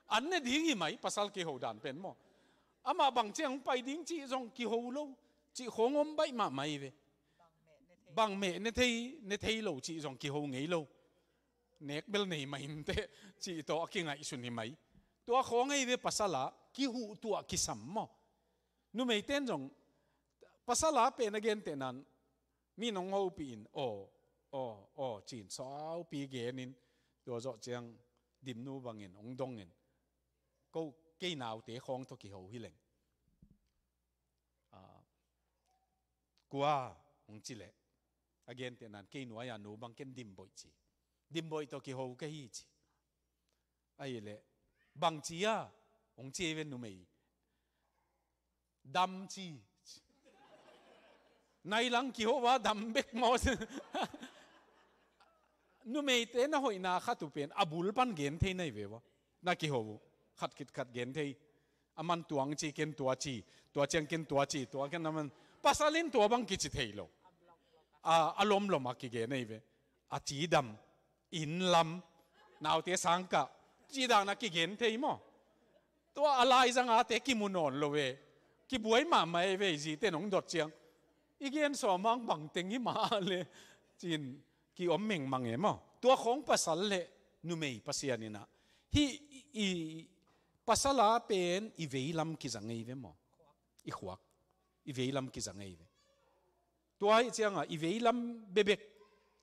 An ne ding hi mai, pasal kiho dan pen maw. Amah bang ciang hong pai ding cih zong kiho lo. Cih khawng om baih mahmah hi ve. Bang meh ne thei, ne thei lo cih zong kiho ngei lo. Nek bel nei mah inteh, cih tawh a kingaihsun hi mai. Tua khawng ahi ve pasal a, kihuh tuah kisam maw. Numeite in zong, pasal a pen a gentehna in, mi in hong hopih in, "Aw, aw, aw," ci-in saupi gen in, tua zawh ciang Dimnu bangin hong dong in, "Ko kei naute khawng tawh kiho hi leng, ah, kua hong ci leh, a gentehna in kei nuai-a nu bang ken Dimboih ci. Dimboih tawh kiho ka hi ci. Ahih leh bang ci a hong ci ei ve numei. Dam ci. Nai lang kiho a dam bek maw. Numeite na hoihna khat uh pen a bul pan gen thei na hi ve ua. Na kiho uh khat khit khat gen thei. A man tuang ci, ken tua ci, tua ciang ken tua ci, tua ken a man. Pasal in tua bang kici thei lo. A, a lomlom a kigen na hi ve. A ci dam, inn lam, naute sang kah, ci dan a kigen thei maw. Tua a laizang a te kimu nawn lo ve. Kibuai mahmah ei ve, i zite nong dot ciang. I gen sawm hang bang teng hi mah le, ci-in kiom mengmang e maw. Tua khawng pasal le numei Pasian in ah, hih i, i pasal a pen i veilam kizang ei ve maw. I khuak, i veilam kizang ei ve. Tua ahih ciangah i veilam bekbek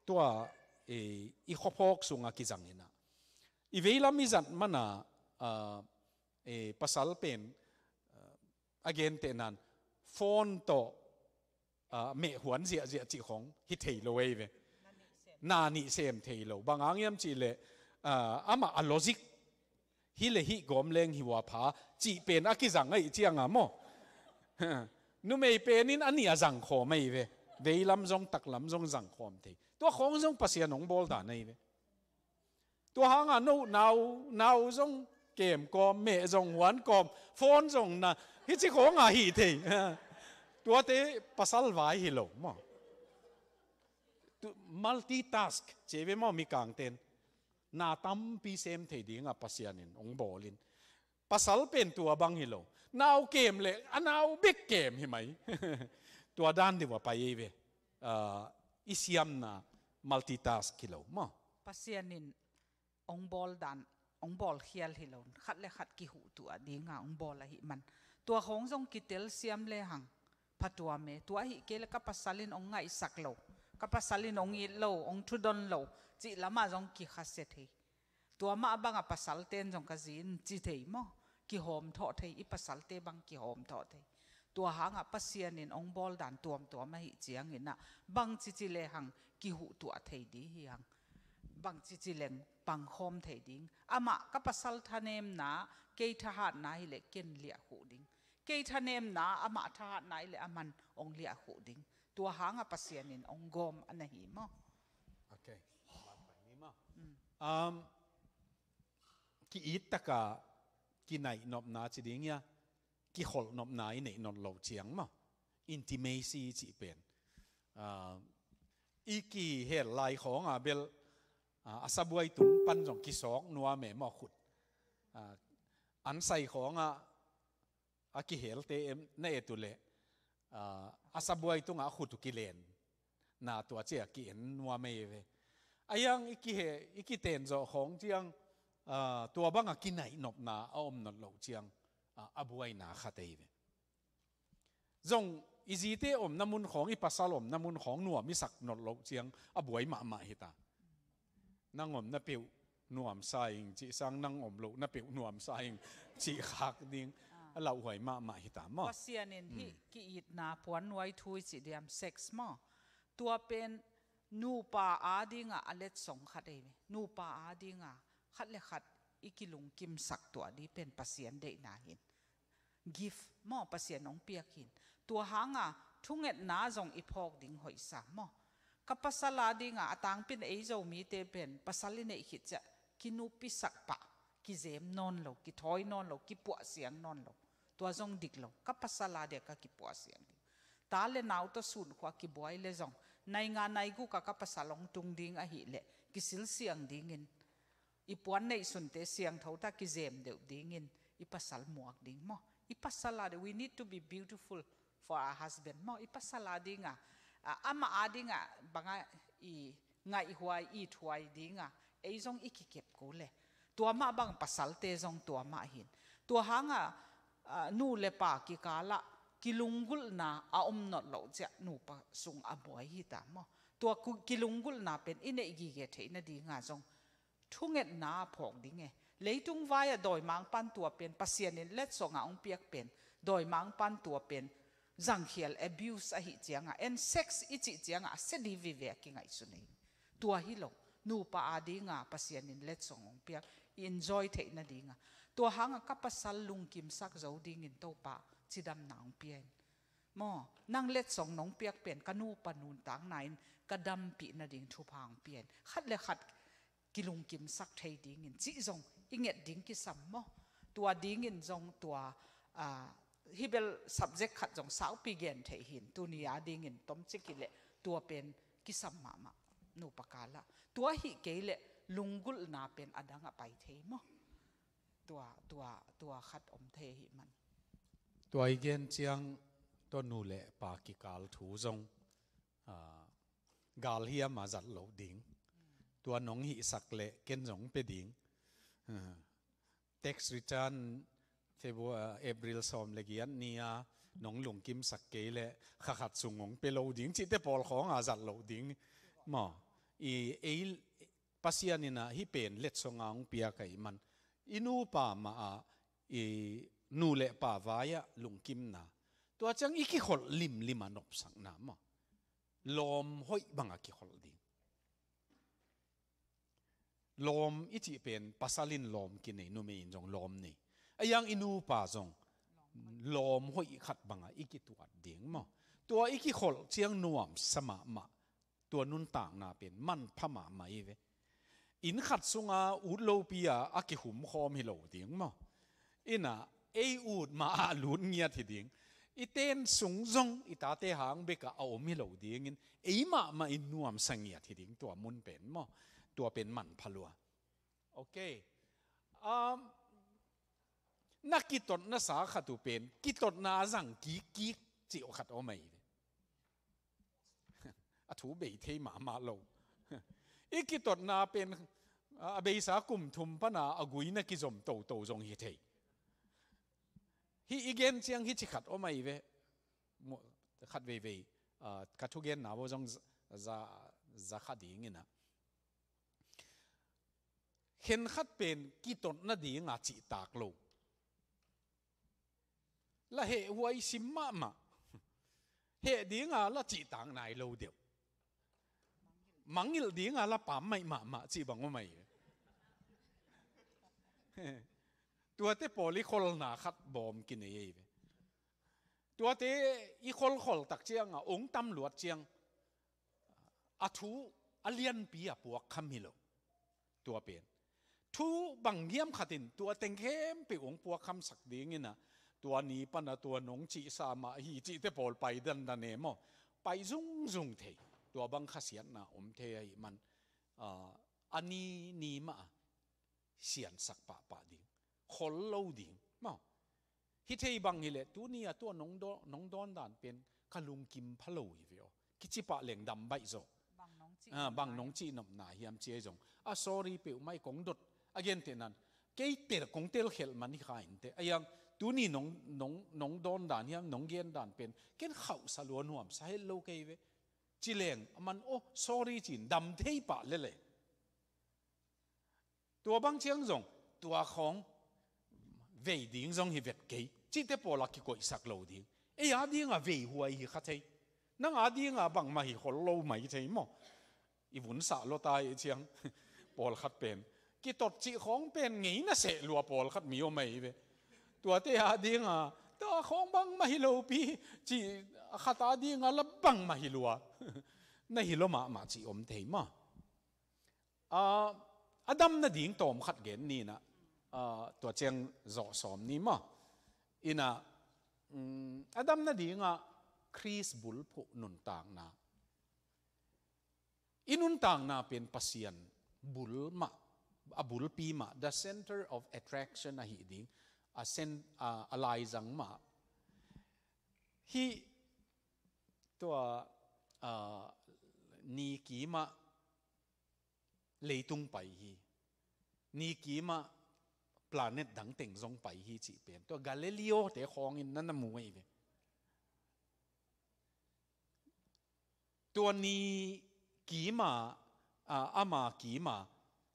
tua, eh, i khuaphawk sungah kizang in ah, i veilam i zat man ah, ah, eh, pasal pen, ah, a gentehna in phone tawh, ah, mehhuan ziahziah cih khawng hi thei lo ei ve. Na nih sem thei lo. Bang hang hiam cih leh, ah, amah a logic, hih le hih gawm leng hi ua pha, cih pen a kizang ahih ciangah maw. Numei pen in a nih a zang khawm ei ve. Veilam zong taklam zong zang khawm thei. Tua khawng zong Pasian hong bawl dan ei ve. Tua hangah no nau, nau zong kem kawm, meh zong huan kawm, phone zong na, hih ci khawngah hi thei. Tuate pasal vai hi lo maw. Tu, multitask ci ei ve maw, Mikangte in. Na tampi sem thei dingah Pasian in hong bawl in. Pasal pen tua bang hi lo. Nau kem le a nau bek kem hi mai. Tua dan deuh a pai ei ve. Ah, i siamna multitask hi lo maw. Pasian in hong bawl dan, hong bawl khial hi lo. Khat le khat kihuhtuah dinga hong bawl ahih man. Tua khawng zong kitel siam le hang phatuam e. Tua ahih kei le ka pasal in hong ngaihsak lo, ka pasal in hong it lo, hong thudon lo, cih lamah zong kikhasia thei. Tua mah bangah pasalte'n zong ka zi in ci thei maw? Kihawmthawh thei, i pasalte bang kihawmthawh thei. Tua hangah Pasian in hong bawl dan tuamtuam ahih ciangin ah, bangci ci lehang kihuhtuah thei ding hi hang. Bangci ci leng pangkhawm thei ding. Amah ka pasal thanemna, kei thahatna hileh ken liahkhuh ding. Kei thanemna, amah thahatna hileh aman hong liahkhuh ding. Tua hangah Pasian in hong gawm a na hi maw? Ok. Um, ki-it taka kinaih nopna ci ding hia, kikholh nopna i neih nop loh ciang maw, intimacy cih pen. Ah, i kihel lai khawngah bel, ah, a sabuai tung pan zong kisawk nuam e maw khut. Ah, an sai khawngah a kihelte em na et uh leh, ah, a sabuai tungah a khut uh kilen na tua ciah ki-en nuam ei ve. A hiang i kihe, i kiten zawh khawng ciang, ah, tua bangah kinaih nopna a om nop loh ciang, ah, a buaina khat ei ve. Zong i zite omna mun khawng, i pasal omna mun khawng nuam i sak nop loh ciang a buai mahmah hi ta. Nang omna peuh nuamsa ing cih sang, nang om lohna peuh nuamsa ing cih khak ding a lauhuai mahmah hi ta maw? Pasian in hih ki-itna puannuai thu i cih diam, sex maw? Tua pen nupa adingah a letsong khat ei ve. Nupa adingah khat le khat i kilungkimsak tuah ding pen Pasian deihna hi in. Gift maw, Pasian hong piak hi in. Tua hangah thungetna zong i phawk ding hoihsa maw? Ka pasal adingah, a tangpi in ei Zomite pen pasal i neih khit ciah kinupisak pah, kizem nawn lo, kithawi nawn lo, kipuahsiang nawn lo. Tua zong dik lo. Ka pasal adia ka kipuahsiang ding. Ta le nau tawh sunkhua kibuai le zong, nai nga nai gukah ka pasal hong tung ding ahih leh kisilsiang dingin, i puan neihsunte siangtho ta kizem deuh dingin i pasal muak ding maw? I pasal adia, we need to be beautiful for our husband maw? I pasal adingah, ah, amah adingah bangah i ngaihhuai, ithuai dingah ei zong i kikep ko le. Tua mah bang pasalte zong tua mah hi in. Tua hangah, ah, nu le pa kikalah kilunggulhna a om nop loh ciah nupa sung a buai hi ta maw? Tua ku-, kilunggulhna pen i neih gige theih nadingah zong thungetna a phawk ding e. Leitung vai-ah dawimangpa'n tua pen, Pasian in letsong a hong piak pen, dawimangpa'n tua pen zangkhial, abuse ahi ciangah, and sex i cih ciangah a sia ding vive a kingaihsun hi. Tua hi lo, nupa adinga Pasian in letsong hong piak, i enjoy theih nadinga. Tua hangah ka pasal lungkimsak zo dingin Topa cidamna hong pia in. Maw, nang letsong nong piak pen ka nupa nuntakna in ka dampih nading thupha hong pia in. Khat le khat kilungkimsak thei dingin cih zong i nget ding kisam maw? Tua dingin zong tua, ah, hih bel subject khat zong saupi gen thei hi in, tuni adingin tomcik hi leh tua pen kisam mahmah nupa kal ah. Tua hi kei leh lunggulhna pen a dang ah pai thei maw? Tua, tua, tua khat om thei hi man. Tua i gen ciang tua nu le pa kikal thu zong, ah, galhiam a zat loh ding. Tua nong hihsak leh ken zong pia ding. Ah, tax return February, ah, April sawm le giat ni-a nong lungkimsak kei leh kha khat sung hong pia lo ding cihte pawl khawng a zat loh ding. Maw, i ei Pasian in ah hih pen letsong a hong piak ahih man, i nupa mah ah, i nu le pa vai-ah lungkimna. Tua ciang i kikholh limlim a nopsakna maw? Lawm hoih bang a kikholh ding. Lawm i cih pen pasal in lawm kinei, numei in zong lawm nei. A iang i nupa zong lawm hoih khat bang a i kituat ding maw? Tua i kikholh ciang nuamsa mahmah. Tua nuntakna pen manpha mahmah hi ve. Inn khat sunga ut lopi-a a kihumkhawm hi lo ding maw? Inn ah ei ut mah ah lut ngiat hi ding. I tent sung zong i tate hang bekah a om hi lo dingin ei mahmah in nuamsa ngiat hi ding tua mun pen maw? Tua pen manpha lua. Ok. Um, na kitot na sa khat uh pen kitotna a zang kikkik cih khat om ahi ve. A thu bei thei mahmah lo. I kitotna pen, a, a beisa kum thum pana a gui na kizom toto zong hi thei. Hih i gen ciang hih ci khat om ahi ve. Mu-, khat veivei, a, ka thugenna vo zong za, za, za kha dingin ah. Khenkhat pen kitot nadinga cihtak lo. La hehhuai sim mahmah. Heh dinga la cihtak nai lo deuh. Mangngilh dinga la pammaih mahmah cih bang om ahi. Tuate pawl i kholna khat bawm kinei ahi ve. Tuate i kholkhol tak cianga ong tam luat ciang a thu a lianpi a puakkham hi lo. Tua pen thu bang hiam khatin tua teng khempeuh hong puakkhamsak dingin ah, tua ni pana tua nong cihsa mah hi cihte pawl pai dandan e maw? Pai zungzung thei. Tua bang khasiatna om thei ahih man, ah, a ni ni mah a siansak pahpah ding, khol lo ding maw? Hi thei bang hileh tuni a tua nong dawn, nong dawn dan pen ka lungkim pha lo hi ve aw. Kici pah leng dam baih zaw. Bang nong cih, ah, nopna, bang nong cih nopna hiam ci ahi zong, a, sorry peuhmah i kong dot a gentehnan kei tel, kong telkhelh man hi kha inteh. A iang tuni nong, nong, nong dawn dan hiam, nong gen dan pen ken khauhsa lua, nuamsa het lo kei ve ci leng a man, aw, sorry ci-in dam thei pah lele. Tua bang ciang zong tua khawng vei ding zong hi vet kei cihte pawla kikoihsak lo ding. Ei a dinga veihuai hi kha thei. Nang a dinga bangmah hi khol lo mai thei maw? I vunsah lawta hi ciang pawlkhat pen kitot cih khawng pen ngei na seh lua pawlkhat mi om ahi ve. Tuate a dinga tua khawng bangmah hi lopi cih, a khat a dinga la bangmah hi lua. Na hi lua mahmah cih om thei maw? Ah, a dam nading tawm khat gen ni nah, ah, tua ciang zawh sawm ni maw? Inah, mm, a dam nadingah Khrist bulphuh nuntakna. I nuntakna pen Pasian bul mah, a bulpi mah, the center of attraction ahi ding, a cen-, a, a laizang mah. Hih tua, ah, ni kimah leitung pai hi. Ni kimah planet dang teng zong pai hi cih pen tua Galileo te khawngin na na mu ahi ve. Tua ni kimah, ah, ama kimah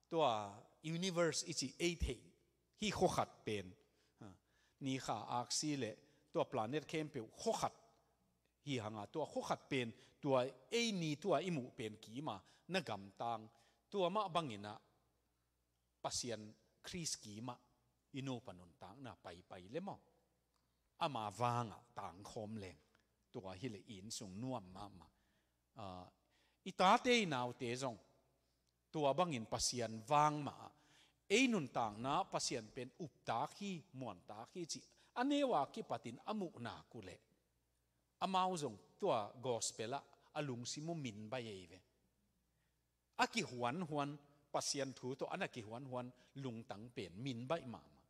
tua universe i cih ei theih hi khuakhat pen, ha, ni kha aksi le tua planet khempeuh khuakhat hi hanga, tua khuakhat pen tua ei ni tua i muh pen kima na gamtang, tua mah bangin ah Pasian Khrist kimah i nupa nuntakna paipai le maw, ama vangah tangkhawm leng, tua hileh i innsung nuam mahmah. Ah, i tate i naute zong tua bangin Pasian vang mah ah ei nuntakna Pasian pen uptak hi, muantak hi cih a neu a kipatin a muhna uh leh amau zong tua gospel ah a lungsim uh min baih ei ve. A kihuanhuan, Pasian thu tawh a na kihuanhuan lungtang pen min baih mahmah.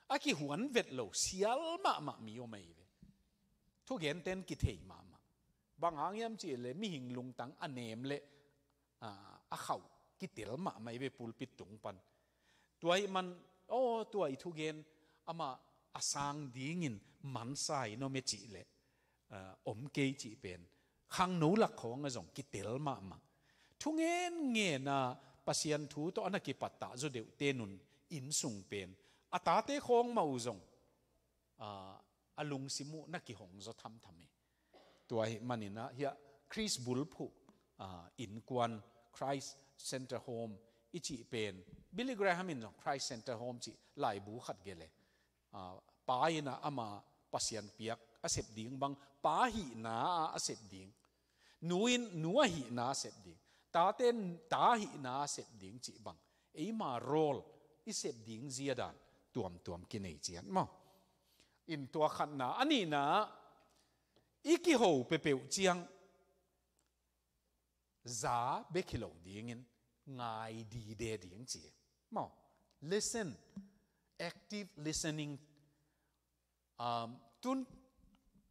A kihuan vet lo sial mahmah mi om ahi ve. Thugenten kithei mahmah. Bang hang hiam cih leh mihing lungtang a nem le, ah, a khauh kitel mahmah ahi ve pulpit tung pan. Tua ahih man, aw, tua i thugen amah a sang dingin mansa in om e cih leh, ah, om kei cih pen khangno lak khawng ah zong kitel mahmah. Thungen ngen a Pasian thu tawh a na kipattah zaw deuhte nun innsung pen a tate khawng mah uh zong, ah, a lungsim uh na kihong zaw thamtham hi. Tua ahih manin ah hiah Khrist bulphuh, ah, innkuan, Christ Center Home i cih pen, Billy Graham in zong Christ Center Home cih laibu khat gelh e. Ah, pa in ah ama Pasian piak a sep ding bang, pa hihna ah a sep ding. Nu in nu a hihna a sep ding. Tate in ta hihna a sep ding cih bang, eima role i sep ding zia dan tuamtuam kinei ciat maw. In tua khatna, a nihna, i kiho peuhpeuh ciang za bek hi lo dingin ngai dide ding ci maw. Listen, active listening. Um, tun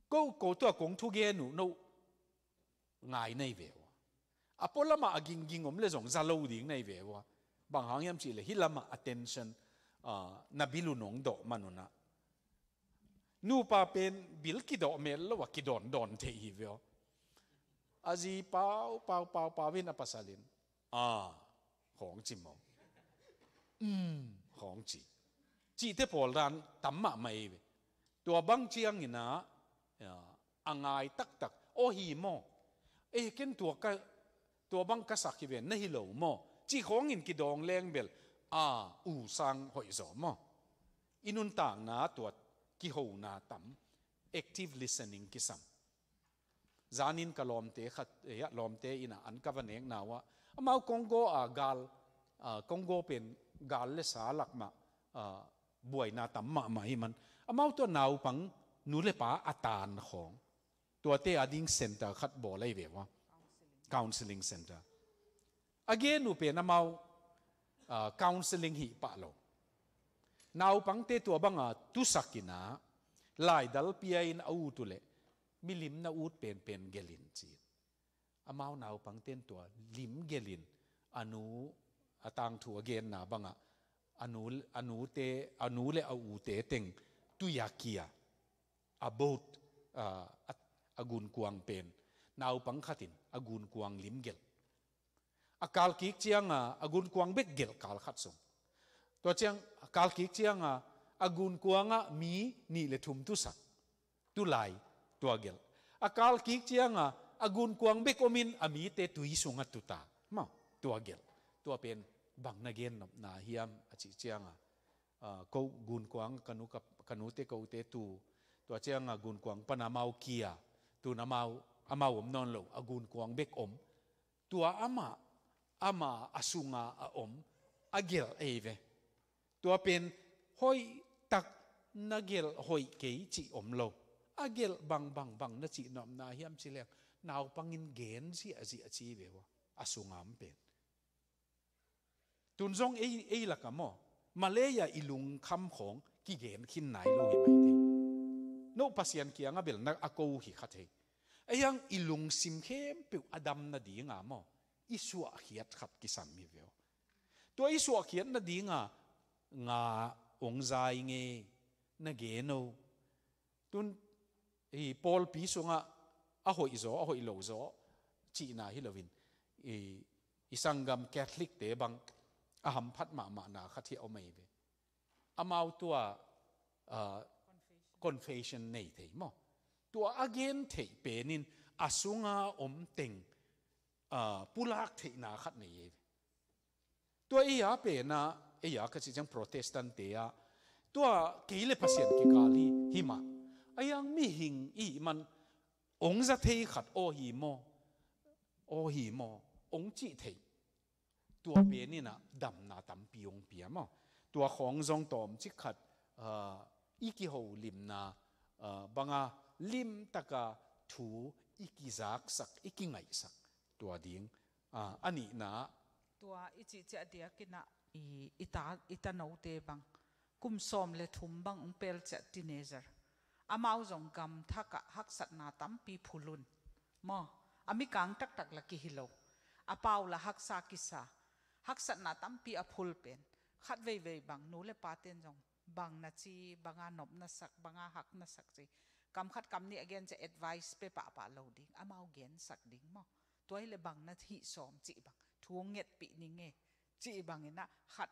ko, ko tua kong thugen uh no ngai na hi ve ua. A pualamah a gingging om le zong za lo ding na hi ve ua. Bang hang hiam cih leh hih lamah attention, ah, na bil uh nong dawh man un ah, nupa pen bil kidawh mel lo a kidawndawn thei hi ve aw. A zi pau, pau, pau, pau in a pasal in, "Ah," khawng ci maw. "Um," khawng ci. Cihte pawl dan tam mahmah hi ve. Tua bang ciangin ah, ya, a ngai taktak, "Aw hi maw? Eh, ken tua ka, tua bang ka sak hi ve, na hi lo maw?" cih khawngin kidawng leng bel, "Ah, u sang hoih zaw maw." I nuntakna tua kihona tam, active listening kisam. Zanin ka lawmte khat, eh, lawmte in ah an ka va nekna uh ah, amau Congo a gal, ah, Congo pen gal le sa lak mah, ah, buaina tam mahmah hi man. Amau tua naupang nu le pa a tan khawng, tuate a ding center khat bawl ahi ve ua. Counseling center. A gen uh pen amau, ah, counseling hi pah lo. Naupangte tua banga tusak in ah, laidal pia in a ut uh leh, milim na ut penpen gelh in ci. Amau naupangte in tua lim gelh in, a nu, a tangthu a genna bangah, a nu, a nute, a nu le a ute teng tui a kia, a boat, ah, a, a gunkuang pen, naupang khat in a gunkuang lim gelh. A kal kik cianga a gunkuang bek gelh kal khat sung. Tua ciang a kal kik cianga a gunkuangah mi nih le thum tusak, tulai, tua gelh. A kal kik cianga a gunkuang bek omin a mite tui sungah tuta, maw, tua gelh. Tua pen bang na gennopna hiam a cih cianga, ah, ko gunkuang ka nu, ka, ka nute kote tu, tua cianga gunkuang pana amau kia, tun amau, amau om nawn lo, a gunkuang bek om. Tua amah, amah a sunga a om, a gelh ei ve. Tua pen hoih tak, na gelh hoih kei cih om lo. A gelh bang, bang, bang na cih nopna hiam ci leng, naupangin gen ziahziah ci ve ua, a sunga om pen. Tun zong ei, ei lakah maw, Malay ah i lungkham khawng kigen khin nai lo hi mai thei. No Pasian kiangah bel na a ko hi kha thei. Ei hang i lungsim khempeuh a dam nadinga maw, i suahkhiat khat kisam hi ve aw. Tua i suahkhiat nadinga nga ong zai nge na gen aw. Tun i pawlpi sungah a hoih zaw, a hoih lo zaw cihna hi loin, i, i sanggam Catholic-te bang a hamphat mahmahna khat hi a om ahi ve. Amau tua, ah, confession nei thei maw? Tua a gen theih penin a sunga om teng, ah, pulak theihna khat nei ahi ve. Tua ei a pena, ei a ka cih ciang Protestant te ah, tua kei le Pasian kikal hi, hi mah. A iang mihing i hih man ong za thei khat aw hi maw? Aw hi maw? Ong cih thei. Tua penin ah damna tampi ong pia maw? Tua khawng zong tawmcik khat, ah, i kiholimna, ah, banga limtaka thu i kizaksak, i kingaihsak. Tua ding, ah, a nihna. Tua i cih ciah diakin ah i, i ta, i tanote bang kum sawm le thum bang ong pel ciah teenager. Amau zong gam thakah haksatna tampi phulun. Maw, a mikang taktak la kihi lo. A pau la haksa kisa. Haksatna tampi a phul pen. Khat veivei bang nu le paten zong bang na ci, banga nop na sak, banga hak na sak ci. Kam khat kam nih a gen ciah advice pe pahpah lo ding. Amau gensak ding maw? Tua hi le bang na hih sawm cih bang thu ngetpih ning e. Cih bangin ah khat,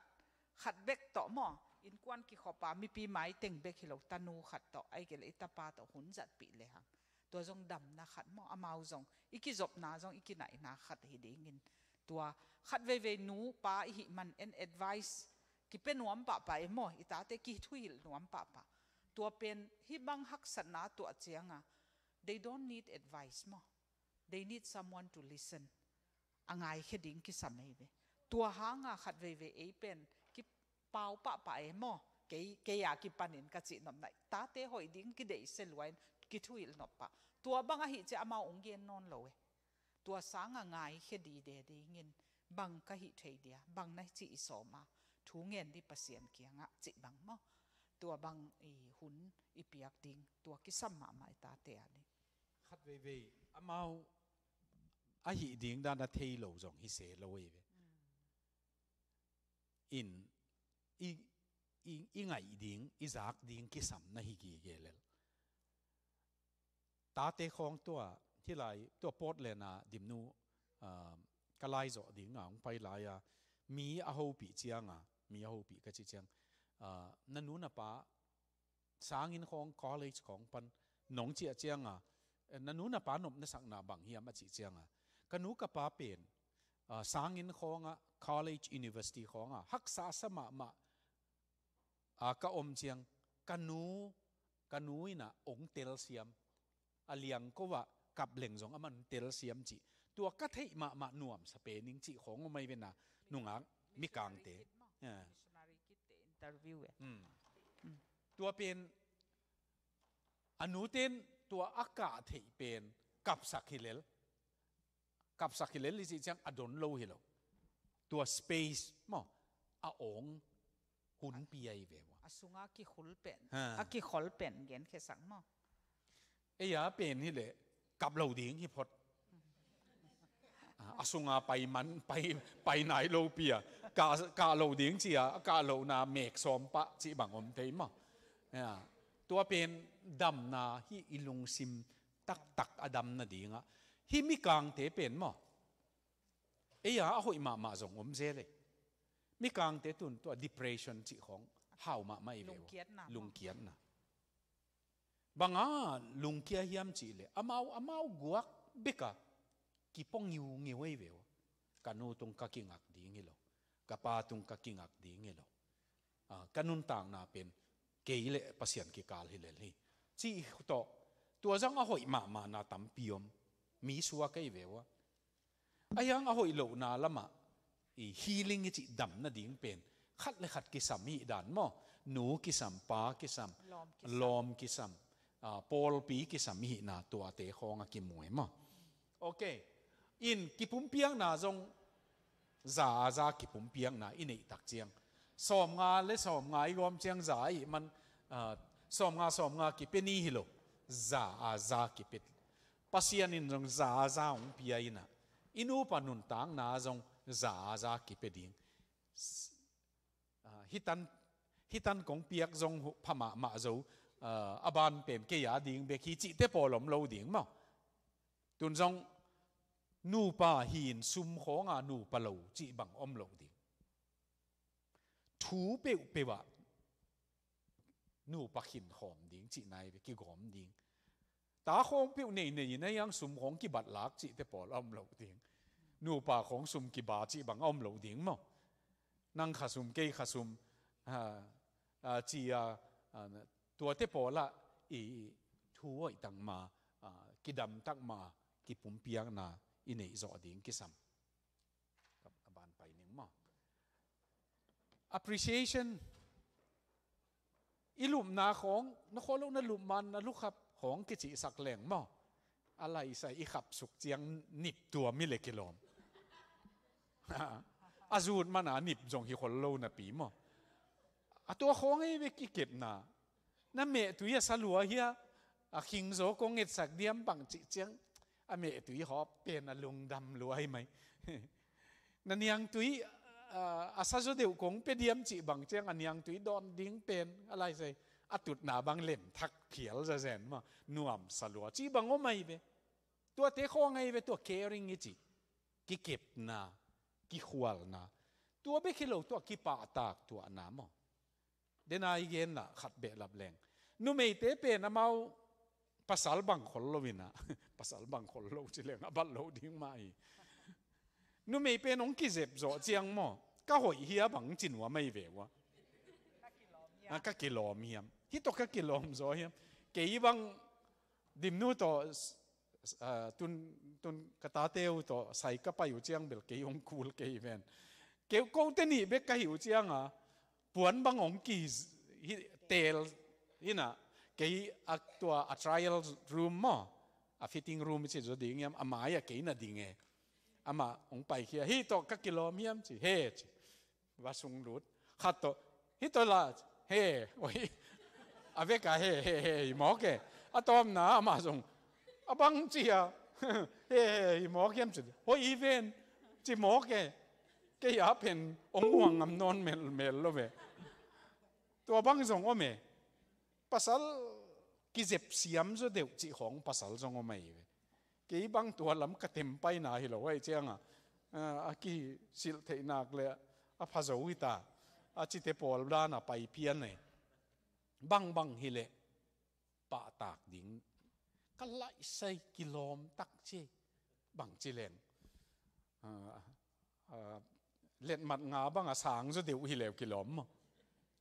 khat bek tawh maw? Innkuan kikhop a mipi maiteng bek hi lo, tanu khat tawh, ahih kei le i tapa tawh hun zatpih le hang. Tua zong damna khat maw? Amau zong i kizopna zong i kinaihna khat hi dingin. Tua khat veivei nu pa i hih man en advice kipia nuam pahpah e maw? I tate kithuhilh nuam pahpah. Tua pen hih bang haksatna tuah cianga they don't need advice maw? They need someone to listen. A ngaikhia ding kisam ei ve. Tua hanga khat veivei ei pen kipau pahpah e maw? Kei, kei a kipanin ka cih nopna, tate hoih ding kideih se luain kithuhilh nop pah. Tua bang ahih ciah amau ong gen nawn lo e. Tua sanga ngaikhia dide dingin bang ka hih thei dia, bang na cih i sawm a, thu ngen di Pasian kiangah cih bang maw? Tua bang i hun i piak ding, tua kisam mahmah i tate a ding. Khat veivei amau ahih ding dan a thei lo zong hi se lo ei ve. In i, i, i ngaih ding, i zak ding kisam na hi gige lel. Tate khawng tua, hih lai, tua Portland a dimnu, ah, ka lai zawh ding a hong pai lai a, mi a hopih cianga, mi a hopih ka cih ciang, ah, na nu na pa sanginn khawng, college khawng pan nong ciah cianga, eh, na nu na pa nop na sakna bang hiam a cih cianga, ka nu ka pa pen, ah, sanginn khawngah, college, university khawngah haksa sa mahmah, ah, ka om ciang, ka nu, ka nu in ah ong telsiam, a liangko ah kap leng zong aman telsiam cih. Tua ka theih mahmah nuamsa pen ing cih khawng om ahi ve na, nungak mikangte. Missionary kit te interview e. Hmm. Tua pen a nuten tua a kah theih pen kapsak hi lel. Kapsak hi lel i cih ciang a don lo hi lo. Tua space maw, a awng hun pi ahi ve ua. A sunga kikhul pen, ha, a kikhol pen genkhiasak maw? Ei a pen hi leh kap lo ding hi phot. A, a sunga pai man, pai, pai nai lo pi a. Kah, kah lo ding ci a, a kah lohna mek sawm pah cih bang om thei maw? Ya. Tua pen damna hi, i lungsim taktak a dam nadingah. Hih mikangte pen maw, ei a a hoih mahmah zong om zel e. Mikangte tun tua depression cih khawng hau mahmah i ve ua. Lungkiatna maw? Lungkiatna. Banga lungkia hiam cih leh amau, amau guak beka kipua ngiungeu ei ve ua. Ka nu tung ka kingak ding hi lo, ka pa tung ka kingak ding hi lo. Ah, ka nuntakna pen kei le Pasian kikal hi lel hi, cih tawh. Tua zong a hoih mahmahna tampi om. Mi suak ei ve ua. A hiang a hoih lohna lamah i healing i cih dam nading pen khat le khat kisam hi dan maw? Nu kisam, pa kisam, lawm kisam, lawm kisam, ah, pawlpi kisam hi na tuate khawng a kimu e maw? Ok. In kipumpiakna zong za a za kipumpiakna i neih tak ciang, sawmnga le sawmnga i gawm ciang za a ih man, ah, sawmnga sawmnga kipia ni hi lo, za a za kipia. Pasian in zong za a za hong pia in ah, i nupa nuntakna zong za a za kipia ding. Ah, hitan, hitan kong piak zong pha mahmah zo, ah, a ban pen kei a ding bek hi cihte pawl om lo ding maw? Tun zong nupa hi in sum khawnga nupa lo cih bang om lo ding. pu peuhpeuh ah nupa khinkhawm ding cihna hi ve, kigawm ding. Ta khawng peuh neinei in a hiang sum khawng kibatlak cihte pawl a om lo ding. Nupa khawng sum kiba cih bang a om lo ding maw. Nang kha sum, kei kha sum, a, a, ci a, a, tuate pawl ah i thu hoih tak ma, a, kidam tak ma, kipumpiakna i neih zawh ding kisam. A ban pai ning maw. Appreciation. I lupna khawng, na khawh loh na lupman, na lukhap khawng kicihsak leng maw. A laisai i khapsuk ciang nip tuam hi le kilawm. A zut mana nip zong hi khol lo napi maw. A tua khawng ei ve kikepna. Na mehtui a sa lua hia, a khingzaw kong etsak diam bang cih ciang, a mehtui hawp pen a lungdam lua hi mai. Na niangtui, a, a sa zaw deuh kong pia diam cih bang ciang, a niangtui dawn ding pen, a laisai, a tutna bang lemthak phial zazen maw, nuamsa lua. Cih bang om ahi ve. Tuate khawng ahi ve, tua caring i cih. Kikepna, kikhualna. Tua bek hi lo, tua kipahtak tuahna maw. Dena i gen lah khat behlap leng. Numeite pen amau pasal bang khol lo ina. Pasal bang khol lo ci leng a bat lo ding mah hi. Numei pen hong kizep zawh ciang maw. Ka hoih hia bang ci nuam ahi ve ua. A, ka kilawm hiam. Hih tawh ka kilawm zaw hiam. Kei bang Dimnu tawh, a, tun, tun ka tate uh tawh sai ka pai uh ciang bel kei hong kul kei ven. Kei kote nih bek ka hih uh ciang a, puan bang hong ki hi, tel hi na, kei a tua a trial room maw, a fitting room i ci zaw ding hiam, a mai a kei na ding e. Amah hong paikhia, hih tawh ka kilawm hiam ci, he ci. Va sung lut. Khat tawh, hih tawh la, he, oi. A vek a he, he, he, hi mawk e. A tawpna amah zong, a bang ci a, he, he, hi mawk hiam ci. Hoih hi ven, ci mawk e. Kei a pen, hong muang ngam nawn mel, mel lo ve. Tua bang zong om e. Pasal kizep siam zaw deuh cih khawng pasal zong om ahi ve. Kei bang tua lam ka tem paina hi lo ahi ciang a, a, a kisilh theih nak le a pha zo hi ta, a cite pawl dan a pai pian e. Bang bang hi leh pahtak ding. Ka laihsai kilawm tak ci. Bang ci leng. A, a, letmat nga bang a sang zaw deuh hi leu kilawm maw.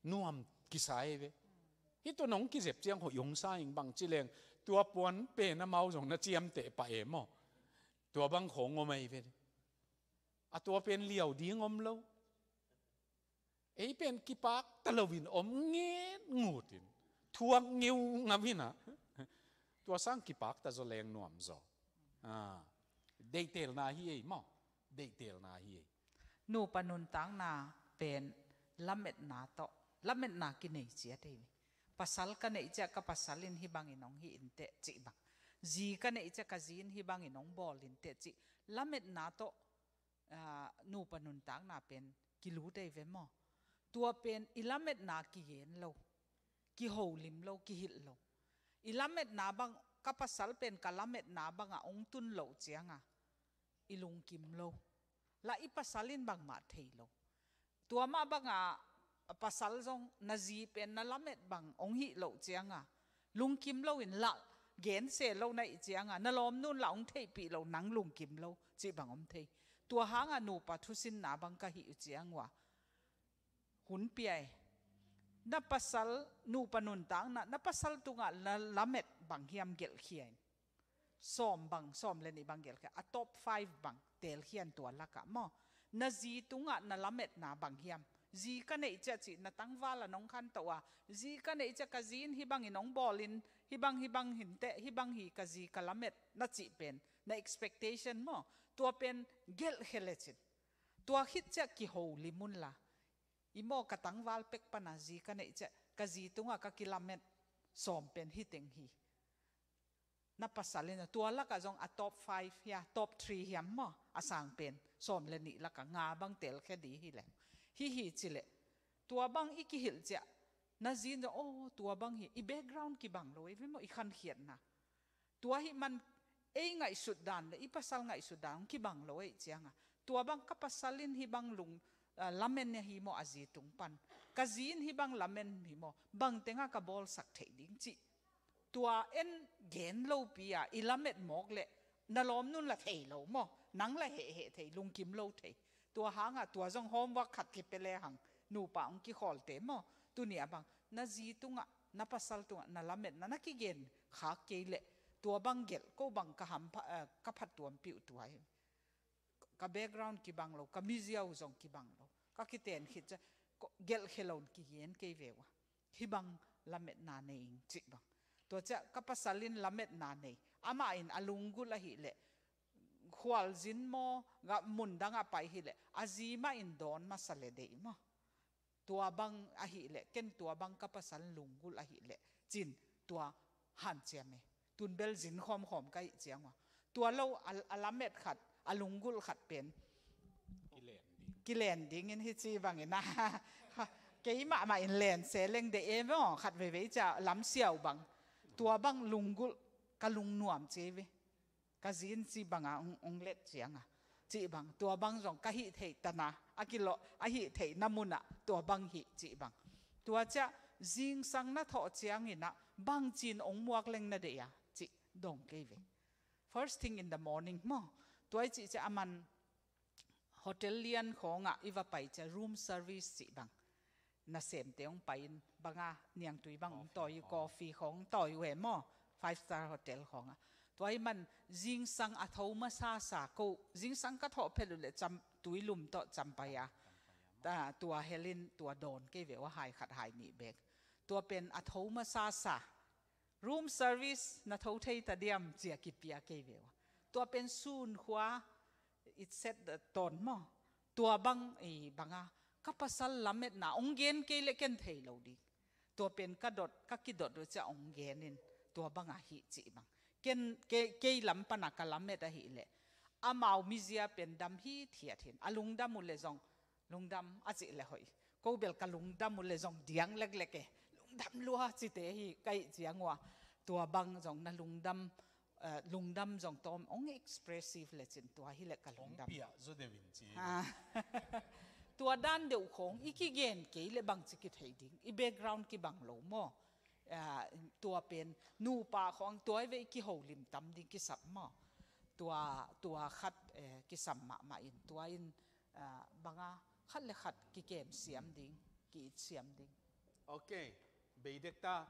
Nuam kisa hi ve. Hih tawh nong kizep ciang hoih hong sa ing bang ci leng. Tua puan pen amau zong na ciamteh pah e maw. Tua bang khawng om ahi ve. A tua pen liau ding om lo. Ei pen kipakta loin om nget ngutin. Thuak ngeu ngam hi na. Tua sang kipakta zaw leng nuam zaw. A, deihtelna hi ei maw. Deihtelna hi ei. Nupa nuntakna pen lametna tawh. Lametna kinei ciat ei. Pasal ka neih ciah ka pasal in hih bangin hong hih inteh cih bang. Zi ka neih ciah ka zi in hih bangin hong bawl inteh cih. Lametna tawh, a, nupa nuntakna pen kilut ei ve maw. Tua pen i lametna kigen lo, kiholim lo, kihilh lo. I lametna bang, ka pasal pen ka lametna bangah hong tun loh cianga i lungkim lo. La i pasal in bangmah thei lo. Tua mah banga pasal zong na zi pen na lamet bang hong hih loh cianga lungkim loin lah gense lo na hih cianga na lawmnun lah hong theihpih lo nang lungkim lo cih bang om thei. Tua hanga nupa thusinna bang ka hih uh ciang ua hun pia e. Na pasal nupa nuntakna, na pasal tungah na lamet bang hiam gelhkhia in. Sawm bang, sawm le nih bang gelhkhia. A top five bang teelkhia in tua lakah maw. Na zi tungah na lametna bang hiam. Zi ka neih ciah cih na tangval a nong khantoh a. Zi ka neih ciah ka zi in hih bangin hong bawlin, hih bang, hih bang hinteh, hih bang hi ka zi ka lamet na cih pen. Na expectation maw. Tua pen gelhkhia lecin. Tua khit ciah kiholim unla. I maw ka tangval pek pana zi ka neih ciah, ka zi tungah ka kilamet sawm pen hi teng hi. Na pasal in tua lakah zong a top five hia, top three hiam maw, a sang pen sawm le nih lakah nga bang teelkhia di hi leh. Hi hi ci leh. Tua bang i kihilh ciah, na zi in zong, oh, tua bang hi, i background kibang lo, i ve maw, i khankhiatna. Tua hih man ei ngaihsut dan le i pasal ngaihsut dan hong kibang lo ei cianga. Tua bang ka pasal in hih bang lung, ah, lamen hi maw a zi tung pan. Ka zi in hih bang lamen hi maw, bang tengah ka bawlsak theih ding cih. Tua en gen lopi a i lamet mawk leh na lawmnu'n la thei lo maw, nang la hehheh thei, lungkim lo thei. Tua hangah tua zong homework khat kipia lehang, nupa hong kikhawlte maw, tuni a bang na zi tungah, na pasal tungah na lametna na kigen khak kei leh, tua bang gelh ko bang ka hampha, eh, ka phattuampih uh tua hi. Ka background kibang lo, ka miziau zong kibang lo, ka kiten khit ciang gelhkhia loin kigen kei ve uh a, hih bang lametna nei ing cih bang. Tua ciang ka pasal in lametna nei, amah in a lunggulh ahih leh, khualzin maw, gam mundang a pai hi leh, a zi mah in dawn masa leh deih maw. Tua bang ahih leh, ken tua bang ka pasal lunggulh ahih leh, cin tua hanciam e. Tun bel zin khawmkhawm ka hih ciang uh a, tua lo a, a lamet khat, a lunggulh khat pen kilen ding, kilen dingin hi ci bangin a, kei mahmah in len se leng deih e maw, khat veivei ciang lamsiau bang. Tua bang lunggulh ka lungnuam ci ve. Ka zi in ci banga hong, hong let cianga, cih bang, tua bang zong ka hih theih tana a kilawh, a hih theihna munah tua bang hih cih bang. Tua ciang zingsang na thawh ciangin ah bangci in hong muak leng na deih a, cih dong kei ve. First thing in the morning maw. Tua i cih ciang a man hotel lian khawngah i va pai ciang room service cih bang, nasemte hong pai in banga niangtui bang hong tawi, coffee khawng hong tawi uh e maw, five star hotel khawngah. Tua i man zingsang a tho masasa ko, zingsang ka thawh phet uh leh cam, tui lum tawh cam pai a, ta, tua hel in tua dawn kei ve uh a, hai khat hai nih bek. Tua pen a tho masasa. Room service na tho thei ta diam, ci a kipia kei ve uh a. Tua pen sun khua, it set the tone maw. Tua bang i banga ka pasal lametna hong gen kei leh ken thei lo ding. Tua pen ka dot, ka kidot uh ciang hong gen in, tua banga hih cih bang. Ken, kei, kei lam pana ka lamet ahih leh, amau mizia pen dam hithiat hi in, a lungdam uh leh zong lungdam a cih leh hoih. Ko bel ka lungdam uh leh zong diang leklek e. Lungdam lua cite hi ka hih ciang uh a. Tua bang zong na lungdam, eh, lungdam zong tawm hong expressive leh cin tua hi leh ka lungdam. Hong piah zaw deuh in ci. Ah. Tua dan deuh khawng i kigen kei leh bangci kithei ding. I background kibang lo maw. Ah, tua pen nupa khawng tua i ve i kiholim tam ding kisam maw. Tua, tua khat, eh, kisam mahmah in tua in, ah, banga khat le khat kikem siam ding, ki-it siam ding. Ok, bei dek ta,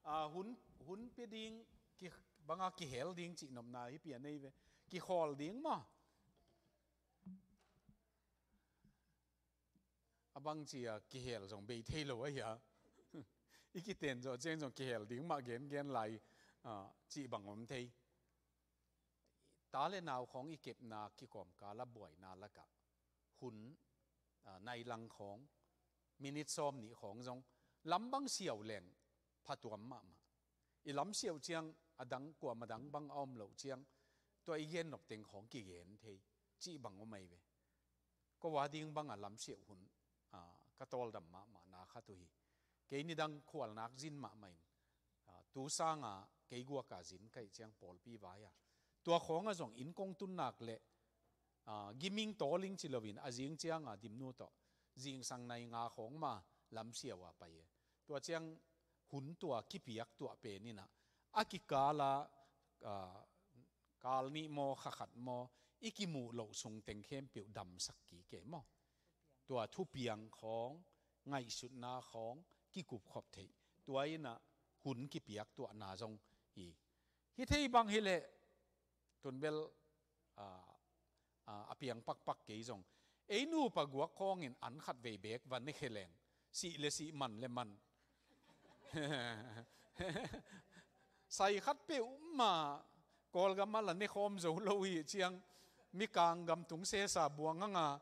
ah, hun, hun pia ding, ki, banga kihel ding cih nopna hi pia nei ve. Kikhawl ding maw. A bangci a kihel zong bei thei lo ahi a. I kiten zawh ciang zong kihel ding mah gengen lai, ah, cih bang om thei. Ta le nau khawng i kepna kikom kala buaina lakah hun, ah, nai lang khawng, minit sawm nih khawng zong lam bang siau leng phatuam mahmah. I lam siau ciang a dang, kuamah dang bang a om loh ciang tua i gen nop teng khawng kigen thei cih bang om ahi ve. Ko a ding banga lam siau hun, ah, ka tawldam mahmahna khat uh hi. Kei nidang khualnak zin mahmah in, ah, tu sanga kei guaka zin ka hih ciang pawlpi vai a, tua khawnga zong inn kong tun nak leh, ah, giming tawling ci loin a zing cianga dimnu tawh zingsang nai nga khawng mah lam siau a pai e. Tua ciang hun tua kipiak tuah pen inah a kikala, ah, kal nih maw, kha khat maw, i kimuh loh sung teng khempeuh damsak kik e maw. Tua thupiang khawng, ngaihsutna khawng kikupkhop theih, tua inah hun kipiak tuahna zong hi. Hi thei bang hi leh, tun bel, ah, ah, a piang pakpak kei zong, ei nupa guak khawngin an khat vei bek va ne khe leng, sih le sih, man le man. Sai khat peuhmah Kawlgam ah la ne khawm zo lo hi ciang, Mikang gam tung sesa buang hanga,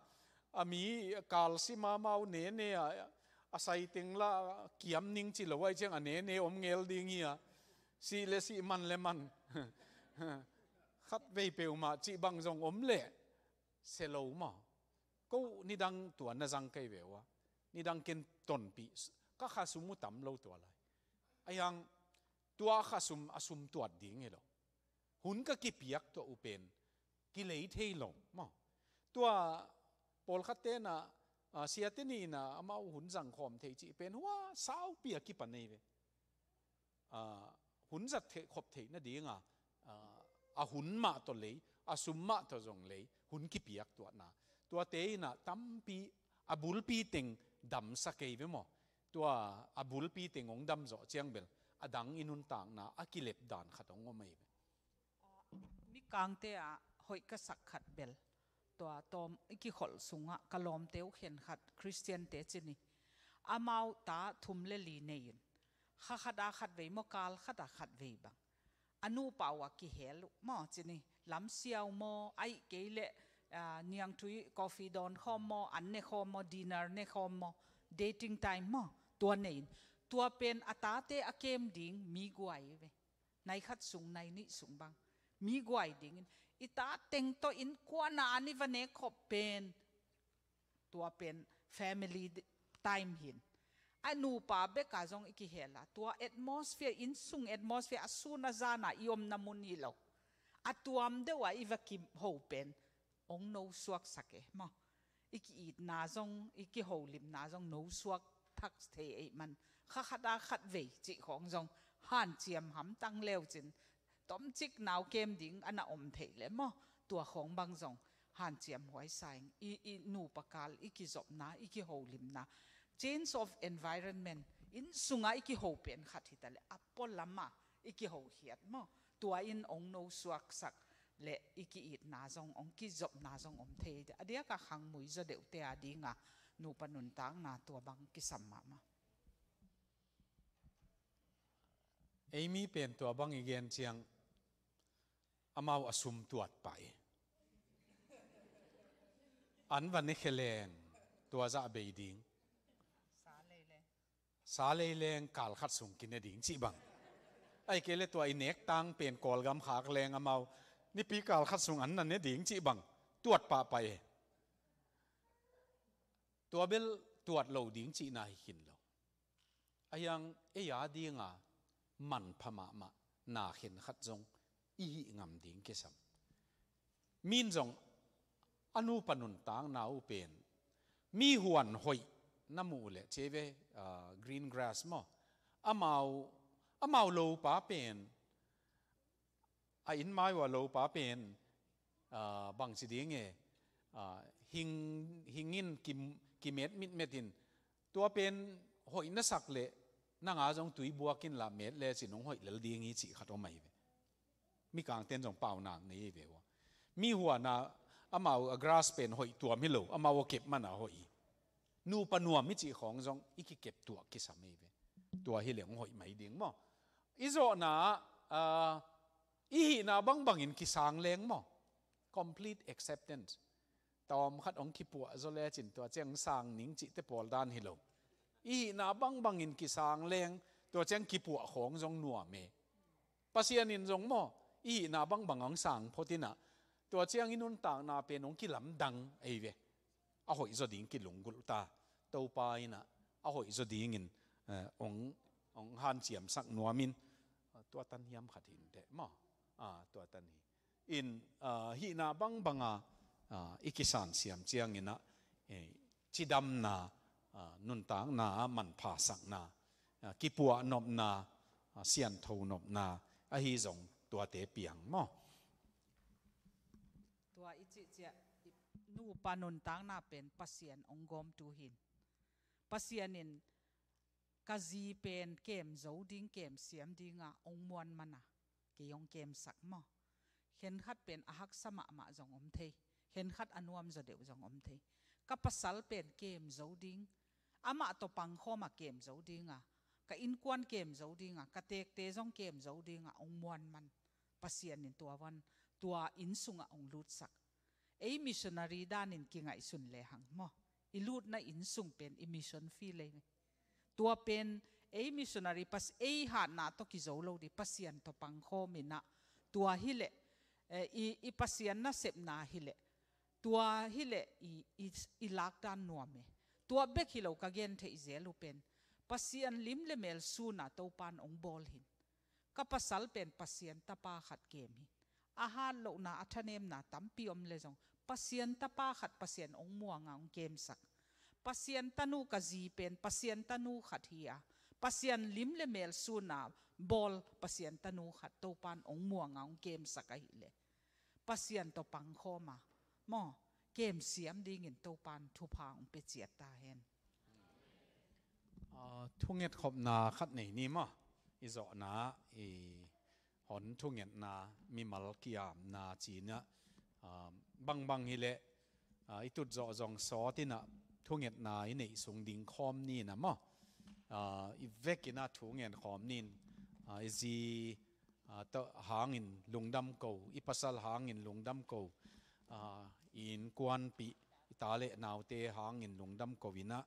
a mi kal sim a, mau nene a, a sai teng la kiam ning ci lo ahi ciang a nene om ngel ding hi a, sih le sih, man le man. Khat vei peuhmah cih bang zong om leh se lo maw. Ko nidang tua na zang kei ve uh a, nidang ken tonpih, ka khasum uh tam lo tua lai. Ahi hang tua khasum a sum tuat ding hi lo. Hun ka kipiak tuah uh pen kilei thei lo maw. Tua pawlkhat tenah Siate nih in amau hun zangkhawm thei cih pen hua saupi a kipan ei ve. Hun zat khop theih nadinga a hun mah tawh lei, a sum mah tawh zong lei, hun kipiak tuahna. Tuate in tampi a bulpi teng damsak ei ve maw? Tua a bulpi teng hong damzawh ciang bel a dang i nuntakna a kilep dan khat hong om ei ve. Mikangte ah hoih ka sak khat bel, tua tawm i kikholh sungah ka lawmte uh khen khat Khristiante ci ni. Amau ta thum le li nei in, kha khat a khat vei maw, kal khat a khat vei bang, a nupa uh a kihel uh maw ci ni. Lamsiau maw, ahih kei leh niangtui coffee dawn khawm maw, an ne khawm maw, dinner ne khawm maw, dating time maw, tua nei in, tua pen a tate a kem ding mi guai ve. Nai khat sung, nai nih sung bang mi guai dingin, i ta teng tawh innkuan a an i va nek khop pen, tua pen family time hi in. A nupa bek a zong i kihel a, tua atmosphere, innsung atmosphere, a sun a zan a i omna mun hi lo, a tuam deuh a i va kiho pen hong nosuaksak e maw? I ki-itna zong, i kiholimna zong nosuak thak thei ei man. Kha khat a khat vei cih khawng zong hanciam hamtang leu cin, tomcik nau kem ding a na om thei le maw? Tua khawng bang zong hanciam huai sa ing. I, i nupa kal i kizopna, i kiholimna, change of environment, inn sunga i kiho pen khat hi ta le a pualam a i kiho khiat maw? Tua in hong nosuaksak le i ki-itna zong, hong kizopna zong om thei. A diak a khangmui zaw deuhte a dinga nupa nuntakna tua bang kisam mahmah. Ei mi pen tua bang i gen ciang amau a sum tuat pah i, an va ne khe leng tua zah bei ding. Sa lei leng kal khat sung kine ding cih bang. Ahih kei le tua i nek tang pen Kawlgam khak leng amau nipi kal khat sung an na ne ding cih bang. Tuat pahpah e. Tua bel tuat lo ding cihna hi khin lo. A hiang ei a dinga manpha mahmah na khen khat zong i hih ngam ding kisam. Min zong a nupa nuntakna uh pen mi huan hoih na muh uh le cei ve, green grass maw? Amau, amau lopa pen, a inn mai uh a lopa pen bangci ding e, hing, hingin kimet mitmet in, tua pen hoih na sak leh nanga zong tui buak inla met lecin hong hoih lel ding hi cih khat om ahi ve. Mikangten zong paunak nei hi ve uh a. Mi huana amau a grass pen hoih tuam hi lo, amau a kep mana hoih hi. Nupa nuam hi cih khawng zong i kikep tuah kisam hi ve. Tua hi leng hong hoih mai ding maw? I zawhna ah i hihna bangbangin kisang leng maw? Complete acceptance. Tawm khat hong kipuah zaw lecin tua ciang sang ning cihte pawl dan hi lo. I hihna bangbangin kisang leng tua ciang kipuah khawng zong nuam e. Pasian in zong maw, i hihna bangbang hong sang phot inah tua ciang i nuntakna pen hong kilamdang ei ve. A hoih zaw ding kilunggulh ta. Topa inah a hoih zaw dingin hong, hong hanciamsak nuamin, tua tan hiam khat hi inteh maw? Tua tan hi. In hihna bangbanga i kisansiam cianginah cidamna, nuntakna ah manphasakna, kipuahnopna, sianthonopna ahi zong tuate piang maw? Tua i cihciah nupa nuntakna pen Pasian hong gawmtu hi in. Pasian in ka zi pen kem zo ding, kem siam dinga hong muan mana kei hong kemsak maw? Khenkhat pen a haksa mahmah zong om thei, khenkhat a nuam zaw deuh zong om thei. Ka pasal pen kem zo ding, amah tawh pangkhawma kem zo dinga, ka innkuan kem zo dinga, ka tekte zong kem zo dinga hong muan man. Pasian in tua van, tua inn sungah hong lutsak. Ei missionary danin kingaihsun lehang maw, i lutna inn sung pen i mission field ei. Tua pen ei missionary, ei hatna tawh kizo lo ding, Pasian tawh pangkhawm inah, tua hileh i Pasian nasepna hileh, tua hileh i lakdan nuam e. Tua bek hi lo, ka gen theih zel uh pen Pasian lim le mel suna Topan hong bawl hi in. Ka pasal pen Pasian tapa khat kem hi. A hatlohna, a thanemna tampi om le zong Pasian tapa khat Pasian hong muanga hong kemsak. Pasian tanu ka zi pen Pasian tanu khat hi a, Pasian lim le mel suna bawl Pasian tanu khat Topan ong muang a ong kemsak ahih leh, Pasian tawh pangkhawm a, maw, kemsiam dingin Topan thupha ong pia ciat ta hen. Ah, thungetkhopna khat nei ni maw. I zawhna, i hon thungetna, mimal kiamna ci-in ah, ah, bangbang hi leh, ah, i tut zawh zong sawt in ah thungetna i neih sung ding khawm ni in ah maw. Ah, i vek in ah thungen khawm ni in, ah, i zi, ah, tawh hangin lungdam ko, i pasal hangin lungdam ko, ah, i innkuanpih, i ta le naute hangin lungdam ko in ah,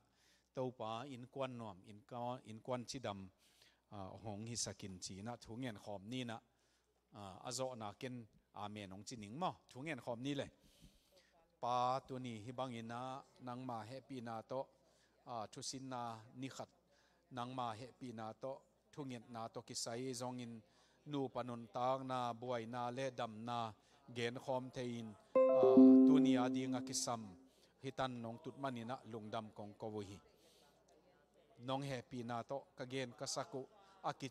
Topa innkuan nuam, innkuan, innkuan cidam, ah, hong hisak in ci-in ah thungen khawm ni in ah, ah, a zawhna ken amen hong ci ning maw. Thungen khawm ni le. Pa, tuni hih bangin ah nangma hehpihna tawh, ah, thusinna ni khat, nangma hehpihna tawh, thungetna tawh kisai zongin nupa nuntakna, buaina le damna genkhawm thei-in, ah, tuni a ding a kisam hih tan nong tut manin ah lungdam kong ko uh hi. Nong hehpihna tawh ka gen ka sak uh a ki